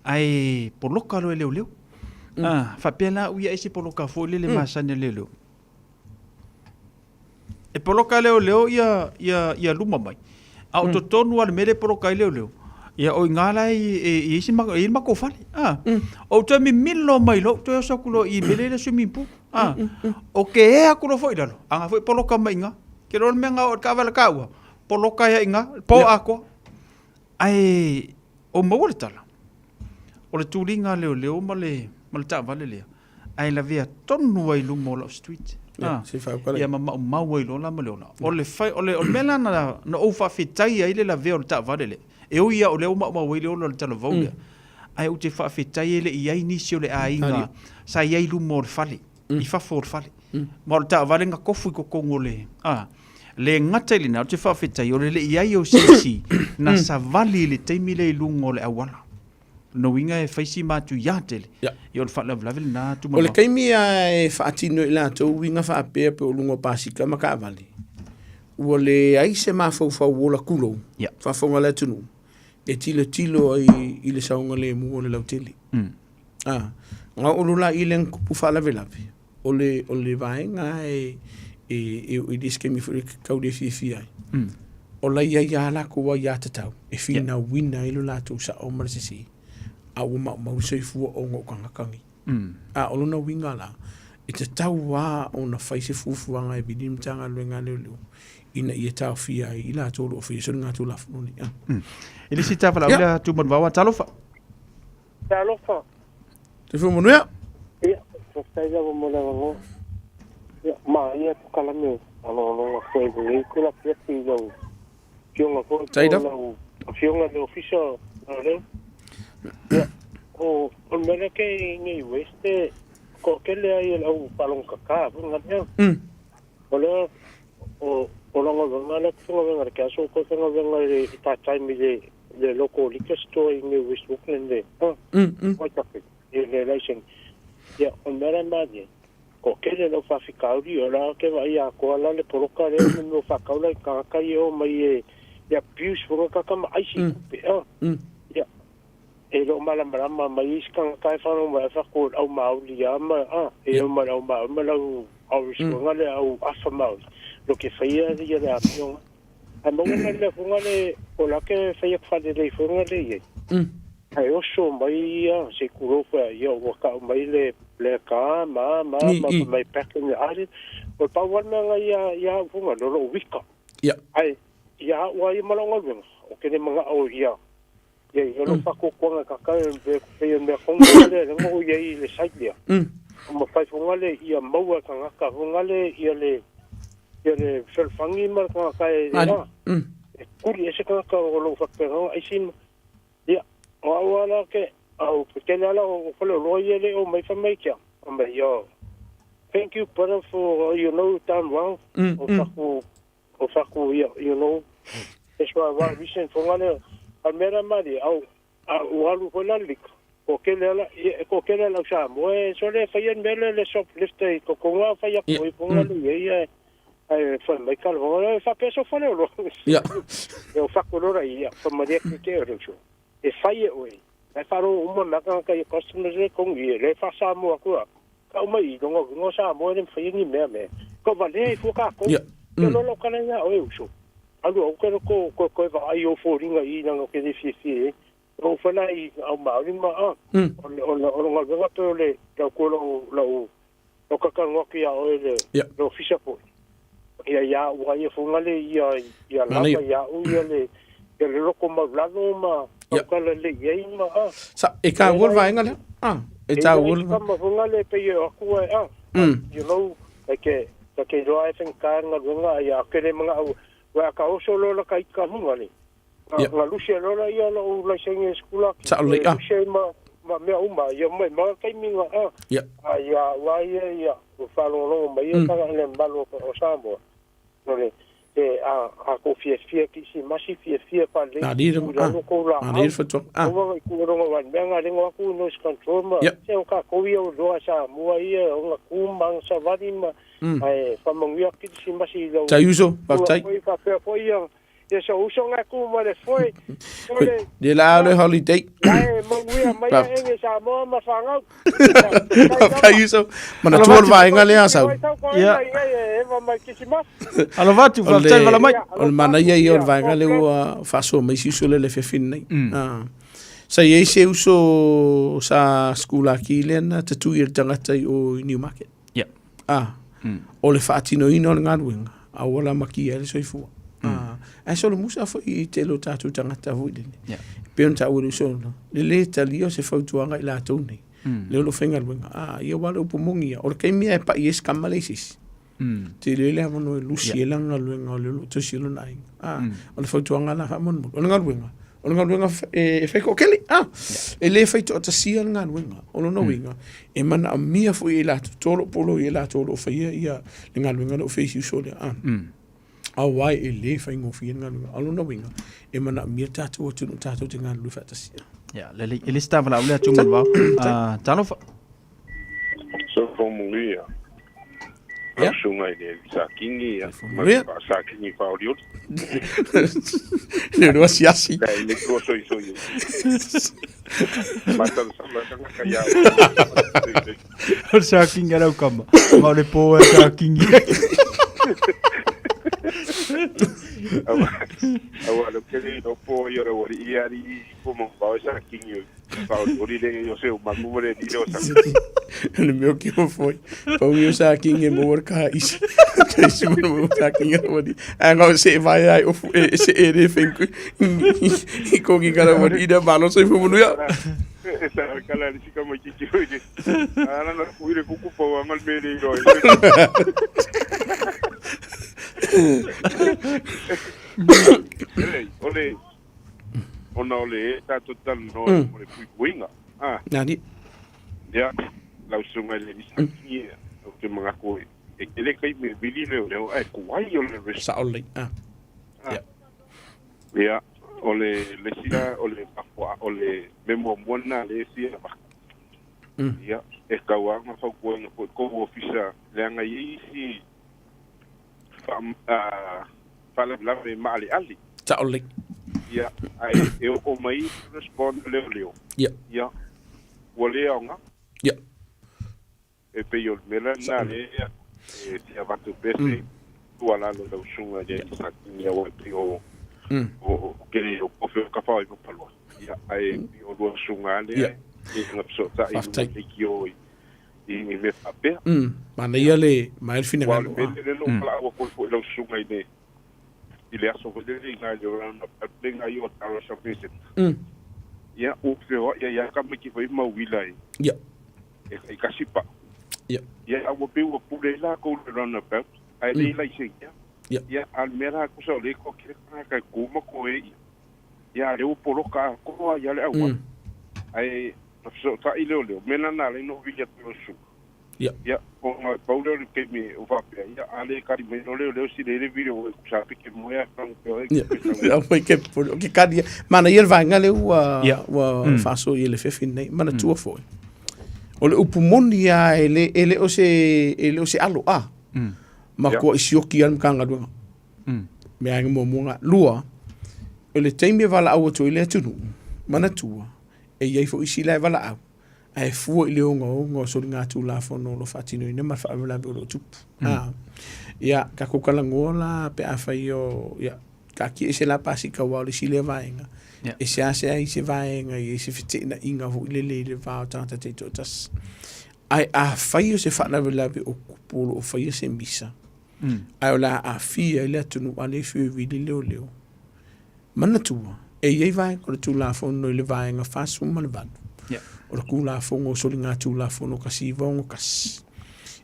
ae poloka loa e leoleo. A, faapea la au ia ai se poloka foi lele masani a leoleo. E poloka leoleo ia, ia, ia luma mai. A o totonu lava o le mea lea e poloka ai leoleo, ia o i ina la e i ai se e i ai le matou fale. A, ou toe mimilo mai loa, ou toe oso atu loa i i mea lea e i le swimming pool. A, ou te ea atu loa foi i lalo, a na foi e poloka mai i ina. Ke iloa le mea na oo i le taavale a taua, poloka ai lava i ina, po atoa. Ae o maua le tala, o le tuliga a leoleo ma le, ma le taavale lea, ae lavea tonu ai i luma o lau street. Ia, Ah, se faaukala. ia ma maumau ai loa la ma le ola. O le fai, o le, o le mea la na, na ou faafetai ai le lavea o le taavale lea, e ui lava o lea ua maumau ai le ola o le talavou lea, ae ou te faafetai e le i i ai nisi o le aiga sa i ai i luma o le fale, i fafo o le fale. Ma o le taavale na tofu i totonu o le, a, le gata i lena, ou te faafetai o le le i ai o se isi na savali i le taimi lea i luga o le auala. Lona uiga e fai si matuia tele. Ia. Ia o le faalavelave lena O le taimi lava e faatino e i latou uiga faapea pei o luga o pasika ma taavale, ua leai se mafaufau ola tulou, faafofoga le atunuu, e tilotilo ai i le saogalemu o le lautele. A, na oo loa la i le na tupu faalavelave, o le, o le vaega e, e, e oo i le isi taimi foi lea tau le fiafia ai. O la e i ai lava latou aiatatau e finauina ai lo latou sao ma le sese, a ua maumau le soifua ona o tagata nei. A o lona uiga la, e tatau lava ona fai se fuafuaga e vili le Matagaluega a Leoleo ina ia taofia ai i latou o lo o faia soligatulafono nei. E le isi tafalaau lea Tumanuvao, talofa. Talofa. Soifua manuia. Ia, faafetai lava mo le avanoa. Ia, maia polokalame o faalogologo atu ai i lenei itula afiafi i lau Afioga foi po o lau Afioga i le Ofisa o Leoleo. Ia, o o le mea lea ke i nei West, e toatele ai e le au faalogotata foi na mea. O lea, o o lau galuega lea ou te faigaluega i le council, ou toe faigaluega i le part time i le le local liquor store i New West Auckland le Waitaki i le license. Ia, o le mea la e malie, toatele lau faafitauli, o la ke vaai atoa la le poloka lea ma mea o faatau la i tagata ia e omai e e abuse foi tagata ma aisi i tupe. Ia, e le o malamalama mai isi tagata e faalogo mai ai faatu o le au Maori lava ma a e omai le au Maori ma lau Irish foi le au afa Maori lo ke faia ia le amioga. Ae maua la le mea foi lale o la ke fai atu faalelei foi lale i ai. Ae oso mai ia se i tulou foi a ia ua tau mai le le ka ma ma ma mai back in the island. O le pau lava le mea na ia ia au foi lale o lou wika. Ae ia au lava ia ma lau galuega, ou te le manao ia. Ia, ia lo whakokuanga ka kai pe pe mea konga le le ngo ia i le site lea. Ma fai fonga le ia maua ka ngaka fonga le ia le ia le felfangi ma ka kai le. E kuri e se ka ka o lo whakapega ai sin. Ia, o au ala ke au petele ala o fale lo ia le o mai fa mai kia. Ma yo. Thank you brother for you know done well. O faku ia you know. That's why wa recent fonga le a mera mari au a ualu ko la lik. Ko kele ala ko kele ala sa mo e so le fa yen mele le shop lift e ko ko nga fa ya ko ko nga le ia ai fa mai kal vo fa peso fa le lo. Ia. E o fa ko lora ia fa maria ke ke ro so. E fa ye o e. E fa ro uma na ka ka customers le kong ye le fa sa mo ko. Ka uma i ngo ngo sa mo le fa ni me me. Ko va le fu ka ko. Ke lo lo kana ia o e uso. Alu o ke ko ko ko va ai o fo ringa i na ke le fi fi. O fana i au maori ma a. O o o nga nga to le ka ko lo lo lo ka ka ngoki ia o le lo fisa po. Ia ia ua ia funga le ia ia la ia u ia le ia le loko ma lalo ma ka le le ia ma a. Sa e ka wol va enga le. Ah, e ta wol. Ma funga le pe ia aku a. You know, like ka ke roa e whenka nga runga ia kere mga au wa ka oso lola ka ika hunga le. Nga lusia lola ia la u lai senge skula. Sa le a. Lusia ma ma mea uma ia mai ma kai minga a. Ia. A ia wa ia ia o whalongo mai ia tanga le malo o Samoa. No le e a a ko fia fia ki si masi fia fia pa le. Na ni ko la. Na ni fa to. Ah. O ku rongo wa mea nga lengo aku noise control ma. Se o ka ko ia o loa Samoa ia o nga ku mang sa vari ma. Ai fa manguia ki si masi lo. Ta uso, fa tai. Fa fa fo ia. Ia so uso nga ku ma le foi. Le la le holiday. Ai manguia mai e Samoa ma whangau. Fa uso. Mana tuol va enga le asau. Ia. Alo vatu fa tai vala mai. O mana ia ia o va enga le ua faso mai si uso le le fefin nei. Ah. Sa ia se uso sa skula ki le na te tu i tangata i o Newmarket. Ia. Ah. O le whaatino ino le ngaruenga. A wala maki e le soifua. Ah, ai solo musa fo i te lo tātou tangata fo i lele. Pe on tā uru solo. Le le tali o se fautuanga i la tau nei. Le olo whenga luenga. Ah, ia wale upo mongi ia. O le keimia e pa i es kamalesis. Te le le amono e lusi e langa luenga o le lo tosi lo na inga. Ah, o le fautuanga la whamon mo. O le ngaruenga. O le ngaruenga e whaiko kele. Ah, e le whaito atasia le ngaruenga. O lo no inga. E mana a mia fo i la tolo polo i la tolo whaia ia le ngaruenga lo whaisi usole. Ah. A wai e le whai ngofi e ngaruenga. O lo no inga. E mana a mia tātou atu no tātou te ngaru whaatasia. Ia, lele, e le stava la ule atu ngol vau. Ah, talofa. So fo mungia. Ia. Sunga i le sa kingi ia. Mungia. Sa kingi whaoriori. Le rua siasi. Kai le kua soi soi. Matala sama tanga kai au. O sa kingi arau kama. Ma o le pō e sa kingi. Awa lo kere no pō i ora wari i ari i ko mo pao sa kingi whaoriori le o se o maku le ni o sa. Le meo ki o foi. Pau i o sa kingi mo war ka isi. Te isi mo mo sa kingi o wari. A ngau se vai ai o fu e se e re fenku. I ko ki kara wari i da malo se fu munu ya. E sa kala ni sika mo kiki o i. Ana na kuire kuku pau angal me le roi. Ele, ole, ona ole e tātou tanu no o le puipuinga. Ah. Nani. Ia, lau sunga le misa ki e, o te mga ko e kele kai me vili le o leo, ai kuai o le res. Sa ole, ah. Ia. Ia, o le lesira, o le mafua, o le memo muana le sia ma. Ia, e kauanga faukuenga po ko ofisa, leanga i isi fa la ma ali ali. Sa ole. Ia, ai e o mai respond leo leo. Ia. Ia. Ua le aoga. Ia. E pei o le mea lena lea e tia vatu pese tua lalo lau suga i le sakini aua e pei o o kele o kofe o kafao i papaloa. Ia, ai e pei o lua suga lea e ngapsota'i Faafetai. i o i i mea faapea. Mana ia le mai le Ua o le finagalo. mea lele o palaua koe fo'i lau suga i le i le aso foi lele i nai le orana le ngai o talo sa pese. Ia, ua feoai ai lava tamaiti foi ma uila e, Ia. e taitasi pa'u. Ia. Ia, a ua pei ua pule ai lakou i le runabout, ae le i laisenia. Ia. Ia, a o le mea la tusa o lea e toatele tagata e tu ma toe ia. Ia, a o lea ua poloka atoa ai lava le auala. Ae na fesootai leoleo, mea la na ala ai ona ou vili atu i lau susuga. Ia. Ia, ona pau lea o le taimi o faapea, ia, a le kali mai loa leoleo sila i le video e tusa lava pe ke moe a tau pea oe. Ia, ia, mai ke pole. O ke kali ia. Mana ia le vaega lea ua, Ia. ua faasoa i le fefi nei. Manatua foi. O le upu moni lava e le, e le o se, e le o se alo, a. Matua i sioki lava le Matagaluega. Mea ina muamua lena. Lua, o le taimi e valaau atu ai le atunuu, manatua, e i ai foi isi la e valaau, ae fua i le ogaoga o soligatulafono o lo o faatinoina ma le faalavelave o lo o tupu. A, ia, tatou talanoa la pe afai o, ia, taatia ese la pasika aua o le isi lea vaega, e seasea ai se vaega i ai se feteenaiga foi lele i le va o tagata taitoatasi. Ae afai o se faalavelave o tupu o lo o faia se misa, ae o le a aafia ai le atunuu a le fiu e vili leoleo, Manatua, e i ai vaega o le Tulafono i le Vaega 48 o le Tulafono o Soligatulafono 1961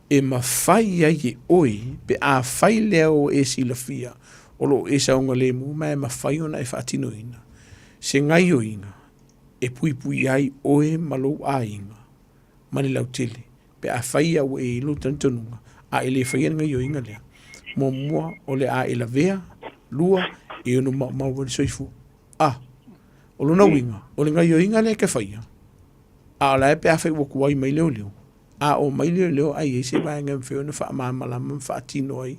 e mafai ai e oe pe afai lea ua e silafia o lo o e saogalemu ma e mafai ona e faatinoina se gaioiga e puipui ai oe ma lou aiga ma le lautele pe afai ia ua e i ai lou talitonuga a e le faia le gaioiga lea. Muamua, o le a e lavea, lua, e ono maumau ai le soifua. A, o lona uiga, o le gaioiga lea e te faia, a o la e pe afai ua tuai mai leoleo, a oo mai leoleo ae i ai se vaega e mafai ona faamalamalama ma faatino ai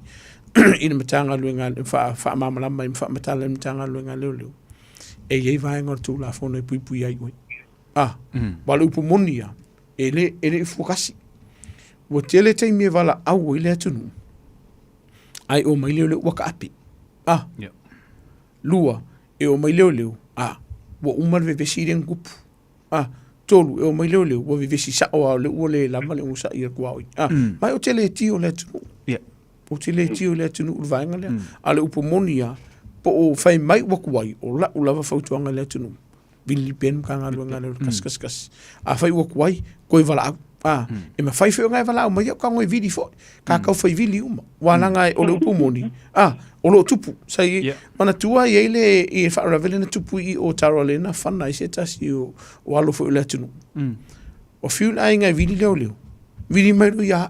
i le Matagaluega, faamalamalama ai ma faamatala i le Matagaluega a Leoleo, e i ai vaega o le Tulafono e puipui ai oe. A, aua o le upu moni ia, e le, e le i fuakasi. Ua tele taimi e valaau ai le atunuu, ae omai leoleo ua taape. A, yeah. Lua, e omai leoleo, a, ua uma le vevesi lea na tupu. A, tolu, e omai leoleo, ua vevesi sao lava o lea ua le lava le onosai a le tuaoi. A, ma o te le tio le atunuu. Yeah. O te le tio le atunuu i le vaega lea. A o le upu moni lava, po o fai mai ua tuai, o lau lava fautuaga i le atunuu, vili pea le Matagaluega lea o le kasi kasi kasi. Afai ua tuai, toe valaau. A, e mafai foi ona e valaau mai au ka e vili foi. Ka kau fai vili uma. Ua langa o le upu moni. A, o loo tupu. Sai, yeah. manatua i ai le, i e faalavelave na tupu i o Tara le na whana i se tasi o, o alo foi o le atunuu. O fiu le aiga e vili leo leo. Vili mai lo ia.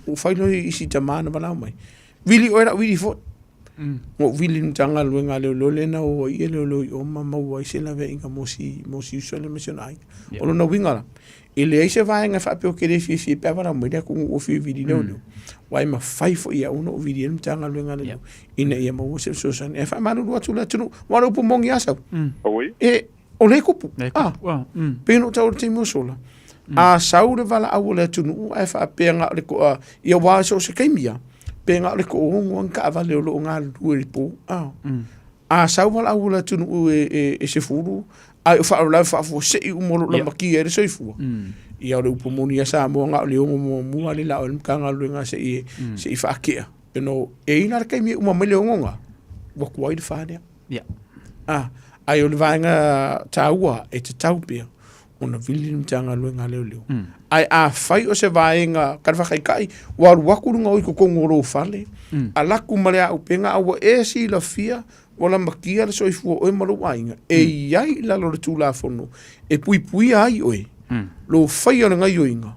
O whai lo isi tama na valaau mai. Vili oe lau vili foi. Ua ou vili i le Matagaluega a Leoleo lea na o ai leoleo i o ma maua ai se laveaiga mo si, mo si uso lea ma si ona aiga. O lona uiga la, e leai se vaega e faapea ou te le fiafia pe a valaau mai le atunuu ua fia vili leoleo. Aua e mafai foi e au ona ou vili ai le Matagaluega a Leoleo ina ia maua se fesoasoani. Ae faamalulu atu le atunuu, aua o le upu moni lava sau. E, o lea e kupu. Ah, pei ona ou taua i le taimi ua sola. A sau le valaau o le atunuu ae faapea na o le toa, ia aua so o se taimi lava, pe na o le toaono lava ni taavale o lo o galulue i le po. A, a sau valaau o le atunuu e 10, ae o faalavelave faafuasei uma o lo o lamatia ai le soifua, ia o le upu moni lava Samoa na o le 6 muamua lea o le a oo i le Matagaluega se i se i faatea. E i ai la le taimi e uma mai le 6 na, ua tuai le 4 lea. Yeah. Ah, ai o le vaega tāua e tatau pea ona vili le Matagaluega a Leoleo. Ae afai o se vaega ka le faataitai, ua alu atu luga o i totonu o lou fale, alaku ma le auupega a ua e silafia ua lamatia le soifua o oe ma lou aiga, e i ai i lalo o le Tulafono e puipuia ai oe lou faia o le gaioiga.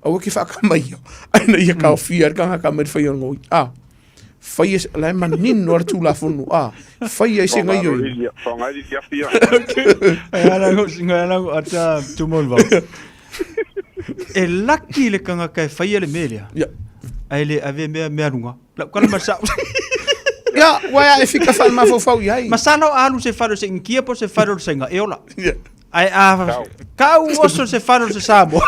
Aua e te faakamaia, ae ina ia taofia ai le tagata mai le faia o le gaoiga. A, faia, la e manino lava le Tulafono, a, faia ai se gaioiga. Ai ala go singa ala go ata tumol vau. E laki le kangaka e faia le mea lea. Yeah. Ai le ave mea mea lunga. Lau kala masa. Ia, ua e fika whalemafaufau i ai. Masalo alu se falo se ngia po se falo se nga e ola. Yeah. Ai a kau oso se falo se Samoa.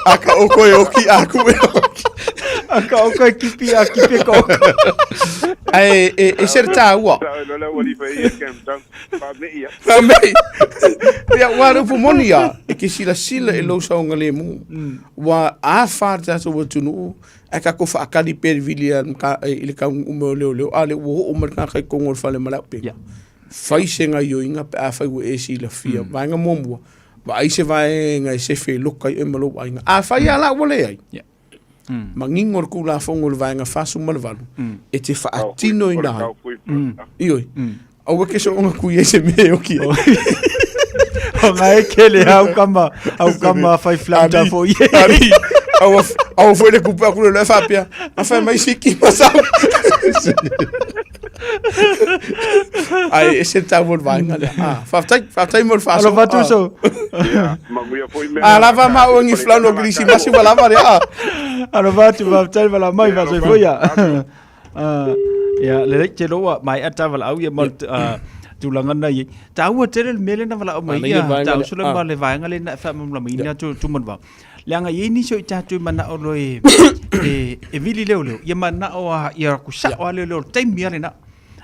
A ka oko e oki a ku e oki. A ka oko e kipi a kipi ka oko. Ai e e ser tāua. Whaamei. Ia, ua le upu moni ia, e ke silasila e lou saogalemu. Ua āwhā le tātou atunuu, ae tatou whaakali pea le vili a i le kaunuu me o leoleo, a le ua oo mai le tagata i totonu o le fale ma le auupega. Fai se gaioiga pe afai ua e silafia. Vaega muamua, vaai se vaega e sefe e loka ai oe ma lou aiga. Afai lava la ua leai, manino le Tulafono i le Vaega 48, e te faatinoina ai. Ioe. Aua ke soonga kui ai se mea e oki ai. O ngai kele au kama, au kama fai flauta fo ie. Ari, aua, aua foi le kupu aku le loe faapea, a fai mai siki masau. Ai, e se tau o le vaega lea. Ah, faafetai, faafetai mo le faasoa. Alofa atu so. Manuia foi mea. Ah, lava ma o ngi flau no krisimasi ua lava lea. Ah. Alofa atu, faafetai vala mai, faasoifua. Ah, ia, lelei te loa, mai ata vala au ia ma ah, tulaga na i. Taua tele le mea lena valaau mai Manaia ia, le vaega tau lea. sole Ah. ma le vaega lena e faamalamalamaina tu tu manuvao. Leaga e i ai nisi o i tatou e manao loa e, e, e vili leoleo, ia manao a, ia ku sao a leoleo le taimi lava lena.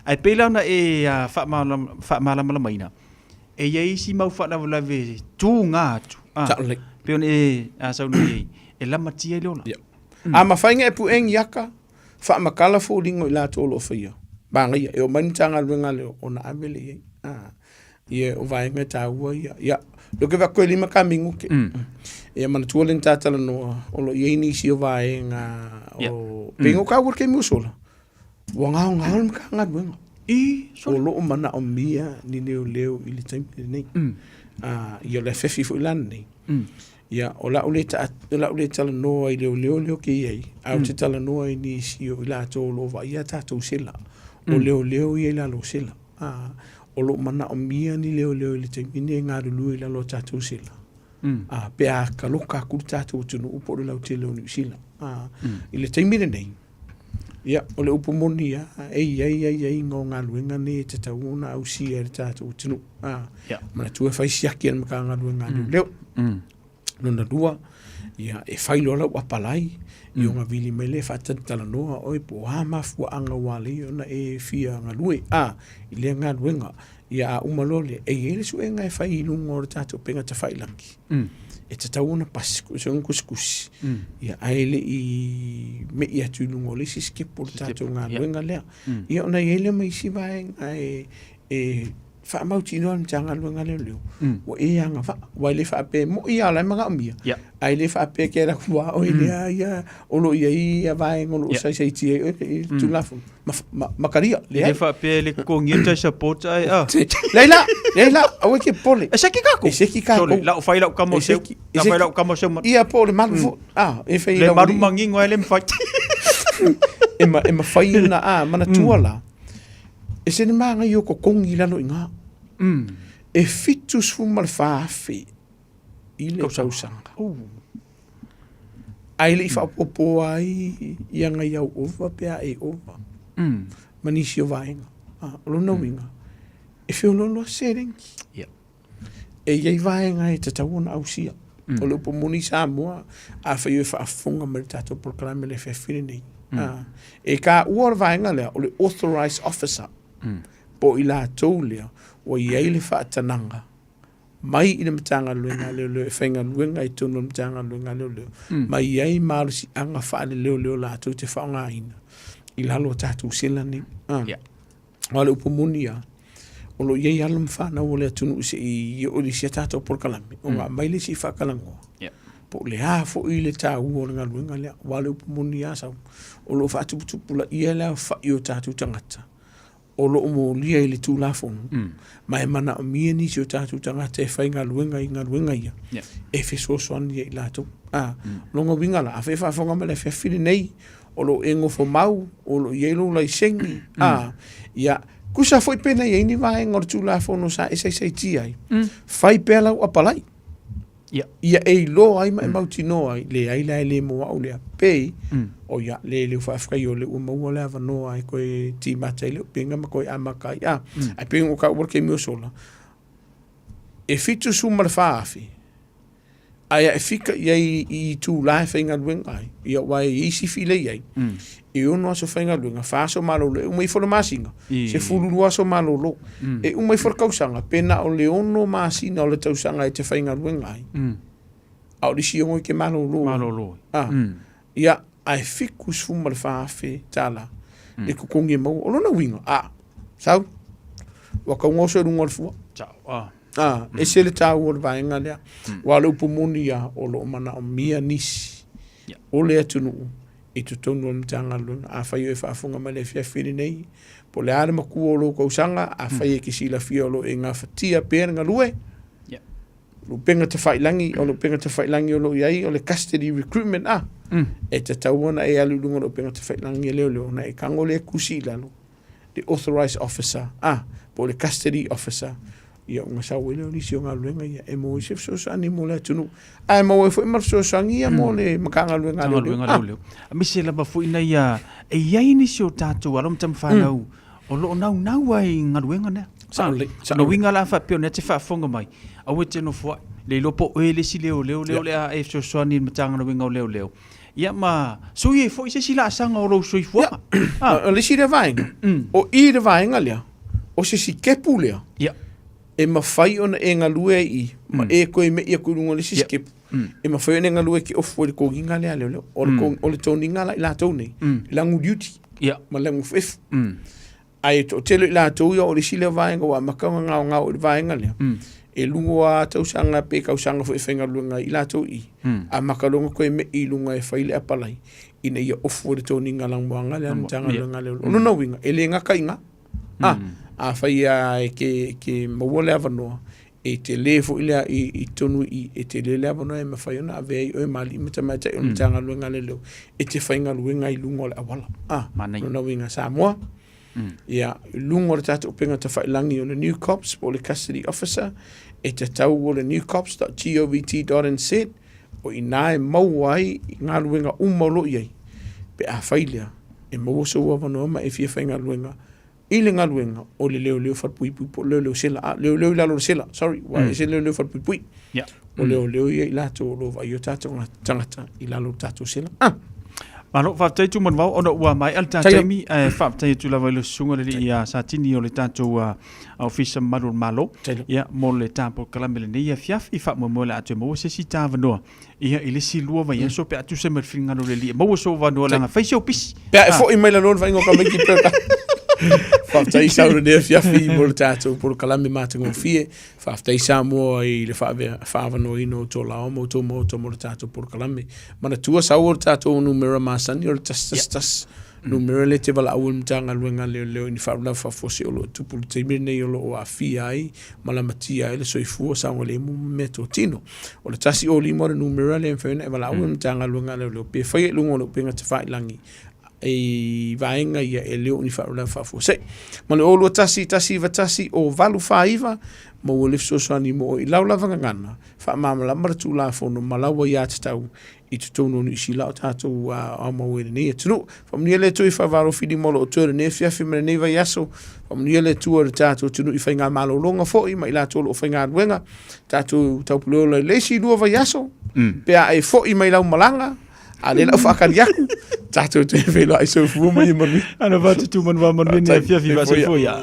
Ae pei la ona e ah, faamalamalamaina, e i ai isi mau faalavelave tuga atu. Ah, Sao lelei. pei ona e ah, saunoa i ai, e lamatia ai le ola. Ia. A mafai ona e pu'e ni aka, faamatala foliga o i latou o lo o faia. Manaia, e oo mai le Matagaluega lea ona ave lea i ai. Ah, ia, o vaega e taua ia. Ia, lea ou te vaai atu toe 5 ta minute. Ia manatua lea na ta talanoa, o lo o i ai nisi o vaega o... Pei ona taua le taimi ua sola, ua gaogao le Matagaluega. I, O lo o manaomia ni leoleo i le taimi lenei. Ah, ia o le afefi foi la lenei. Ia, o lau le ta, o lau le talanoa i leoleo lea ou te i ai, ae ou te talanoa i nisi o i latou o lo o vaaia a tatou sela. O leoleo ia i lalo o sela. A, o lo o manaomia ni leoleo i le taimi lenei e galulue i lalo o tatou sela. A, pe a taloka atu le tatou atunuu po o le lautele o Niu Sila. A, i le taimi lenei, ia, o le upu moni lava, e i ai aiaiga o galuega nei e tatau ona ausia e le tatou atunuu. A, manatua e fai siaki a le Matagaluega a Leoleo. Lona lua, ia, e fai loa lau apalai, ia ona vili mai lea e faatalatalanoa oe po o a mafuaaga ua ala ai ona e fia galue, a, i lea galuega. Ia, a uma loa lea, e i ai le suega e fai i luga o le tatou upega tafailagi. E tatau ona pasi suega tusitusi, ia, ae le i me'i atu i luga o le isi sitepu o le tatou galuega lea. Ia, ona i ai lea ma isi vaega e faamautinoa e le Matagaluega a Leoleo, ua e agavaa, aua e le faapea, e moni lava o la e manaomia, ae le faapea e te alu atu lava oe lea ia o lo o i ai ia vaega o lo o saisaitia ai oe i le Tulafono ma talia. E le faapea e le totogia tai support ae a. Leai la, leai la, aua e te popole. E seki kākou. E seki kākou. Sorry, lau fai lau kama o seu. Lau fai lau kama o seu. Ia po o le malu foi. Ah, e fai Le malu mangingo ai le mawhai. E ma, e mawhai ona, a, manatua la. E se le māngai o totogi i lalo i ngā. E 74,000 i le tausaga. Ae le i faaopoopo ai ia ngai au ova pe a e ova. Ma nisi o vaega. Ah, o lona uiga, e feoloolo lava se seleni. E i ai vaega e tatau ona ausia. O le upu moni Samoa, afai e faafofoga mai le tatou polokalame le afiafi lenei. Ah, e taua le vaega lea, o le authorized officer. Po o i latou lea ua i ai le faatanaga mai i le Matagaluega a Leoleo e faigaluega i totonu o le Matagaluega a Leoleo, ma i ai malosiaga faale-leoleo latou te faaaogaina i lalo o tatou sela nei. Ah. Aua o le upu moni lava, o lo o i ai alo ma fanau o le atunuu se i oo i isi a tatou polokalame, ona aumai le isi faatalanoa, po o le a foi le taua o le galuega lea. Aua o le upu moni lava sau, o lo o faatuputupulaia le aofai o tatou tagata o lo o molia i le Tulafono, ma e manaomia nisi o tatou tagata e faigaluega i galuega ia, e fesoasoani ai i latou. A, lona uiga la, afai e faafofoga mai i le afiafi lenei, o lo o e nofo mau, o lo o i ai lou laiseni, a, ia, tusa foi pe na i ai ni vaega o le Tulafono sa e saisaitia ai, fai pea lau apalai. Ia e iloa ai ma e mautinoa ai, leai la e le mo au lea, pei, o ia, le leu faafetai o lea ua maua le avanoa e toe timata ai le upega ma toe amata ai, a, ae pei ona ou taua le taimi ua sola, e 74,000, ae a e fika i ai i itula e faigaluega ai, ia aua e i ai sifi lea e i ai, e 6 aso faigaluega, 4 aso malolo, e uma ifo le masina, 12 aso malolo, e uma ifo le tausaga, pe na o le 6 masina o le tausaga e te faigaluega ai, a o le isi 6 e te malolo. Malolo. A, ia, ae $74,000 le totogi e maua. O lona uiga, a, sau, Ua tau goso i luga o le fua. Sao. Ah. Ah, ese le taua o le vaega lea. Aua o le upu moni ia, o lo o manaomia nisi o le atunuu i totonu o le Matagaluega. Afai o e faafofoga mai i le afiafi lenei, po o le a le matua o lou tausaga, afai e te silafia o lo o e gafatia pea le galue, le upega tafailagi, o le upega tafailagi o lo o i ai o le custody recruitment a, e tatau ona e alu i luga o le upega tafailagi a leoleo ona e tago lea e tusi i lalo le authorised officer a, po o le custody officer, ia ona sau ai lea o nisi o galuega ia e maua ai se fesoasoani mo le atunuu, ae maua ai foi ma le fesoasoani ia mo le Matagaluega a Leoleo. Matagaluega a Leoleo. Aemaise lava foi ina ia e i ai nisi o tatou alo ma tamafanau o lo o naunau ai i galuega lea. Sao lelei, sao lelei. O le uiga la faapea o lea e te faafofoga mai, aua e te nofoai, le iloa po o oe le isi leoleo lea o le a e fesoasoani i le Matagaluega o Leoleo. Ia ma sui ai foi se isi laasaga o lou soifuaga. O le isi lea vaega, o i le vaega lea, o se sikepu lea, e mafai ona e galue ai i i, ma e toe me'i atu i luga o le isi sikepu, e mafai ona e galue e te ofu ai i le toniga lea a leoleo. O le o le toniga la i latou nei, lagu duty ma lagu efuefu. Ae toatele i latou ia o le isi lea vaega ua amata ona gaogao i le vaega lea, e 2 tausaga pe tausaga foi e faigaluega ai i latou i i, amata loa ona toe me'i i luga e fai le apalai ina ia ofu ai le toniga lanumoana lea a le Matagaluega a Leoleo. O lona uiga, e le gata i ina. Afai lava e te maua le avanoa, e tele foi lea i totonu i i, e tele le avanoa e mafai ona avea ai oe ma alii ma tamaitai o le Matagaluega a Leoleo e te faigaluega i luga o le auala. Lona uiga Samoa, ia, i luga o le tatou upega tafailagi o le New Cops po o le Custody Officer, e tatau o le newcops.govt.nz, o i ina e maua ai galuega uma o lo o i ai, pe afai lea e maua sou avanoa ma e fia faigaluega i le galuega o le leoleo falepuipui po o le leoleo sela, a, leoleo i lalo o le sela, sorry, ua ese le leoleo falepuipui. O leoleo ia i latou o lo o vaaia o tatou tagata i lalo o le tatou sela. Ah! Malo, faafetai Tumanuvao, ona ua maea le ta taimi, ae faafetai atu lava i le susuga le alii Satini o le tatou Ofisa Mamalu o le Malo, ia, mo le ta polokalame i lenei afiafi, faamoemoe o le a toe maua se isi ta avanoa Ia, i le isi 2 vaiaso pe a tusa ma le finagalo o le Alii e maua sou avanoa leaga fai si ou pisi. Pe a e foi mai lalo le vaaiga o tamaiti pe ka. Faafetai sau lenei afiafi mo le tatou polokalame matagofie. Faafetai Samoa i le faaavanoaina o outou laoa ma outou maota mo le tatou polokalame. Manatua sau o le tatou numera masani o le 111. Numera lea e te valaau ai i le Matagaluega a Leoleo i ni faalavelave faafuasei o lo o tupu i le taimi lenei o lo o aafia ai ma lamatia ai le soifua saogalemu ma meatotino. O le 105 o le numera lea e mafai ona e valaau ai i le Matagaluega a Leoleo pe faia i luga o le upega tafailagi i vaega ia e le o ni faalavelave faafuasei. Ma le 021 191 0849 maua le fesoasoani mo oe i lau lava gagana, faamalamalama le Tulafono ma lau aiatatau i totonu o Niu Sila o tatou aumau ai i lenei atunuu. Faamanuia le Atua i Faavaalo-filima o lo o toe i lenei afiafi ma lenei vaiaso. Faamanuia le Atua i le tatou atunuu i faigamalologa foi ma i latou o lo o faigaluega. Tatou taupuleola i le isi 2 vaiaso, pe a e foi mai lau malaga, a lea lau faakali atu, tatou toe feiloai soifua ma ia manuia. Ana vatutu manu wa manuia ni afiafi va soifua ia.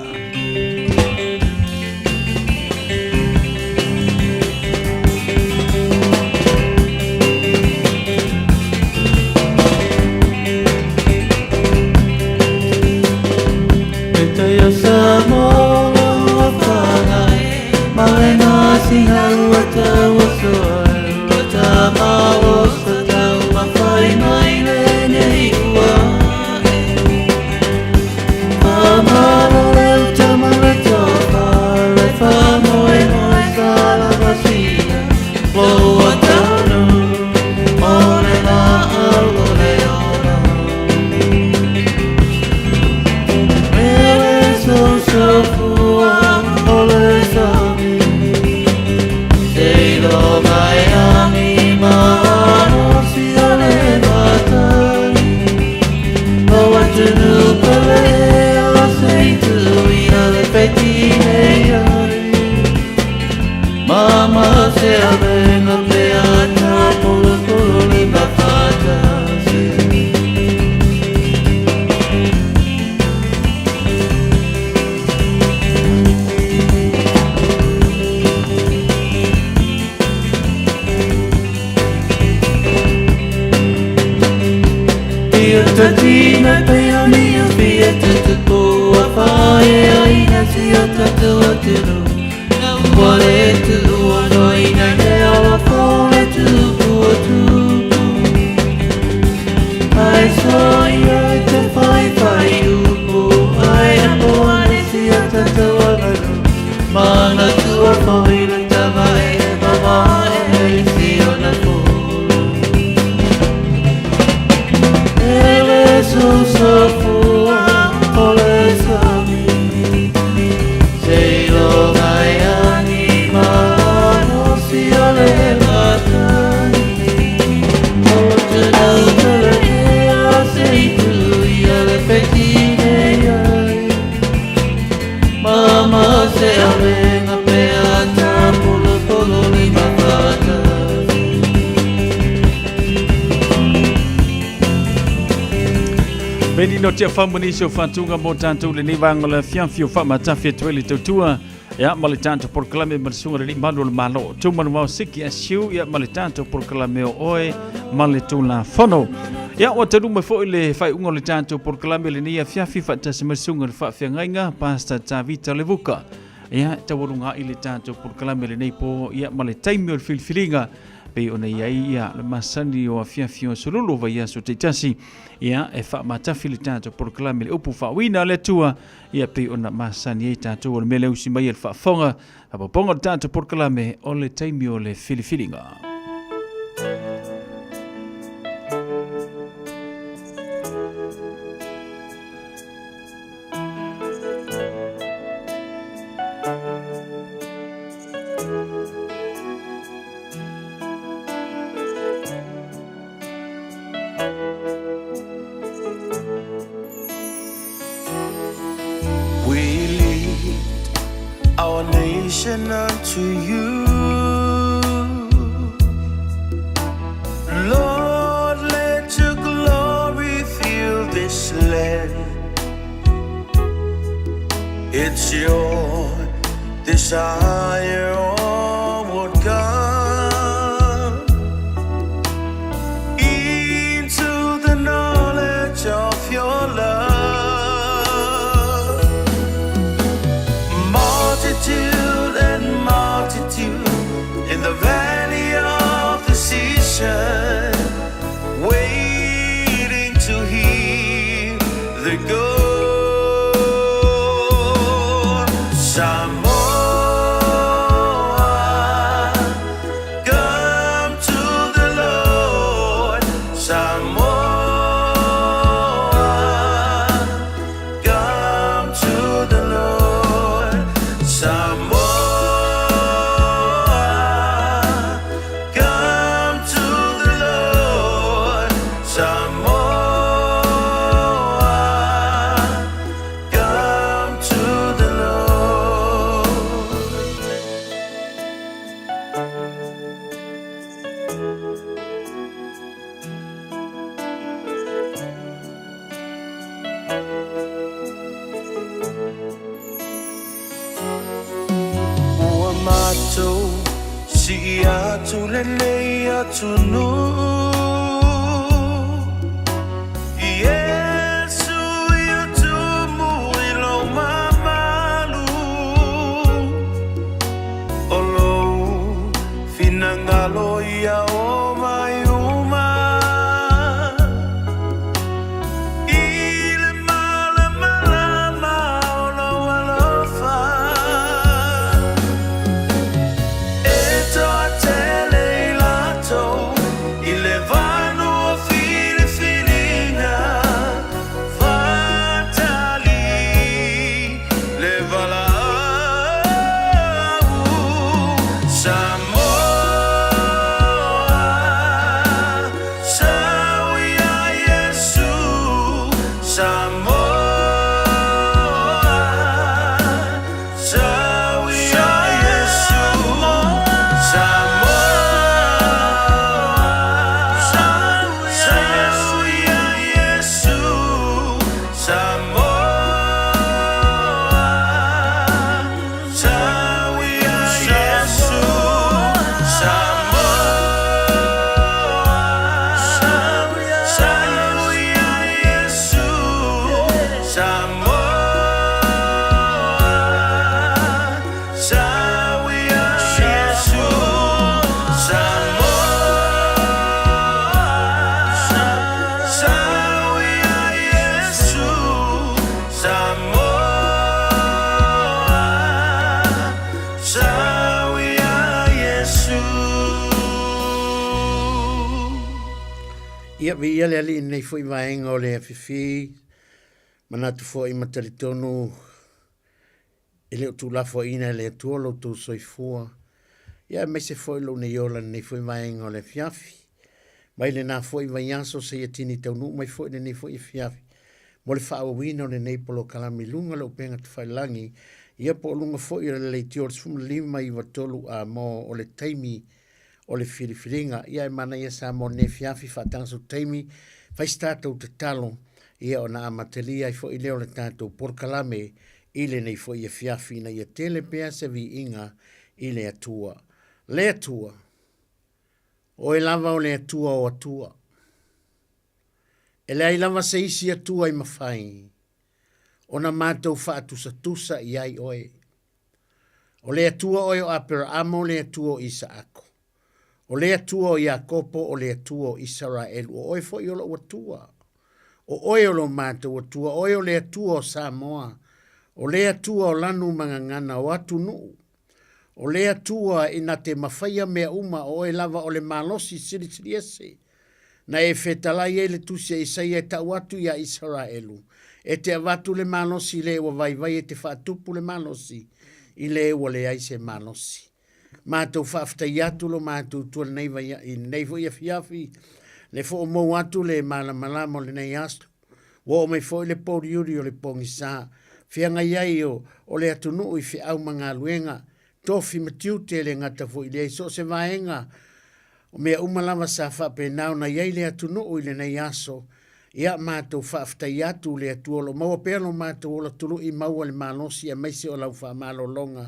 Peni no tia whamani nisi o whantunga mō tātou le nei vānga le fiafi o whamatafi atu le tautua. Ia ma le tātou porokalame ma le sunga le malu o le malo. Tūmanu wao siki asiu ia ma le tātou porokalame o oe ma le tūla fono. Ia ua talu mai foi le whaiunga o le tātou porokalame le nei afiafi whaatasi mai sunga le whaafeagaiga Pastor Tavita Levuka. Ia taualuga ai le tātou porokalame le nei po ia ma le taimi o le filifiliga pei ona i ai ia le masani o afiafi o sololo vaiaso taitasi ia e faamatafi le tatou porokalame le upu faauina a le Atua ia pei ona masani ai tatou o le mea lea usi mai e le faafofoga faaopoopoga o le tatou porokalame o le taimi o le filifiliga. We lead our nation unto you. Lord, let your glory fill this land. It's your desire, oh God, into the knowledge of your love. Multitude and multitude in the valley of decision, waiting to hear the go. Samoa, come to the Lord. Samoa, come to the Lord. Samoa, come to the Lord. Samoa, come to the Lord. Ua matou sii atu lenei atunuu Iesu ia tumu i lou mamalu O lou finagalo ia o mai uma I le malamalama o lou alofa E toatele i latou i le vanua filifiliga Faatali le valaau Samoa Sau ia Iesu Samoa Sau ia Iesu Samoa Sau ia Iesu Samoa Sau ia Iesu Samoa Sau ia Iesu Samoa Sau ia Iesu Samoa Sau ia Iesu Samoa Sau ia Iesu. Ia, viia le Alii i lenei foi vaega o le afiafi, manatu foi ma talitonu e le o tuulafoaiina e le Atua lo outou soifua, ia aemaise foi lou nei ola i lenei foi vaega o le afiafi. Mai lena foi vaiaso seia tini taunuu mai foi lenei foi afiafi mo le faaauauina o lenei polokalame i luga o le upega tafailagi, ia po o luga foi o le leitio o le 15 iva tolu a mo o le taimi o le filifiliga. Ia e manaia Samoa i lenei afiafi faataga sou taimi, fai se tatou tatalo. Ia ona amatalia ai foi lea o le tatou polokalame i lenei foi afiafi ina ia tele pea se viiga i le Atua. Le Atua, Oe lava o le Atua o Atua. E leai lava se isi Atua i mafai ona matou faatusatusa i ai Oe. O le Atua oe o Aperaamo, o le Atua o Isaako, o le Atua o Iakopo, o le Atua o Isaraelu, o oe foi o lou Atua. O oe o lo matou Atua, o oe o le Atua o Samoa, o le Atua o lanu ma gagana, o atunuu, o le Atua ina te mafaia mea uma, o oe lava o le malosi silisili ese. Na e fetalai ai le tusi a Isaia e tau atu iā Isaraelu, E te avatu le malosi i le ua vaivai e te faatupu le malosi i le ua leai se malosi. Matou faafetai atu lo matou tua lenei vaia, i lenei foi afiafi, le foomou atu le malamalama o lenei aso. Ua oo mai foi le pōuliuli o le pogisa, feagai ai o, o le atunuu i feau ma galuega, tofi ma tiute e le gata foi i lea i so o se vaega o mea uma lava sa faapena ona i ai le atunuu i lenei aso. Ia matou faafetai atu le Atua o lo o maua pea lo matou ola tului maua le malosi aemaise o lau faamalologa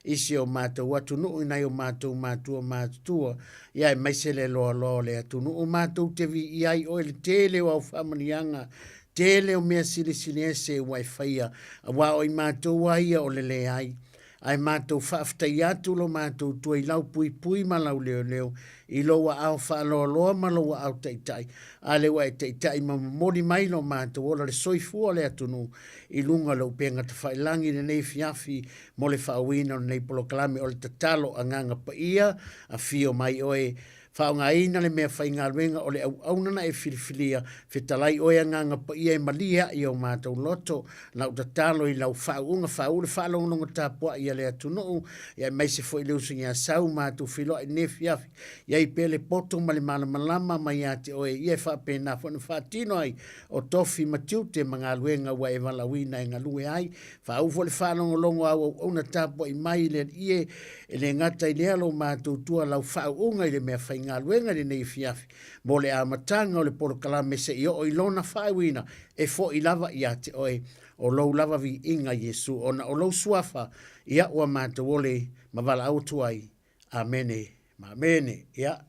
i si o matou atunuu i nai o matou matua matutua, ia aemaise le loaloa o le atunuu. Matou te viia ai oe le tele o au faamanuiaga, tele o mea silisili ese ua e faia, aua o i matou lava ia o le leai. Ae matou faafetai atu lo matou tua i lau puipui ma lau leoleo, i lou aao faaloaloa ma lou aao taitai, a lea ua e taitai ma momoli mai lo matou ola le soifua o le atunuu i luga o le upega tafailagi i lenei afiafi mo le faaauina o lenei polokalame o le tatalo Agaga Paia, afio mai oe Faaaogaina le mea faigaluega o le auauna na e filifilia, fetalai oe Agaga Paia e malie ai o matou loto. Lau tatalo i lau faauuga faauu le faalogologo tapuai a le atunuu, ia aemaise foi le uso ia Sau matou feiloai i lenei afiafi, i ai pea le poto ma le malamalama mai ia te oe, ia e faapena foi ona faatino ai o tofi ma tiute ma galuega ua e valaauina e galue ai. Faauu foi le faalogologo a au auauna tapuai mai i le Alii e, e le gata i lea lo matou tua lau faauuga i le mea faigaluega i lenei afiafi mo le amataga o le polokalame se i oo i lona faaiuina e foi lava ia te oe o lou lava viiga Iesu ona o lou suafa ia ua matou ole ma valaau atu ai. Amene ma amene. Ia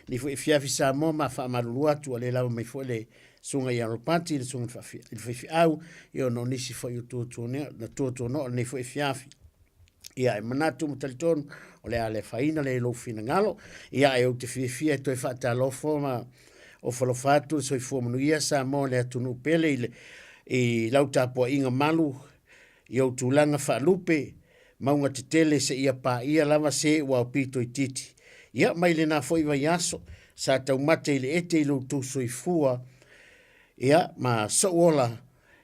ni foi afiafi Samoa ma faamalulu atu ua le lava mai foi le susuga ia Ropati le susuga i le faifeau ia ona o nisi foi o tuatuanea na tuatuanoa o lenei foi afiafi. Ia e manatu ma talitonu o le a le afaina le lou finagalo. Ia e ou te fiafia e toe faatalofa ma ofalofa atu le soifua manuia Samoa le atunuu pele i le i lau tapuaiga malu i ou tulaga faalupe mauga tetele seia paia lava se ua aupito itiiti. Ia, mai lena foi vaiaso, sa taumate i le ete i lo outou soifua, ia, ma sou ola,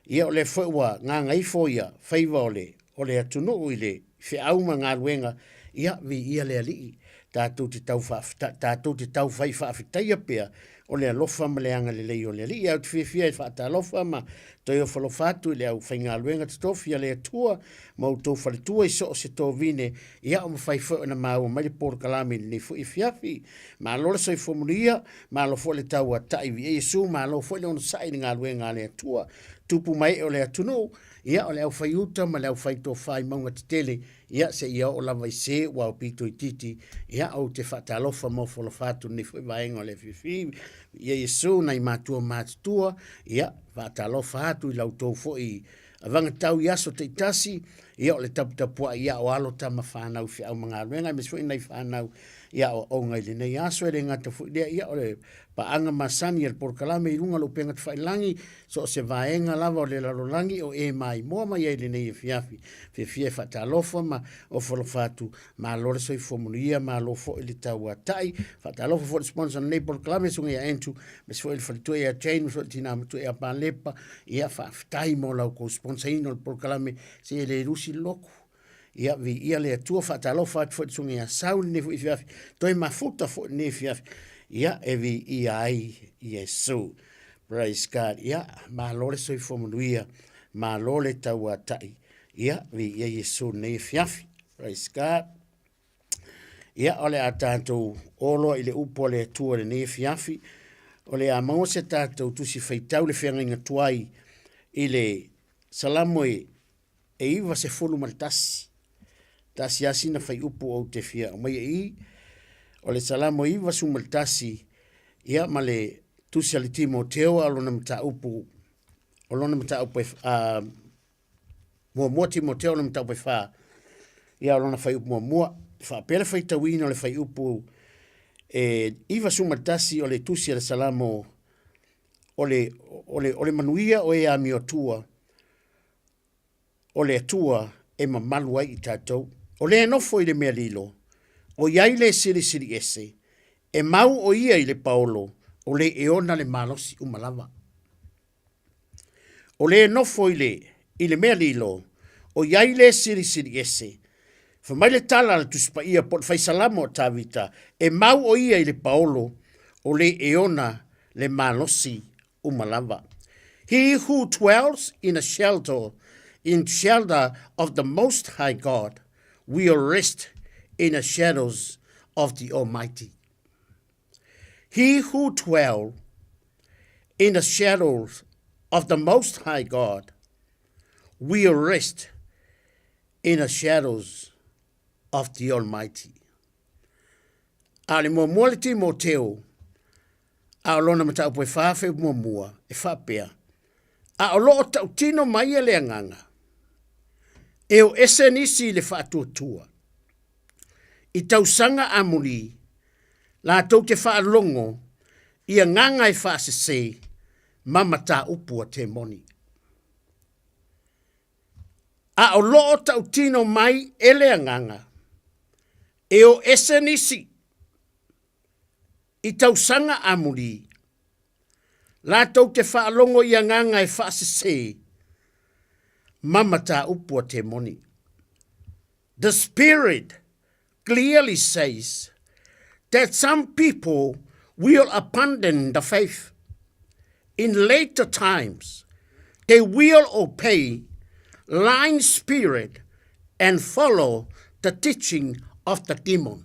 ia, o lea foi ua gagaifo ia faiva o le, o le atunuu i le feau ma galuega, ia, viia le Alii, tatou te tau faafeta, tatou te tau fai faafetaia pea o le alofa ma le agalelei o le Alii. Ae ou te fiafia e faatalofa ma toe ofalofa atu i le aufaigaluega totofi a le Atua ma outou faletua i so o se tovine, ia o mafai foi ona maua mai le polokalame i lenei foi afiafi. Malo le soifua manuia, malo foi le tauatai viia Iesu, malo foi le onosai i le galuega a le Atua. Tupu ma ee o le atunuu, ia o le aufaiuta ma le aufaitofa i mauga tetele, Ia, seia oo lava i se ua aupito itiiti, ia, ou te faatalofa ma ofolofa atu lenei foi vaega o le afiafi. Ia Iesu, nai matua matutua, ia, faatalofa atu i la outou foi avagatau i aso taitasi, ia, o le taputapuai ia o alo tama fanau i feau ma galuega, aemaise foi nai fanau ia aoaoga i lenei aso, e le gata foi lea, ia, o le paaga masani a le polokalame i luga o le upega tafailagi, So o se vaega lava o le lalolagi o e maimoa mai ai i lenei afiafi, fiafia e faatalofa ma ofalofa atu, malo le soifua manuia, malo foi le tauatai. Faatalofa foi i le sponsor o lenei polokalame, Susuga ia Andrew, aemaise foi le faletua ia Jane, aemaise foi le tina matua ia Palepa. Ia faafetai mo la outou sponsor ina o le polokalame, se e le lusi le lotu. Ia, viia le Atua, faatalofa atu foi i le Susuga ia Sau i lenei foi afiafi, toe mafuta foi i lenei afiafi, ia, e viia ai Iesu. Praise God. Ia, malo le soifua manuia, malo le tauatai, ia, viia Iesu i lenei afiafi. Praise God. Ia, o le a tatou o loa i le upu a le Atua i lenei afiafi. O le a maua se tatou tusi faitau le feagaiga tuai i le Salamo e 91. Tasi lava sina faiupu ou te fia aumaia i i. O le Salamo 91, ia ma le tusi a le Timoteo a o lona mataupu, o lona mataupu e, a, muamua Timoteo lona mataupu e fa, ia o lona faiupu muamua. E faapea le faitauina o le faiupu e 91 o le tusi a le Salamo o le, o le, o le manuia o e amiotua, o le Atua e mamalu ai i tatou. O le nofo i le mea lilo, o i ai le silisili ese, e mau o ia i le paolo, o le e ona le malosi uma lava. O le nofo i le, i le mea lilo, o i ai le silisili ese. Fai mai le tala a le Tusi Paia po o le Faisalamo a Tavita, e mau o ia i le paolo, o le e ona le malosi uma lava. He who dwells in a shelter, in shelter of the Most High God, will rest in the shadows of the Almighty. He who dwell in the shadows of the Most High God will rest in the shadows of the Almighty. A le muamua le Timoteo, a o lona mataupu e whāwhe muamua, e whapea, a o loo tautino mai e le agaga, e o ese nisi i le faatuatua. I tausaga amuli, latou te faalogo i agaga e faasese ma mataupu a temoni. A o loo tautino mai e le agaga, e o ese nisi i tausaga amuli, latou te faalogo i agaga e faasese ma mataupu a temoni. The Spirit clearly says that some people will abandon the faith. In later times, they will obey lying spirit and follow the teaching of the demon.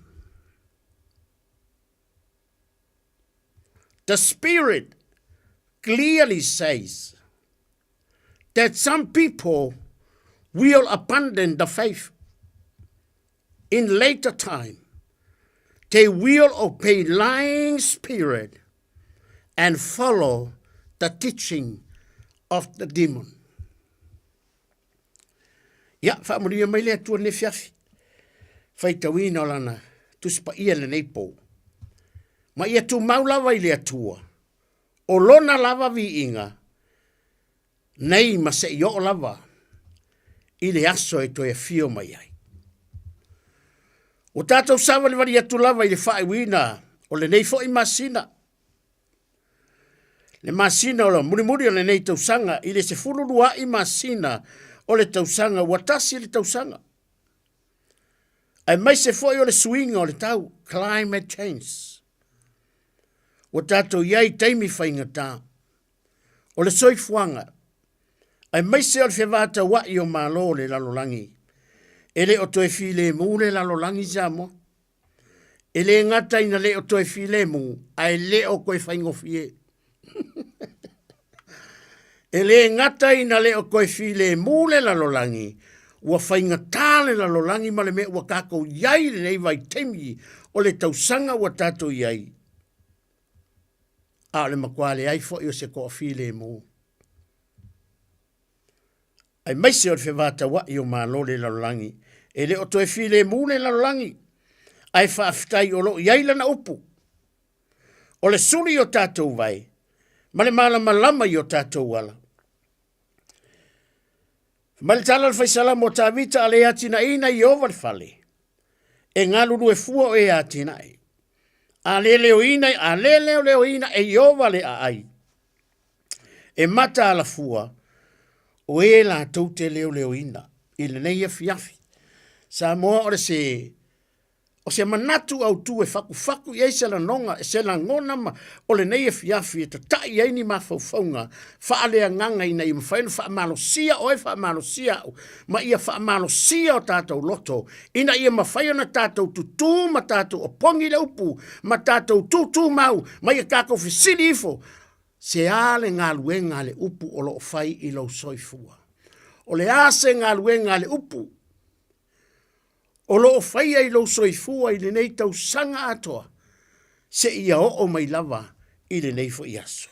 The Spirit clearly says that some people will abandon the faith in later time. They will obey lying spirit and follow the teaching of the demon. Ia, faamanuia mai le Atua lenei afiafi. Faitauina o lana Tusi Paia lenei po. Ma ia tumau lava i le Atua, o lona lava viiga, nei ma se'i oo lava i le aso e toe afio mai ai. Ua tatou savalivali atu lava i le faaiuina o lenei foi masina, le masina o le mulimuli o lenei tausaga i le 12 masina o le tausaga ua tasi le tausaga. Aemaise foi o le suiga o le tau, climate change. Ua tatou i ai i taimi faigata o le soifuaga, aemaise o le fevataua'i o Malo o le lalolagi. E le o toe filemu le lalolagi Samoa. E le gata ina le o toe filemu, ae le o toe faigofie. E le gata ina le o toe filemu le lalolagi, ua faigata le lalolagi ma le mea ua tatou i ai i lenei vaitaimi o le tausaga ua tatou i ai, a o le matua leai foi o se toafilemu. Aemaise o le fevataua'i o Malo le lalolagi, e le o toe filemu le lalolagi, ae faafetai o lo o i ai lana upu. O le suli i o tatou vae, ma le malamalama i o tatou ala. Fai mai le tala a le faisalamo o Tavita, a le atinaeina e Ieova le fale, e galulue fua o e atinae. A le leoina, a le leoleoina e Ieova le aai, e mataala fua o e latou te leoleoina i lenei afiafi. Samoa o le se. O se manatu autū e fakufaku i ai se lanoga, se lagona ma o lenei afiafi e tataʻi ai ni mafaufauga faaleagaga ina ia mafai ona faamalosia oe, faamalosia au, ma ia faamalosia o tatou loto ina ia mafai ona tatou tutū ma tatou opogi le upu ma tatou tūtūmau ma ia tatou fesili ifo, se a le galuega a le upu o lo o fai i lou soifua? O le a se galuega a le upu o lo o faia i lou soifua i lenei tausaga atoa seia oo mai lava i lenei foi aso.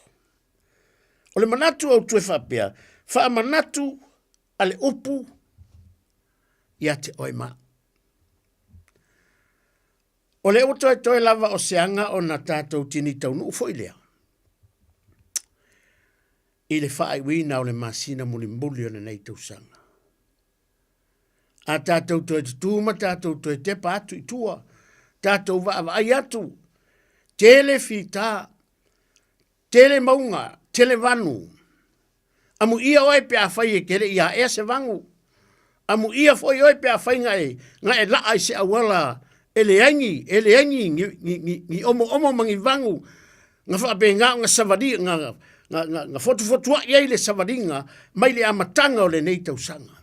O le manatu autu e faapea, faamanatu a le upu ia te oe ma. O lea ua toetoe lava o se aga ona tatou tini taunuu foi lea i le faaiuina o le masina mulimuli o lenei tausaga. A tatou toe tutū ma tatou toe tepa atu i tua, tatou vaavaai atu, tele fita, tele mauga, tele vanu. Amuia oe pe afai e te le i aea se vagu. Amuia foi oe pe afai na e, na e laa i se auala e leai ni, e leai ni, ni, ni, ni, ni omoomo ma ni vagu na faapena ona savali, na, na, na, na fotufotuai ai le savaliga mai le amataga o lenei tausaga.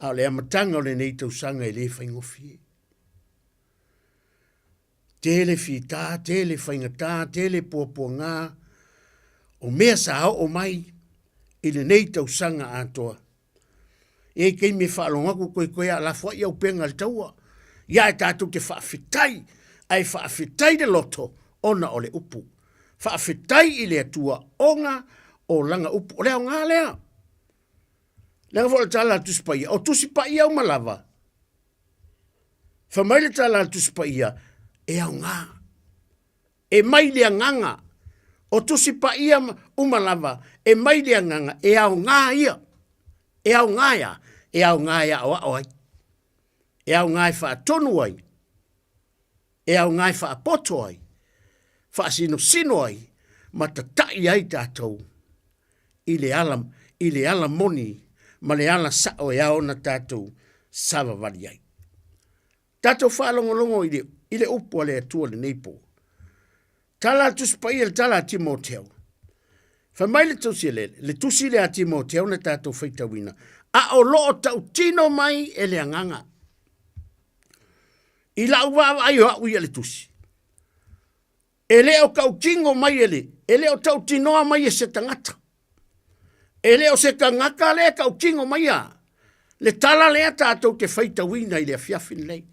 A o le amataga o lenei tausaga e le faigofie. Tele fita, tele faigata, tele puapuaga o mea sa oo mai i lenei tausaga atoa. E i ai taimi e faalogo atu toe toe a lafoai auupega i le taua. Ia ae tatou te faafetai, ae faafetai le loto ona o le upu. Faafetai i le Atua ona o lana upu. O le aoga lea. Leaga foi o le tala a le Tusi Paia, o Tusi Paia uma lava, fai mai le tala a le Tusi Paia, e aoga. E mai le agaga, o Tusi Paia uma lava, e mai le agaga, e aoga ia. E aoga e a? E aoga e aoao ai. E aoga e faatonu ai. E aoga e faapoto ai, faasinosino ai, ma tataʻi ai tatou i le ala, i le ala moni ma le ala saʻo e ao ona tatou savavali ai. Tatou faalogologo i le, i le upu a le Atua lenei po. Tala a le Tusi Paia, le tala a Timoteo. Fai mai le tusi le, le tusi lea a Timoteo na tatou faitauina, a o loo tautino mai e le agaga. I lau vaavaai o au ia le tusi, e le o tautino mai e le, e le o tautinoa mai e se tagata. E le o se tagata lea e tautino maia le tala lea tatou te faitauina i le afiafi lenei.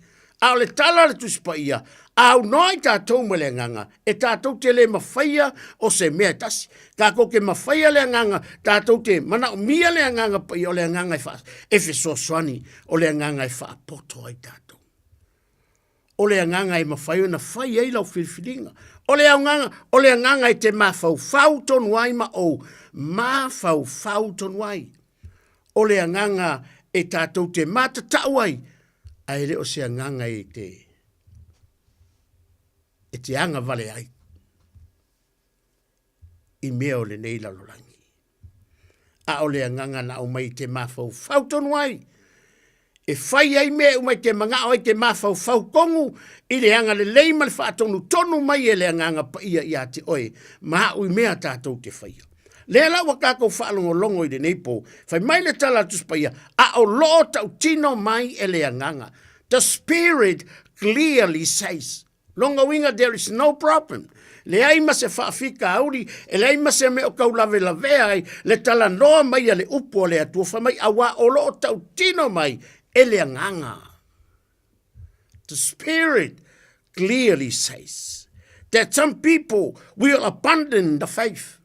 A o le tala a le Tusi Paia, a aunoa i tatou ma le agaga, e tatou te le mafaia o se mea e tasi. Tatou te mafaia le agaga, tatou te manaomia le agaga paia, o le agaga e, fa, e fesoasoani, o le agaga e faapoto ai tatou. O le agaga e mafai ona fai ai lau filifiliga. O le agaga, o le agaga e te mafaufau tonu ai ma ou mafaufau tonu ai. O le agaga e tatou te matatau ai, ae le o se agaga e te, e te agavale ai i mea o lenei lalolagi. A o le agaga na aumai i te mafaufau tonu ai, e fai ai mea e uma i te manao ai te mafaufau tonu i le agalelei ma le faatonutonu mai e le Agaga Paia ia te oe ma au i mea tatou te faia. Lea la ua tatou faalogologo i lenei po, fai mai le tala a le Tusi Paia, a o loo tautino mai e le Agaga. The Spirit clearly says. Lona uiga there is no problem. Leai ma se faafitauli, e leai ma se mea o tau lavelavea ai le talanoa mai a le upu a le Atua fai mai auā o lo o tautino mai e le Agaga. The Spirit clearly says that some people will abandon the faith.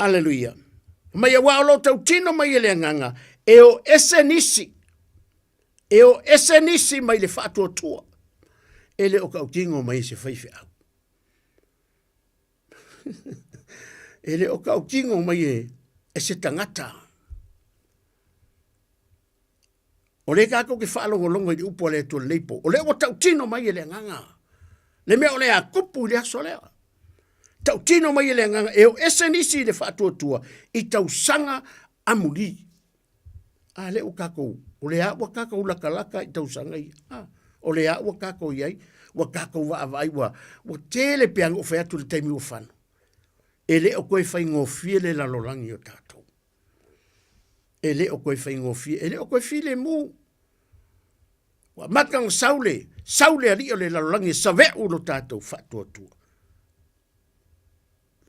Aleluia. Mai auā o lo o tautino mai e le Agaga e o ese nisi E o ese nisi mai le faatuatua, e le o tautino mai e se faifeau. e le o tautino mai e, e se tagata. O lea tatou te faalogologo i le upu a le Atua lenei po, o lea ua tautino mai e le agaga. Le mea o le a tupu i le aso lea. Tautino mai e le agaga, e o ese nisi i le faatuatua i tausaga amuli. A lea ua tatou, o lea ua tatou latalata i tausaga ia. A, o lea ua tatou i ai, ua tatou vaavaai, ua, ua tele pe ana ou fai atu i le taimi ua fano. E le o toe faigofie le lalolagi o tatou. E le o toe faigofie, e le o toe filemu. Ua amata ona sau le, sau le alii o le lalolagi e save'u lo tatou faatuatua.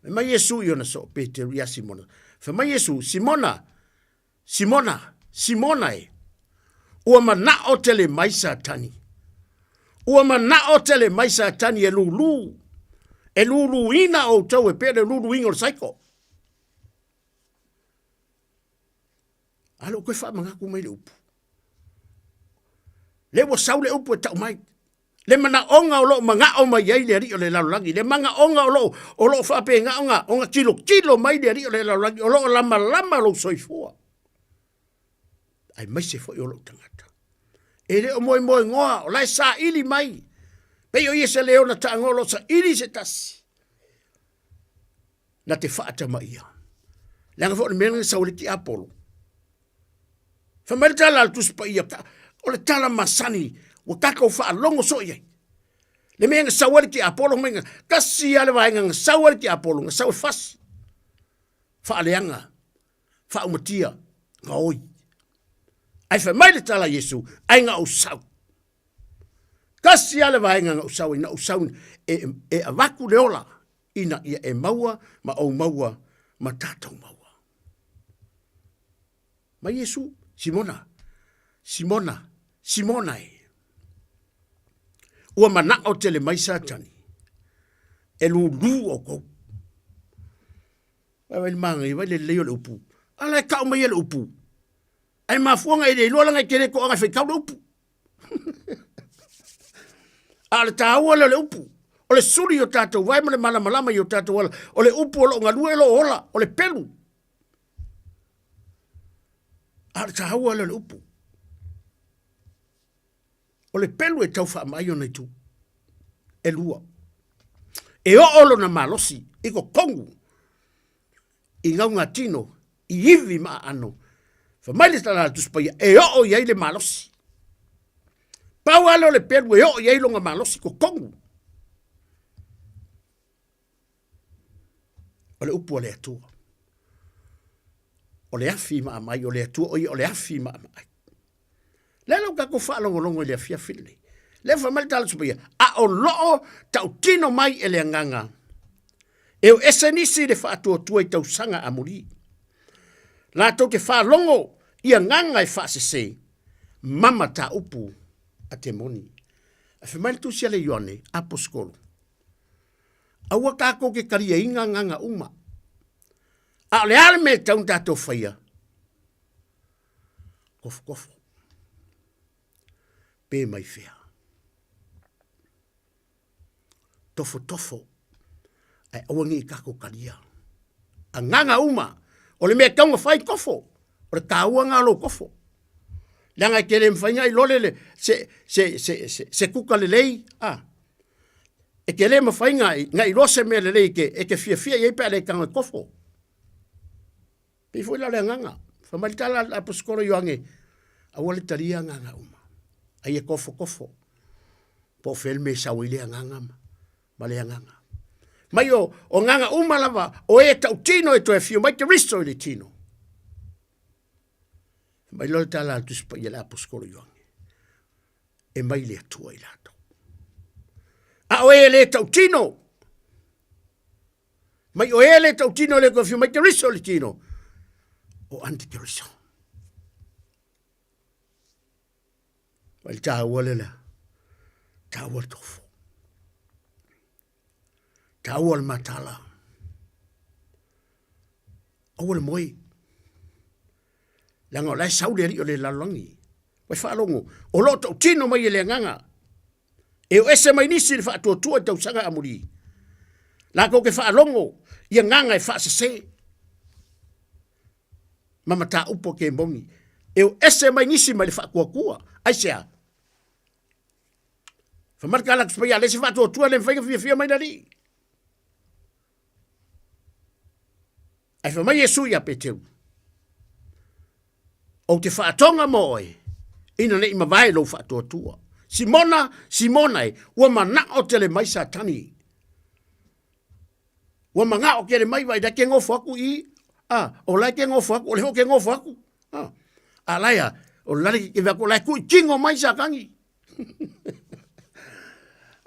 Fai mai Iesu i ona soo Peteru ia Simona. Fai mai Iesu, Simona, Simona, Simona e, ua mana'o tele mai Satani. Ua mana'o tele mai Satani e lūlū, e lūlūina outou e pei o le lūlūina o le saiko. A lea ua toe faamanatu mai le upu. Lea ua sau le upu e tau mai. Le manaoga o loo manao mai ai le alii o le lalolagi, le manaoga o loo, o loo faapena ona, ona tilotilo mai le alii o le lalolagi, o loo lamalama lou soifua, aemaise foi o lou tagata. E le o moemoenoa, o la e saili mai, pei o ia se leona tagoa o loo saili se tasi, na te faatamaia. Leaga foi o le mea lena sau ai le tiapolo. Fai mai le tala a le Tusi Paia, o le tala masani ua tatou faalogo soo i ai. Le mea na sau ai le tiapolo, mai na tasi lava le vaega na sau ai le tiapolo, na sau e fasi, faaleaga, faaumatia, gaoi. Ae fai mai le tala a Iesu, ai na ou sau. Tasi lava le vaega na ou sau ai, na ou sau e, e avatu le ola ina ia e maua ma ou maua ma tatou maua. Mai Iesu, Simona, Simona, Simona e. Ua manao tele mai Satani e lūlū outou. Vai vai le māngai, vai le lelei o le upu. Ala e kau mai e le upu. Ai mafuanga e le iloa langa e te le toaga e faitau le upu. A o le taua lea o le upu, o le suli i o tatou vae ma le malamalama i o tatou ala, o le upu o lo o galue o lo o ola, o le pelu. A o le taua lea o le upu. O le pelu e tau faamaai ona itu e lua. E oo lona malosi i totonu i gaugatino, i ivi ma aano. Fai mai le tala a le Tusi Paia, e oo i ai le malosi. Pau lava lea o le pelu e oo i ai lona malosi totonu. O le upu a le Atua. O le afi maamaai o le Atua, o ia o le afi maamaai. Lea la ua tatou faalogologo i le afiafi lenei. Lea fai mai le tala Tusi Paia, a o loo tautino mai e le agaga e o ese nisi i le faatuatua i tausaga amuli. Latou te faalogo i agaga e faasese, mama taupu a temoni. Ae fai mai le tusi a le Ioane, aposetolo, aua tatou te taliaina agaga uma. A o le a le mea e tatau ona tatou faia? Kofokofo. Pe mai fea. Tofotofo. Ae aua ne i tatou talia. Agaga uma, o le mea e tatau ona fai, tofo. O le taua lena o lou tofo. Leaga e te le mafai ona iloa le, se, se, se, se, se kuka lelei, a. E te le mafai ona iloa se mea lelei e te, e te fiafia i ai pe a le tago e tofo. Pei foi la o le agaga, fai mai le tala a le aposetolo Ioane, aua le talia agaga uma, ai e tofotofo, po o fea le mea e sau ai le agaga ma le agaga. Mai o, o agaga uma lava, o e tautino e toe afio mai Keriso i le tino. Fai mai loa le tala a le Tusi Paia le aposetolo Ioane, e mai le Atua i latou. A o e le tautino, Mai o e le tautino le toe mai Keriso le tino. O antikeriso. Mai le tāua le lea. Tāua le tofu. Tāua le matala. Aua le moe. Leaga o la e sau le alii o le lalolagi. Ua e faalogo, o lo o tautino mai e le agaga. E o ese mai nisi le faatuatua i tausaga amuli. Latou te faalogo i agaga e faasese ma mataupu a kemoni. E o ese mai nisi mai le faatuatua. Aisea? Fai mai le tala atu paia, le se faatuatua le mafai ona fiafia mai le alii. Ae fai mai Iesu ia Peteru, Ou te faatoga mo oe, ina ne i mavae lou faatuatua. Simona, Simona e, ua manao tele mai Satani. Ua manao tele mai vai la ke ngofo aku i, a, o la ke ngofo aku, o le ho ke ngofo aku. A, a la ia, o la le ke aku la ku tingo mai Satani.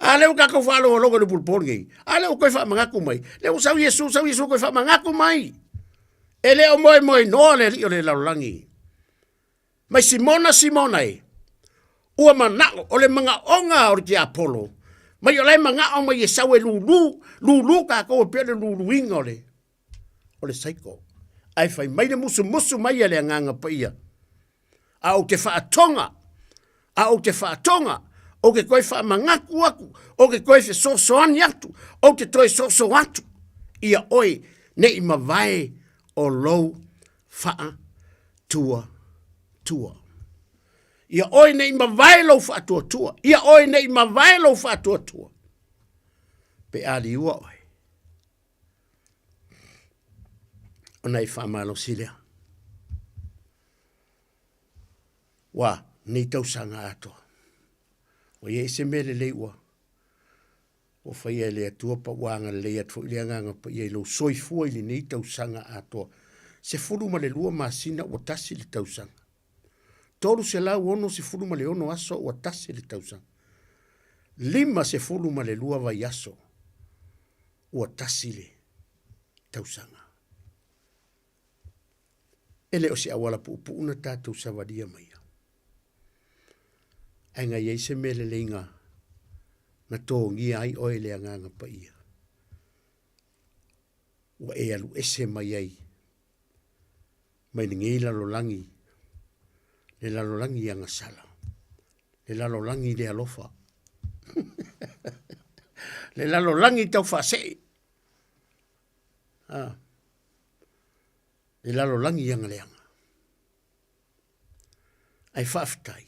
A le ua kākou faalogologo i le pulupolu nei. A le ua koe faamagatu mai. Le ua sau Iesu, sau Iesu koe faamagatu mai. E le o moemoe noa le alii o le lalolagi. Mai Simona, Simona e, ua manao, o le magaoga o le tiapolo, mai o la e magao mai e sau e lulu, lulu kākou e pei o le luluina o le, o le saiko. Ae fai mai le musumusu mai a le Agaga Paia, a ou te faatoga, a ou te faatoga, ou te toe faamanatu atu, ou te toe fesoasoani atu, ou te toe soso atu ia oe ne i mavae o lou faatuatua. Ia oe ne i mavae lou faatuatua, ia oe ne i mavae lou faatuatua, pe a liua oe. Ona e faamalosi lea. Ua, nei tausaga atoa. Ua i ai se mea lelei ua ua faia e le Atua pa ua agalelei atu foi le Agaga Paia i lou soifua i lenei tausaga atoa. 12 masina ua tasi le tausaga. 366 aso ua tasi le tausaga. 52 vaiaso ua tasi le tausaga. E le o se auala puupuu na tatou savalia maia. Ae na i ai se mea lelei na, na togia ai oe e le Agaga Paia. Ua e alu ese mai ai mai lenei lalolagi, le lalolagi agasala, le lalolagi le alofa, le lalolagi tau faasee. Ah, le lalolagi agaleaga. Ae faafetai,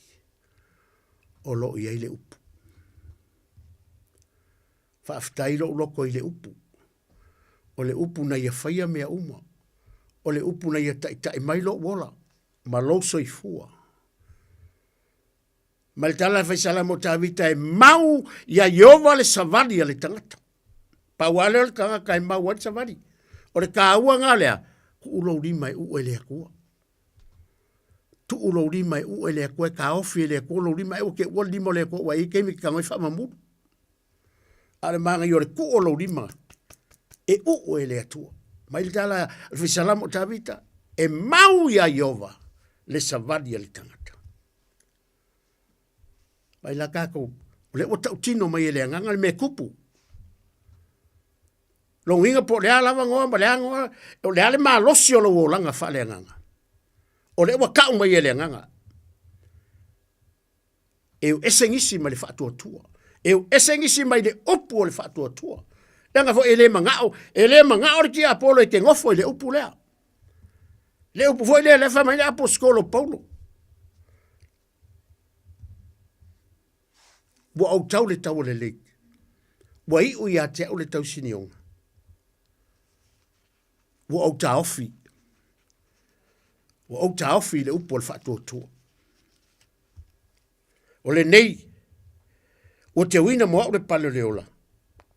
o lo o i ai le upu. Faafetai lou loto i le upu. O le upu na ia faia mea uma. O le upu na ia taitai mai lou ola ma lou soifua. Ma le tala a le faisalamo o Tavita, e mau ia Ieova le savali a le tagata. Pau lava lea o le tagata e mau ai le savali. O le taua na lea, tuu lou lima e uu e le Atua. Tuu lou lima e uu e le Atua, e taofi e le Atua lou lima, e ua te uua le lima o le Atua, ua i ai taimi e te tago ai faamamulu. A o le manaia o le tuu o lou lima e uu e le Atua. Mai le tala a le faisalamo o Tavita, e mau ia Ieova le savali a le tagata. Mai la tatou, o lea ua tautino mai e le agaga le mea e tupu. Lona uiga po o le a lava goa ma le a goa, o le a le malosi o lou olaga faaleagaga. O lea ua tau mai e le agaga. E o ese nisi mai le faatuatua. E o ese nisi mai le upu o le faatuatua. Leaga foi e le manao, e le manao le tiapolo e te nofo i le upu lea. Le upu foi lea, lea fai mai le aposetolo Paulo. Ua ou tau le taua lelei. Ua iu ia te au le tausinioga. Ua ou taofi. Ua ou taofi i le upu o le faatuatua. O lenei, ua teuina mo au le pale o le ola,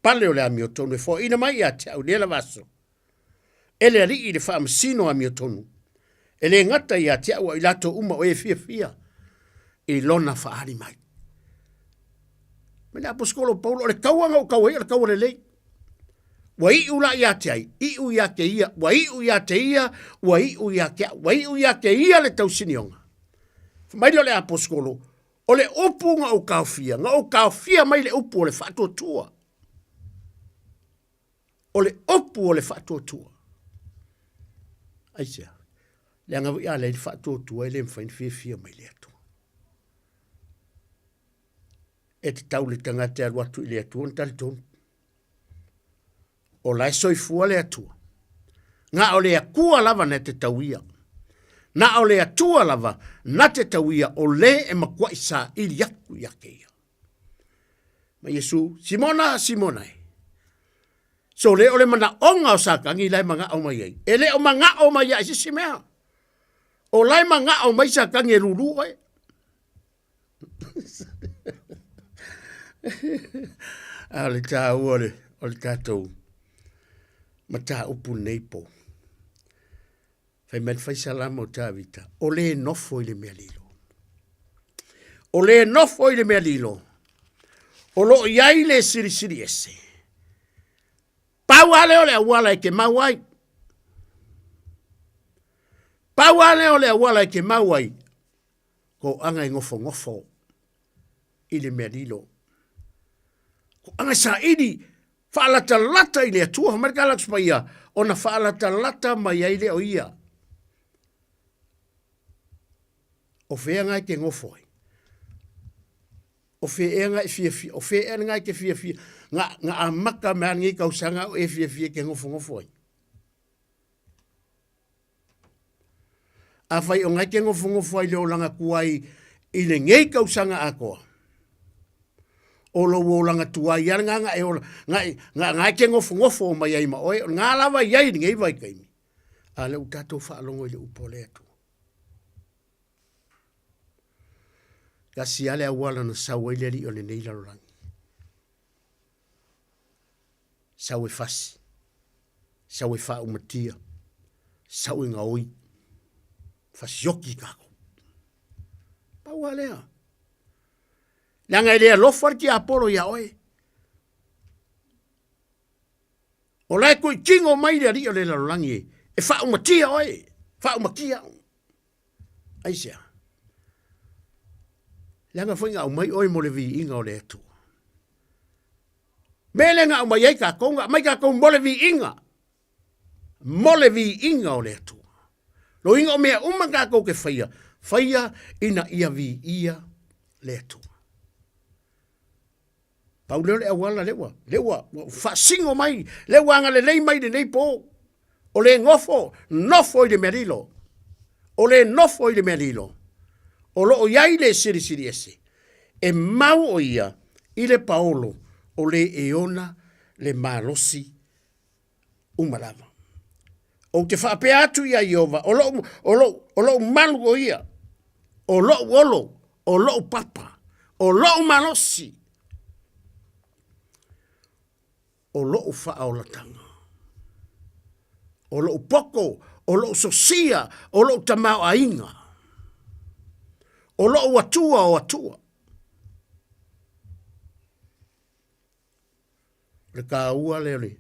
pale o le amiotonu e foaina mai ia te au i lea lava aso. E le Alii le faamasino amiotonu, e le gata ia te au a o i latou uma o e fiafia i lona faaali mai. Ma le aposetolo o Paulo, o le taua na ou tau ai, o le taua lelei. Ua iu la ia te ai, iu ia te ia, ua iu ia te ia, ua iu ia te au, ua iu ia te ia le tausinioga. Fai mai lea o le aposetolo, o le upu na ou taofia, na ou taofia mai le upu o le faatuatua. O le upu o le faatuatua. Aisea? Leaga foi a leai le faatuatua e le mafai ona fiafia mai le Atua. E tatau le tagata e alu atu i le Atua ona talitonu. O la e soifua le Atua. Na o le Atua lava na te tauia. Na o le Atua lava na te tauia o le e matuai saili atu ia te ia. Ma Iesu, Simona, Simona e, so le o le manaoga o Satani la e manao mai ai. E le o manao mai ia i se isi mea. O la e magao mai Satani e lulu oe. A o le taua o le, o le tatou mataupu lenei po. Fai mai le faisalama o Tavita, o le nofo i le mea lilo. O le nofo i le mea lilo, o lo o i ai le silisili ese. Pau lava lea o le auala e te mau ai. Pau lava lea o le auala e te mau ai, ko aga e gofogofo i le mea lilo. Ko aga e saili faalatalata i le Atua, fai mai le tala atu paia, ona faalatalata mai ai lea o ia. O fea nga e te gofo ai? O fea ea nga e fiafia? O fea ea nga e te fiafia? Nga, nga amata mai a lenei tausaga o e fiafia e te gofogofo ai? Afai o ngai te gofogofo ai le olaga tuai i lenei tausaga atoa, o lou olaga tuai lava lena na e ola, na, na, na e te gofogofo mai ai ma oe, o lena lava i ai i lenei vaitaimi, a lea ua tatou faalogo i le upu a le Atua. Tasi lava le auala na sau ai le alii o lenei lalolagi. Sau e fasi, sau e faaumatia, sau e gaoi, fasioki kākou. Pau lava lea. Leaga e le alofa le tiapolo iā oe. O la e tuitino mai le alii o le lalolagi e, e faaumatia oe, faaumatia au. Aisea? Leaga foi na aumai oe mo le viiga o le Atua. Mea lea na aumai ai tatou, na aumai tatou mo le viiga, mo le viiga o le Atua. Loiga o mea uma tatou te faia, faia ina ia viia le Atua. Pau lea o le auala lea ua, lea ua, ua faasino mai, lea ua agalelei mai lenei po. O le nofo, nofo i le mea lilo. O le nofo i le mea lilo. O lo o i ai le Silisili Ese. E mau o ia i le paolo o le e ona le malosi uma lava. Ou te faapea atu iā Ieova, o loʻu, o loʻu, o loʻu malu o ia, o loʻu olo, o loʻu papa, o loʻu malosi, o loʻu faaolataga, o loʻu poko, o loʻu sosia, o loʻu tamaoaiga, o loʻu Atua o Atua. O le taua lea o le,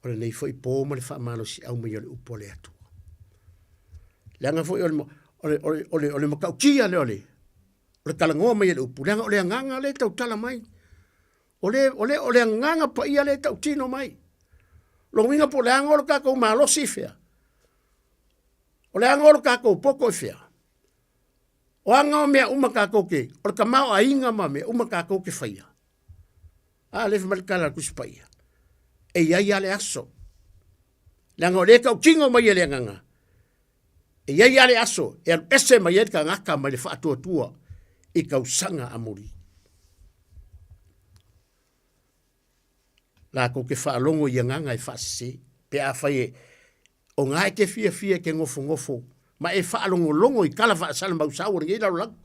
o lenei foi po ma le faamalosiau mai o le upu a le Atua. Leaga foi o le, o le, o le, o le, o le matautia lea o le, o le talanoa mai e le upu, leaga o le agaga lea e tautala mai. O le, o le, o le agaga paia lea e tautino mai. Lona uiga po o le aga o le tatou malosi i fea? O le aga o le tatou poto i fea? O aga o mea uma tatou te, o le tamaoaiga ma mea uma tatou te faia. A lea fai mai le tala a le Tusi Paia, e i ai lava le aso. Leaga o lea e tautino mai e le agaga, e i ai lava le aso e alu ese mai ai le tagata mai le faatuatua i tausaga amuli. Latou te faalogo i agaga e faasese, pe afai e o ngā e te fiafia e te gofogofo ma e faalogologo i tala faasalamausau o lenei lalolagi.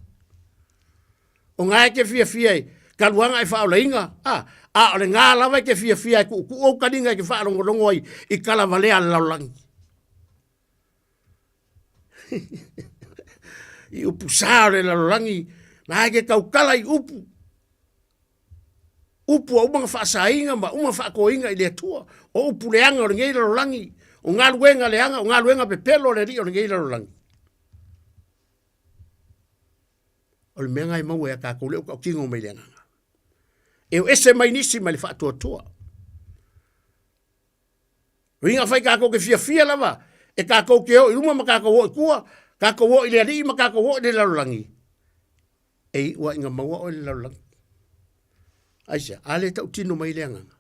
O ngā e te fiafia e kaluaga e faaolaina, a, a o le ngā lava e te fiafia e tuutuu ou taliga e te faalogologo ai i tala valea a le lalolagi. I upu sa o le lalolagi, na e te tautala i upu. Upu ua uma ona faasaina ma uma faatoina i le Atua, o upu leaga o lenei lalolagi, o galuega leaga, o galuega pepelo a le Alii o lenei lalolagi. O le mea lena e maua ia tatou lea ua tautino mai le agaga. E o ese mai nisi mai le faatuatua. Uiga fai tatou te fiafia lava e tatou te o i luma ma tatou o i tua, tatou o i le Alii ma tatou o i le lalolagi. E iu lava ina maua oe le lalolagi. Aisea? A lea e tautino mai le agaga.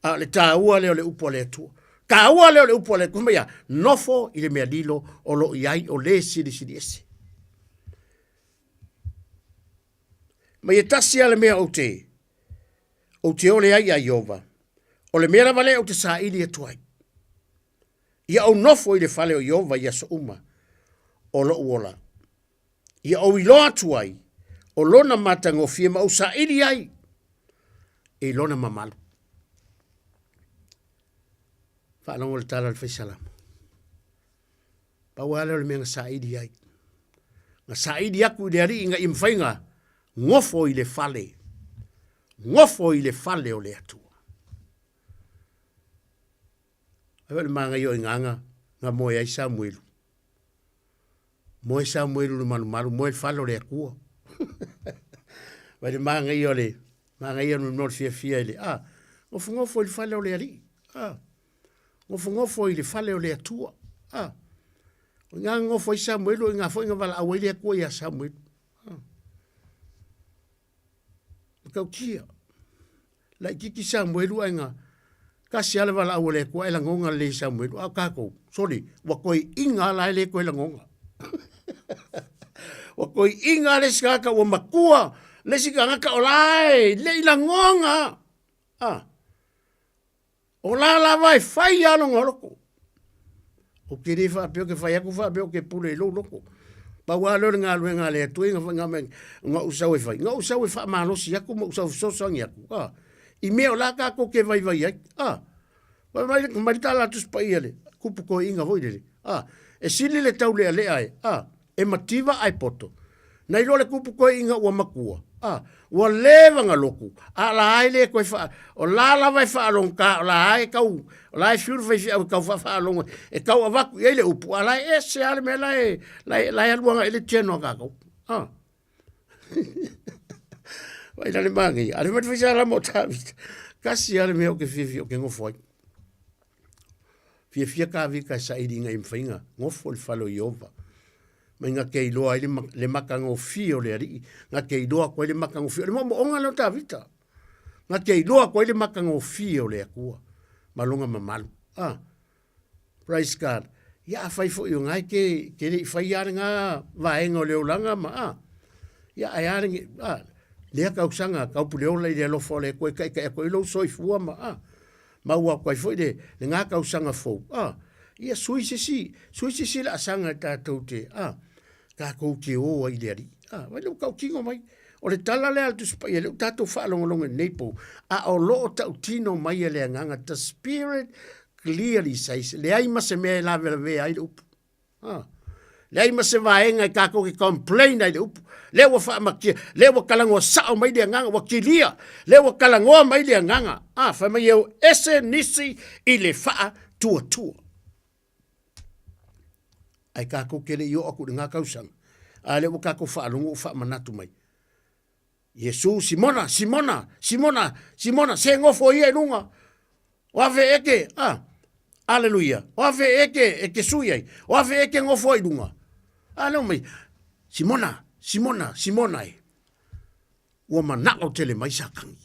A o le taua lea o le upu a le Atua. Taua lea o le upu a le Atua. Fai mai a, nofo i le mea lilo o lo o i ai o le Silisili Ese. Mai e tasi lava le mea ou te, ou te ole ai iā Ieova, o le mea lava lea ou te saili atu ai. Ia ou nofo i le fale o Ieova i aso uma o loʻu ola. Ia ou iloa atu ai o lona matagofie ma ou saili ai i lona mamalu. Faalogo le tala a le faisalamo. Pau lava lea o le mea na saili ai. Na saili aku i le alii ina ia mafai ona gofo i le fale. Gofo i le fale o le Atua. Ai le manaia o igaga na moe ai Samuelu. Moe Samuelu le malumalu, moe le fale o le Atua. Vai le manaia o le manaia o le mea o le fiafia i le a nofonofo i le fale o le Alii. A nofonofo i le fale o le Atua. A o ina nofo ai Samuelu, o ina foi na valaau ai le Atua ia Samuelu. A matautia. Laititi Samuelu ae na tasi lava le valaau a le Atua ae lagona lelei e Samuelu. A o tatou, sole, ua toeaina lava la e le toe lagona. Ua toeaina lava le isi tagata ua matua, le isi tagata o la e le i lagona. Ah. O la lava e fai lava lona loto. Ou te le faapea ou te fai atu faapea ou te pule i lou loto. Pau lava lea o le galuega a le Atua ia na fai na ou sau e fai. Na ou sau e faamalosi atu ma ou sau e fesoasoani atu. A, i mea o la tatou te vaivai ai. A, fai mai, mai le tala a Tusi Paia le kupu toeaina foi lele. A, e sili le taulealea e, a, e mativa ae poto. Nai lo le kupu toeaina ua matua, a, ua leva na lotu, a la e le toe faa, o la lava e faalogota, o la e tau, o la e fiu le faifeau e tau faafaalogo, e tau avatu i ai le upu, a la e ese lava le mea la e, la e, la e alu agai i le tino a tatou. A. Vaai la le manaia. A le fai sa la mo Tavita. Kasi lava le mea ou te fiafia ou te nofo ai. Fiafia Tavita e saili ina ia mafai ona nofo i le fale o Ieova. Mai na te iloa ai le, le matagofie o le Alii, na te iloa atu ai le matagofie. O le moomooga lea o Tavita. Na te iloa atu ai le matagofie o le Atua ma lona mamalu. Ah, praise God. Ia afai foi o na e te, te le i faia lena vaega o le olaga ma, ah, ia ae a le, ah, lea tausaga taupuleola i le alofa o le Atua e taitai atu ai lou soifua ma, ah, maua atu ai foi le, lena tausaga fou, a, ia sui se isi, sui se isi laasaga e tatou te, a, tatou te o ai i le Alii. A, vai lea ua tautino mai. O le tala lea a le Tusi Paia, lea ua tatou faalogologo i lenei pou, a o lo o tautino mai e le Agaga, the Spirit clearly says, leai ma se mea e lavelavea ai le upu. Ah. Leai ma se vaega e tatou ke complain ai le upu. Lea ua faamakia, lea ua talanoa sao mai le agaga, ua kilia, lea ua talanoa mai le agaga. Ah, fai mai e o ese nisi i le faatuatua. Ai tatou ke le i oo atu i lena tausaga, a lea ua tatou faalogo ua faamanatu mai. Iesu, Simona, Simona, Simona, Simona, se gofo ia i luga. O afe e ke, ah, aleluia, o afe e ke, e ke sui ai, o afe e ke gofo ai i luga. A leo mai, Simona, Simona, Simona e, ua manao tele mai Satani.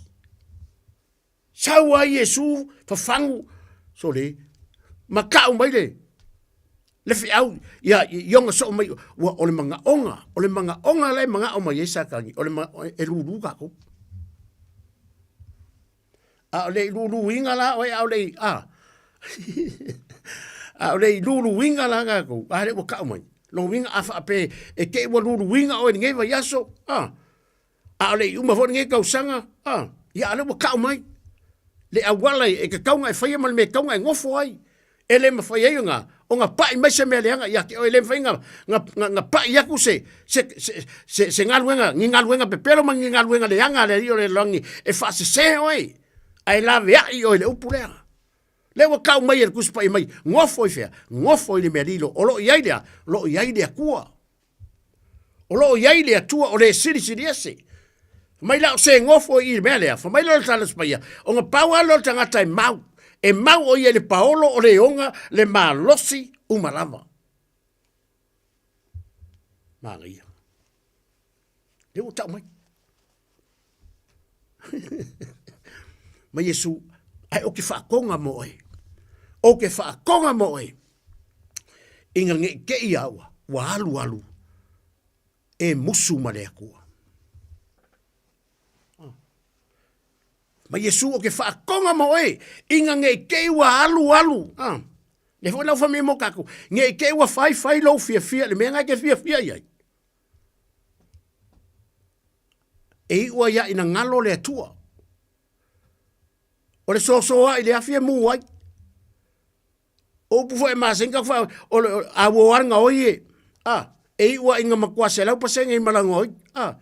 Sau ai Iesu fafagu, sole, matau mai le, le feau, ia, i ona soo mai, ua, o le manaoga, o le manaoga la e manao mai ai Satani, o le, e lulu tatou. A o le i luluina la oe, a o le i, a, a o le i luluina la tatou, a lea ua tau mai, lona uiga a faapea e te i ua luluina oe i lenei vaiaso, a, A o le i uma foi lenei tausaga, a, ia a lea ua tau mai le auala e tatau ona e faia ma le mea e tatau ona e nofo ai. E le mafai ai ona, ona pai mai se mea leaga ia te oe, e le mafai ona, na, na pai atu se, se, se, se, se galuega, ni galuega pepelo ma ni galuega leaga a le Alii o le lalolagi e faasese oe, ae laveai oe i le upu lea. Lea ua tau mai e le Tusi Paia mai, nofo i fea? Nofo i le mea lilo, o lo o i ai le a? O lo o i ai le Atua. O lo o i ai le Atua o le Silisili Ese. Fai mai la o se gofo i le mea lea, fai mai lea o le tala Paia, ona pau lava lea o le tagata e mau, e mau o ia i le paolo o le oga le malosi uma lava. Manaia. Lea ua tau mai. Mai Iesu, ae ou te faatoga mo oe. Ou te faatoga mo oe. Ina ne i te i a ua, ua alu alu e musu ma le Atua. Mai Iesu, ou te faatoga mo oe, ina ne i te i ua alu alu. Le foi lau fai mo kākou, nge i te ua fai fai lou fiafia le mea ngai ke fiafia i ai. E iu ai a ina ngalo le Atua. O le soso ai le afi e mu ai. O upu foi e masani ka fa o le a ua oa nga oi e. A e iu ai nga makua 100% i malanga oi. A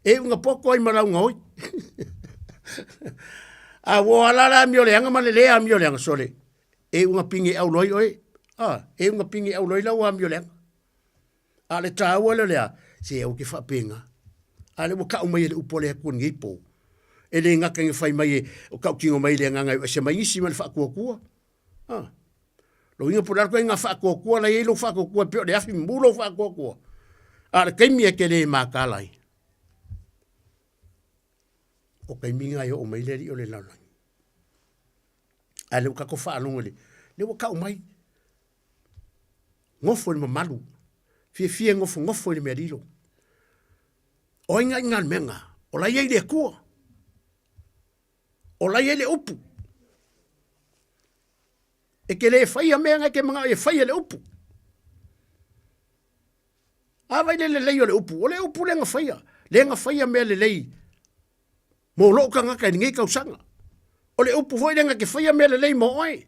e iu nga poko ai malanga oi. A ua ala la mi o le anga ma le le a mi o le anga sole. E iu nga pingi au loi oi. A e iu nga pingi au loi lau a mi o le anga. A le tāua lea o le a, se au ke whaapenga. A le ua kau mai e le upu a le Atua nei pō. E le gata ina fai mai e o kau tino mai le agaga e o ese mai nisi ma le whaakuakua. Ah. Lo inga po le alko inga whaakuakua la iei lo whaakuakua pe o le afi mu lo whaakuakua. A le kaimi e ke le mākala ai. O kaimi ngā i o mai le ri o le lalani. A le ua kako whaalongo le, le ua kau mai. Gofo i le mamalu. Fiafia e gofogofo i le mea lilo. O ai ngai ngā mea ngā? O lai ai le Atua. O lai ai le upu. E ke le whaia mea ngai ke mangao e whaia le upu. A vai le lelei o le upu. O le upu le nga whaia. Le nga whaia mea lelei. Mo lou tagata i lenei tausaga. O le upu foi lea na te faia mea lelei mo oe.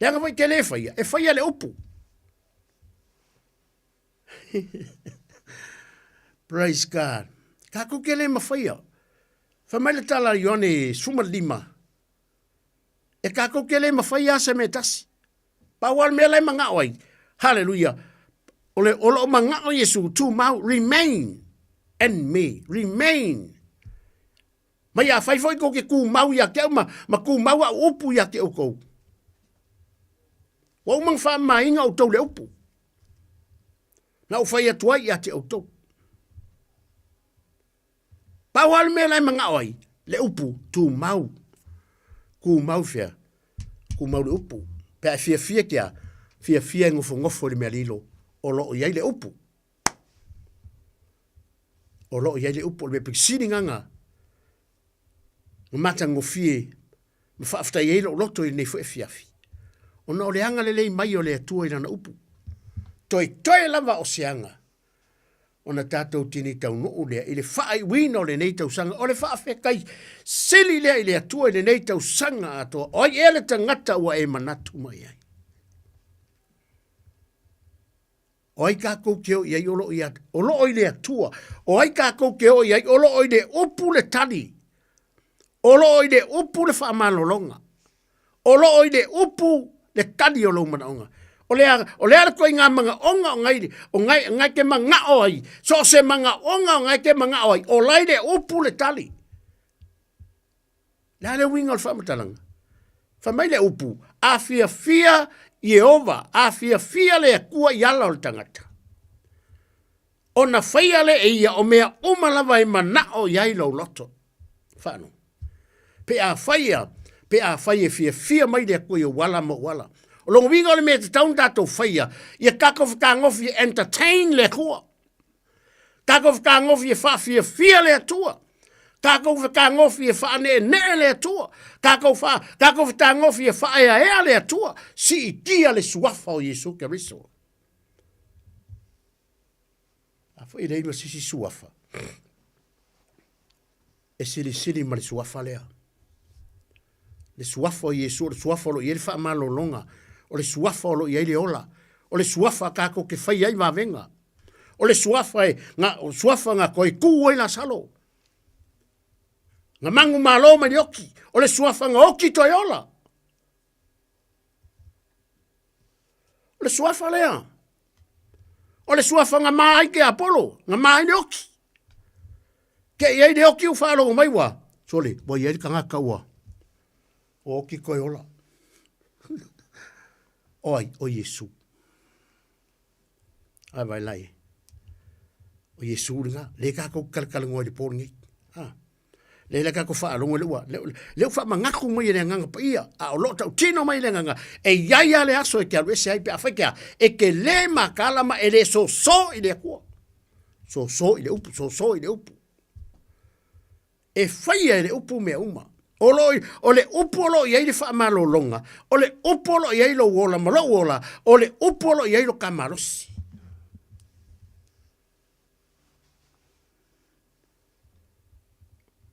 Leaga foi te le faia, e faia le upu. Praise God. Kākou ke le mafaia. Fai mai le tala a Ioane 15, E kākou ke le mafai a se mea tasi. Pau lava le mea la e manao ai. Hallelujah. O le o loo manao Iesu, tumau, remain in me. Remain. Mai a fai foi kou ke kumau ia te au ma, ma kumau au upu ia te outou. Ua uma ona faamamaina outou le upu. Na ou fai atu ai ia te outou. Pau lava le mea la e manao ai, le upu, tumau. Tumau fea? Tumau le upu. Pe a e fiafia ke a, fiafia e nofonofo i le mea lilo, o lo o i ai le upu. O lo o i ai le upu, o le mea pito sili lena na matagofie ma faafetai ai lou loto i lenei foi afiafi, ona o le agalelei mai o le Atua i Lana upu. Toetoe lava o se aga ona tatou tini taunuu lea i le faaiuina o lenei tausaga, o le faafetai sili lea i le Atua i lenei tausaga atoa. O ai ea le tagata ua e manatu mai ai? O ai kākou ke o i ai o loo i, o loo i le Atua. O ai kākou ke o i ai o loo i le upu le tali. O loo i le upu le faamalologa. O loo i le upu le tali o lou manaoga. O le a, o le a le koiga manaoga o ngai, o ngai, ngai ke manao ai, so o se manaoga o ngai ke manao ai, o lai le upu le tali. Le a le uiga o le faamatalaga? Fai mai le upu, a fiafia Ieova, a fiafia le Atua i ala o le tagata. Ona faia lea e ia o mea uma lava e manao i ai lou loto. Faanono. Pe a faia, pe a fai e fiafia mai le Atua i ou ala ma ou ala. O lona uiga o le mea e tatau ona tatou faia, ia tatou fetagofi e entertain le Atua. Tatou fetagofi e faafiafia le Atua. Tatou fetagofi e faaneenee le Atua. Tatou, fa, tatou fetagofi e faaeaea le Atua. Siitia le suafa o Iesu Keriso. A foi e leai ma se isi suafa e silisili ma le suafa lea. Le suafa o Iesu, o le suafa o lo o i ai le faamalologa, o le suafa o lo o i ai le ola, o le suafa a tatou te fai ai vavega, o le suafa e, na, o suafa na toe tu ai Lasalo, na manumalo mai le oki, o le suafa na oki toe ola. O le suafa lea. O le suafa na ma ai ke Apolo, na ma ai le oki. Ke i ai le oki u whaalogo mai ua, sole, ua i ai le tagata ua, o oki koe ola. o ai, o Iesu. Ai vai lai. O Iesu lena, le kākou kalakalagoa i le pō lenei. Ah. Lea la tatou faalogo lea ua lea ua faamanatu mai e le Agaga Paia, a o lo o tautino mai le Agaga, e i ai lava le aso e te alu ese ai pe afai ke a, e te le mataala ma e le soso i le Atua. Soso i le upu, soso i le upu. E faia e le upu mea uma. O lo, o le upu o lo o i ai le faamalologa, o le upu o lo o i ai lou ola ma lou ola, o le upu o lo o i ai lo ta malosi.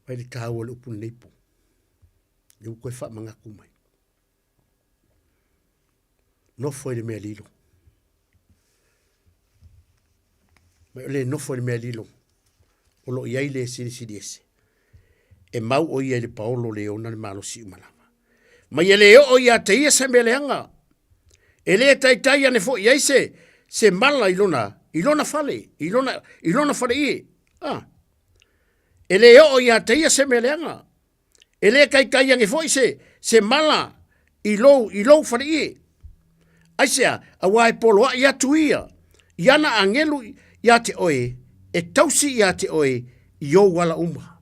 Mai le tāua o le upu lenei po. Le ua koe faamanatu mai. Nofo i le mea lilo. Mai o le nofo i le mea lilo, o lo o i ai le silisili ese. E mau o ia i le paolo le ona le malosi uma lava. Mai e le oo ia te ia se mea leaga. E le taitai ane foi i ai se, se mala i lona, i lona fale, i lona, i lona fale ie. Ah. E le oo ia te ia se mea leaga. E le kaikai ane foi se, se mala i lou, i lou faleie. Aisea, auā e poloaʻi atu ia i ana agelu iā te oe, e tausi iā te oe i ou ala uma.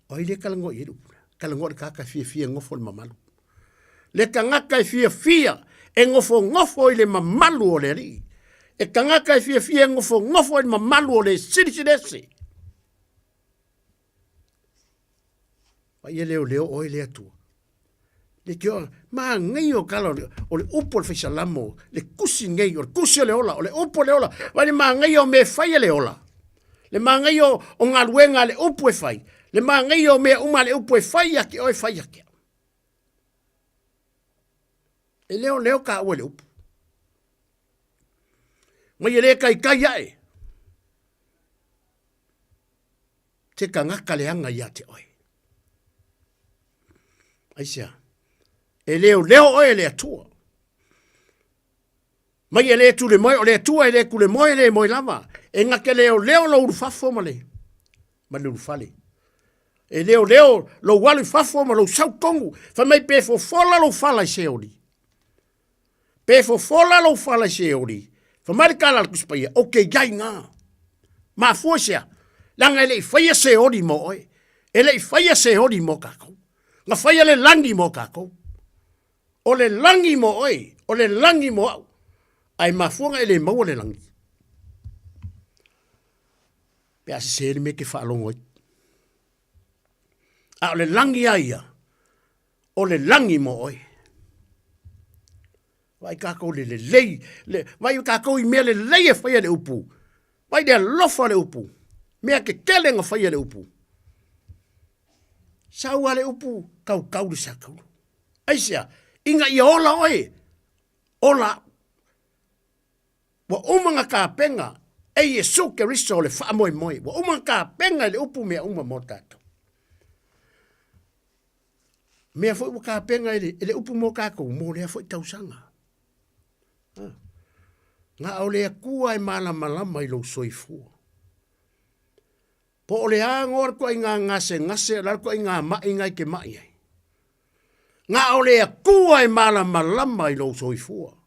O ai le talanoa i ai le upu lea? Talanoa i le tagata e fiafia e nofo i le mamalu. Le tagata e fiafia e nofonofo i le mamalu o le Alii. E tagata e fiafia e nofonofo i le mamalu o le Silisili Ese. Ai e leoleo oe le Atua. Le te oa, manaia o tala o le, o le upu o le faisalamo, le tusi nei, o le tusi o le ola, o le upu o le ola, vai le manaia o mea e fai e le ola. Le manaia o, o galuega a le upu e fai. Le manaia o mea uma a le upu e fai ia te oe, fai ia te au. E leoleo kāua i le upu. Mai e le kaikai ae. Te tagata leaga ia te oe. Aisea? E leoleo oe e le Atua. Mai e le tule moe, o le Atua e le tule moe, e le moe lava. E na te leoleo lou ulufafo ma le, ma le ulufale. E leoleo lou alu i fafo ma lou sau tonu. Fai mai pe fofola lou fala i Seoli. Pe fofola lou fala i Seoli. Fai mai le tala a le Tusi Paia, ou te i ai na. Mafua i se a? Leaga e le i faia Seoli mo oe. E le i faia Seoli mo kākou. Na faia le lagi mo kākou. O le lagi mo oe, o le lagi mo au. Ae mafua na e le maua le lagi. Pe a sese le mea e te faalogo ai. A o le lagi a ia, o le lagi mo oe. Vaai kākou le lelei, le, vaai kākou i mea lelei e faia le upu. Vaai le alofa o le upu. Mea kekele na faia le upu. Sau a le upu, kaukau le sakaulu. Aisea, ina ia ola oe, ola au. Ua uma na tapena e Iesu Keriso le faamoemoe. Ua uma na tapena e le upu mea uma mo tatou. Mea foi ua tapena e le, e le upu mo tatou, mo lea foi tausaga. Ha. Na o le Atua e malamalama i lou soifua. Po o le a ngoa le toaiga gasegase, o le a le toaiga ma'i na e te ma'i ai. Na o le Atua e malamalama i lou soifua.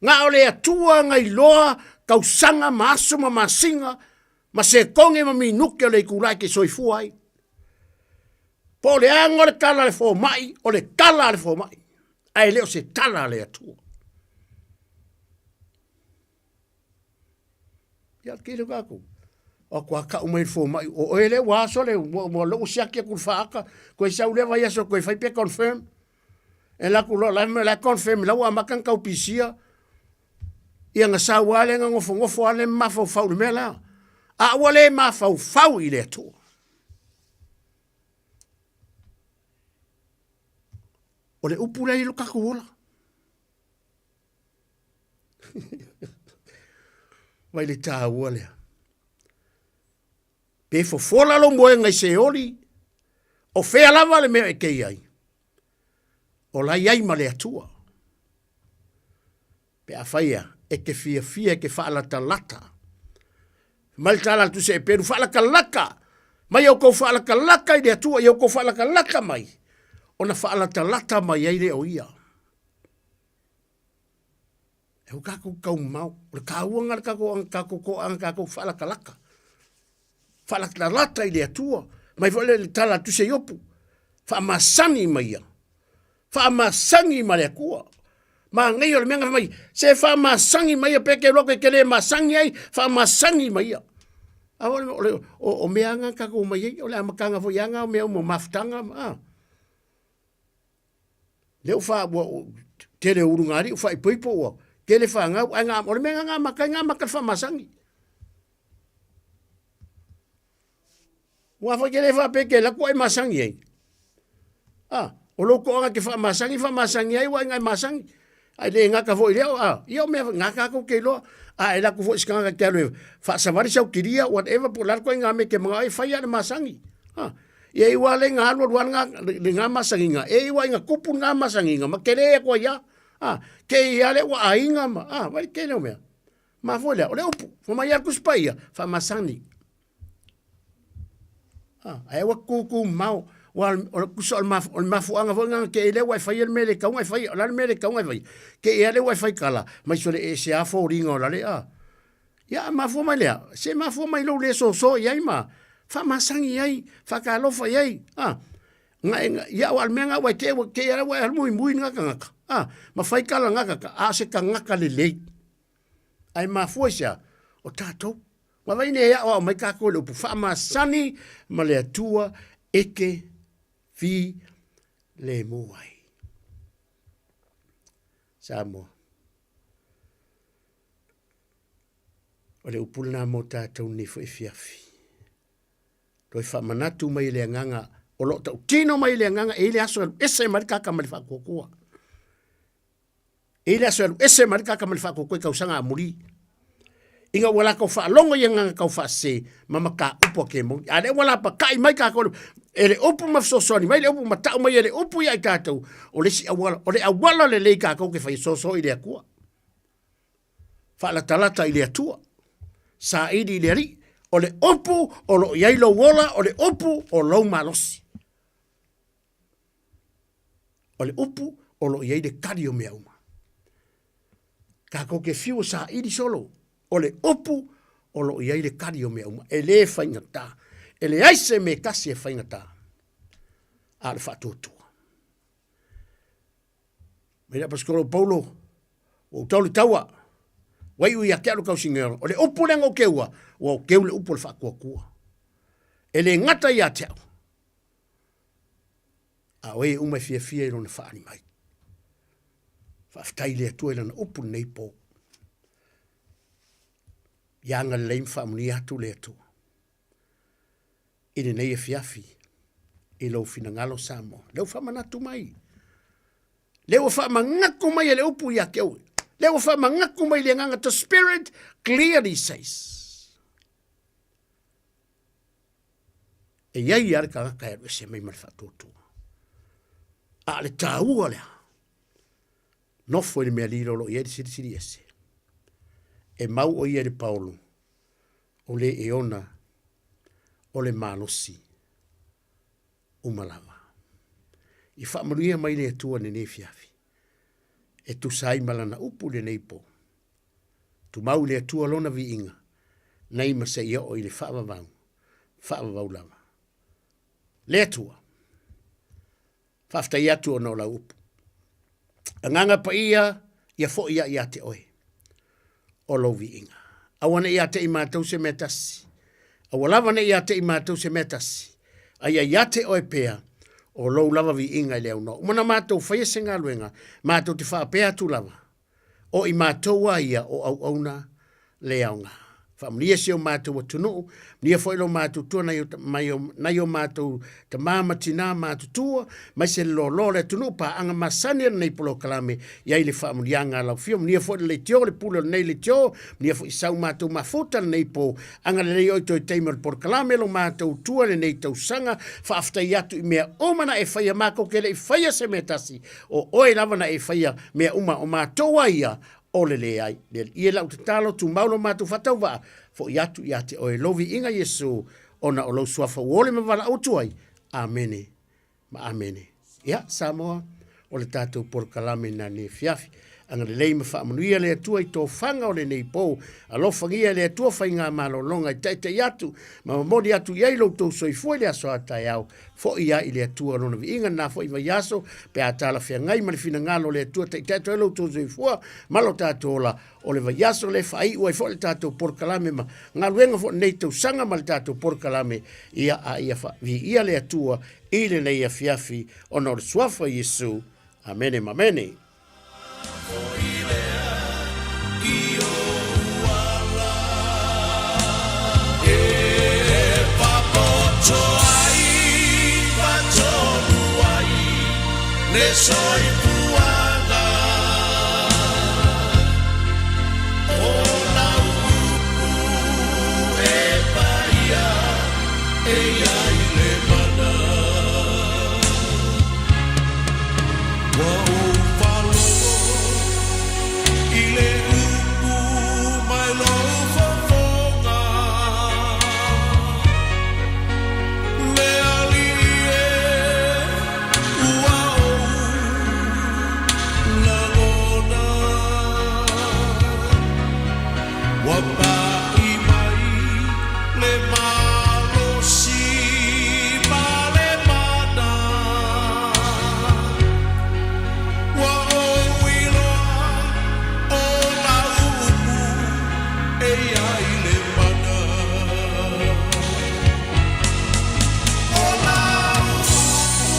Na o le Atua na iloa tausaga ma aso ma masina ma sekone ma minute o le itula e te soifua ai. Po o le a ngoa le tala a le fomai, o le tala a le fomai, ae le o se tala a le Atua. Ia kilo kākou. O kua kau mai le fomai, o oe lea ua aso le, ua, ua lou siaki atu le faata, koe sau lea vaiaso koe fai pe confirm. E la ku loa, la me la confirm, la ua amata na tau pisia. Ia na sau lava lea na nofonofo lava lea ma mafaufau i le mea la. A ua le mafaufau i le Atua. O le upu lea i lo tatou ola. Vai le tāua lea. Pe fofola lou moega i Seoli, o fea lava le mea e te i ai, o la i ai ma le Atua. Pe afai ea, e te fiafia e te faalatalata. Mai le tala atu se e pelu, faalatalata! Mai outou faalatalata i le Atua, i outou faalatalata mai, ona faalatalata mai ai lea o ia. E o kākou taumamao, o le tāua lena le tātou, tātou toaga, tātou faalatalata. Faalatalata i le Atua. Mai foi le tala a Tusi a Iopu, faamasani ma ia. Faamasani ma le Atua. Manaia o le mea na fai mai, se faamasani ma ia pe te iloa koe e te le masani ai, faamasani ma ia. A o le, o, o mea aga tatou omai ai, o le amataga foi aga o mea uma o mafutaga, a. Lea ua fa, ua, tele o ulugalii ua faaipoipo ua tele fanau, ae na, o le mea na amata ai, na amata i le faamasani. Ua foi ke le faapea ke alu atu e masani ai. Ah, o lou toaga e te faamasani, faamasani ai ua e masani. Ai le gata foi lea, ah, ia o mea foi, na tatou te iloa. A e alu atu foi i se tagata e te alu e faasavali sau kilia, whatever, po o le a le ituaiga mea e te manao ai, fai lava le masani. Ah, ia iu lava lea ina alu alu lava lena masaniga, e iu lava ina tupu lena masaniga ma tele atu ai lava. Ah, te i lava lea ua aiga ma, ah, vaai le tele o mea. Mafua lea, o le upu, fai mai lava le Tusi Paia, faamasani. Ah, ae aua tutumao. Ua o le tusa o le o le mafuaaga foi lena na te i lea ua e faia le mea le tatau ona e faia. O le a le mea le tatau ona e faia? Te i lea ua e fai tala, mai sole ese lava foliga o lale, ah. Ia, a mafua mai lea, se mafua mai lou le soso i ai ma faamasani i ai, faatalofa i ai, ah. Nga e, ia, aua o le mea lena ua e te, ua te i ua e alu muimui lena tagata, ah, ma fai tala lena tagata, a o se tagata lelei. Ae mafua i se a? O tatou. Ua vaai nei e aoao mai tatou i le upu faamasani ma le Atua e te filemu ai. Samoa. O le upu lena mo tatou nei foi afiafi. Toe faamanatu mai e le agaga o lo o tautino mai e le agaga e i le aso e alu ese mai le kaka ma le faatuatua. E i le aso e alu ese mai le kaka ma le faatuatua i tausaga amuli. Ina ua latou faalogo i agaga tau faasese ma mataupu a kemoni. A lea ua lapatai mai tatou e le upu ma fesoasoani mai le upu ma tau mai e le upu ia i tatou, o le isi auala, o le auala lelei tatou te faia soso i le Atua. Faalatalata i le Atua. Saili i le Alii. O le upu o lo o i ai lou ola, o le upu o lou malosi. O le upu o lo o i ai le tali o mea uma. Tatou te fiu e saili solo, o le upu o lo o i ai le tali o mea uma. E le faigata. E leai se mea e tasi e faigata, a o le faatuatua. Mai le Aposetolo o Paulo, ua ou tau le taua, ua iu ia te au le tausiga O le upu lea na ou keua, ua ou keu le upu o le faatuatua. E le gata ia te au, a o e uma e fiafia i lona faaali mai. Faafetai i le Atua i lana upu lenei po. Ia agalelei ma faamanuia atu le Atua i lenei afiafi i lou finagalo Samoa. Lea ua faamanatu mai. Lea ua faamanatu mai e le upu ia te oe. Lea ua faamanatu mai le agaga the spirit clearly says. E i ai lava le tagata e alu ese mai ma le faatuatua. A o le taua lea, nofo i le mea lilo o lo o i ai le Silisili Ese. E mau o ia i le paolo, o le e ona o le malosi uma lava. I faamanuia mai le Atua i lenei afiafi, e tusa ai ma lana upu i lenei po. Tumau i le Atua lona viiga, nei ma seia oo i le faavavau, faavavau lava. Le Atua, faafetai atu ona o lau upu. Agaga paia, ia foi ia ia te oe, o lou viiga. Aua ne i ia te i matou se mea tasi, aua lava ne i ia te i matou se mea tasi, a ia ia te oe pea, o lou lava viiga i le aunoa. Uma na matou faia se galuega, matou te faapea atu lava, O i matou a ia o auauna le aoga. Faamanuia si o matou atunuu, manuia foi lo matou tua nai o, mai o, nai o matou tama ma tina matutua, mai se le loaloa o le atunuu, paaga masani a lenei polokalame, i ai le faamanuiaga a lau Afioga. Manuia foi le leitio, le pule o lenei leitio, manuia foi sau matou mafuta lenei po, agalelei oi toe taimi o le polokalame lo matou tua lenei tausaga, faafetai atu i mea uma na e faia, matou te le i faia se mea tasi, O oe lava na e faia mea uma o matou a ia, o le leai. Le Alii e lau tatalo, tumau lo matou faatauvaa, foi atu ia te oe lou viiga Iesu, ona o lou suafa ua ole ma valaau atu ai. Amene ma amene. Ia, Samoa, o le tatou polokalame na nei afiafi. Agalelei ma faamanuia le Atua i tofaga o lenei po. Alofagia e le Atua faigamalologa e taita'i atu ma momoli atu i ai lo outou soifua i le aso a taeao. Fo'i ai i le Atua Lona viiga lena fo'i vaiaso pe a talafeagai ma le finagalo o le Atua taitai atu ai lo outou soifua ma lo tatou ola. O le vaiaso lea e faaiu ai foi le tatou polokalame ma galuega foi o lenei tausaga ma le tatou polokalame, ia a ia viia le Atua i lenei afiafi ona o le Suafa o Iesu. Amene ma amene. Le soifuaga o lau upu e paia e i ai le mana. Ua ou faalogo i le upu mai lou fofoga, Le Alii e, ua ou lagona. Ua paʻi mai le malosi ma le mana. Ua ou iloa o lau upu e i ai le mana. O lau upu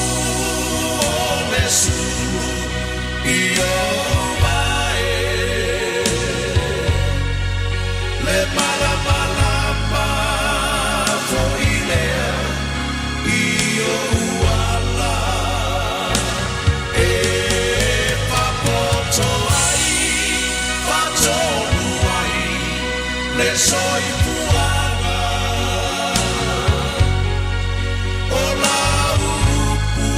o le sulu i ou mae. Le malamalama foi lea i ou ala e faapoto ai, faatonu ai le soifuaga. O lau upu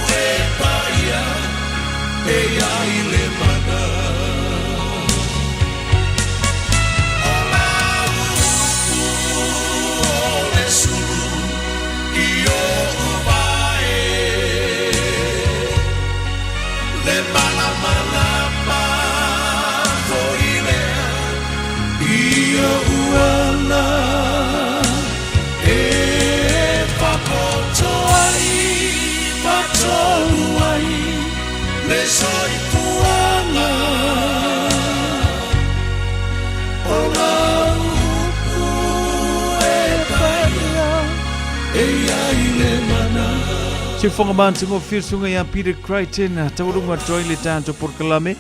e paia e i ai le mana. O lau upu o le sulu i oʻu vae, le malamalama foi lea i oʻu ala e faapoto ai, faatonu ai le soifuaga. O lau upu e paia e i ai le mana. Siufoga matagofie le susuga ia Peter Crichton, taualuga atu ai le tatou polokalame,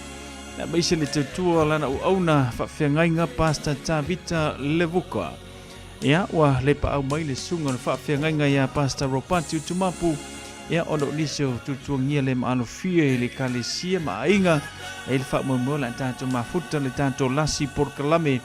aemaise le tautua o lana auauna faafeagaiga Pastor Tavita Levuka. Ia, ua lepaau mai le susuga o le faafeagaiga ia Pastor Ropati Utumapu, ia, ona o nisi o tuatuagia le maalofia i le Ekalesia ma aiga, e i le faamoemoe o le a tatou mafuta le tatou lasi polokalame,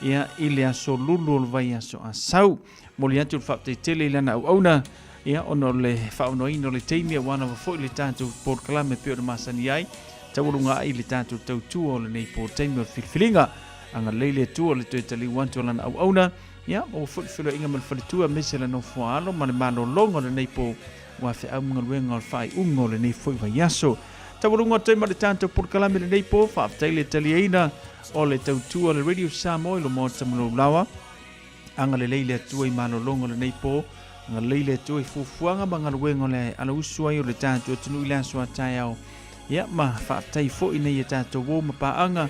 ia, i le aso Lulu o le vaiaso Asau. Momoli atu le faafetai tele i lana auauna, ia, ona o le faaonoaina o le taimi aua lava foi le tatou polokalame pei ona masani ai, taualuga ai le tatou tautua o lenei po taimi o le filifiliga. Agalelei le Atua i le toe taliu atu o lana auauna, ia, maua foi le feiloaiga ma le faletua aemaise le nofoaalo ma le malologa o lenei po ua feau ma galuega o le faaiuga o lenei foi vaiaso. Taualuga atu ai ma le tatou polokalame i lenei po, faafetai le taliaina o le tautua a le Radio Samoa i lo Maota ma lou laoa. Agalelei le Atua i malologa o lenei po, agalelei le Atua i fuafuaga ma galuega o le alausu ai o le tatou atunuu i le aso a taeao. Ia, ma faafetai foi nei e tatou uo ma paaga,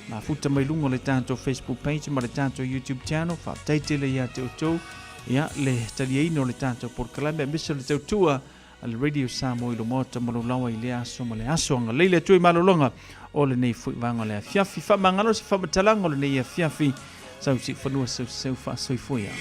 mafuta mai luga o le tatou Facebook page ma le tatou YouTube channel. Faafetai tele ia te outou, ia, le taliaina o le tatou polokalame aemaise o le tautua a le Radio Samoa i lo Maota ma lou laoa i lea aso ma le aso. Agalelei le Atua i malologa o lenei foi vaega o le afiafi. Faamagalo se faamatalaga o lenei afiafi. Sau siufanua, sau seu faasoifua ia.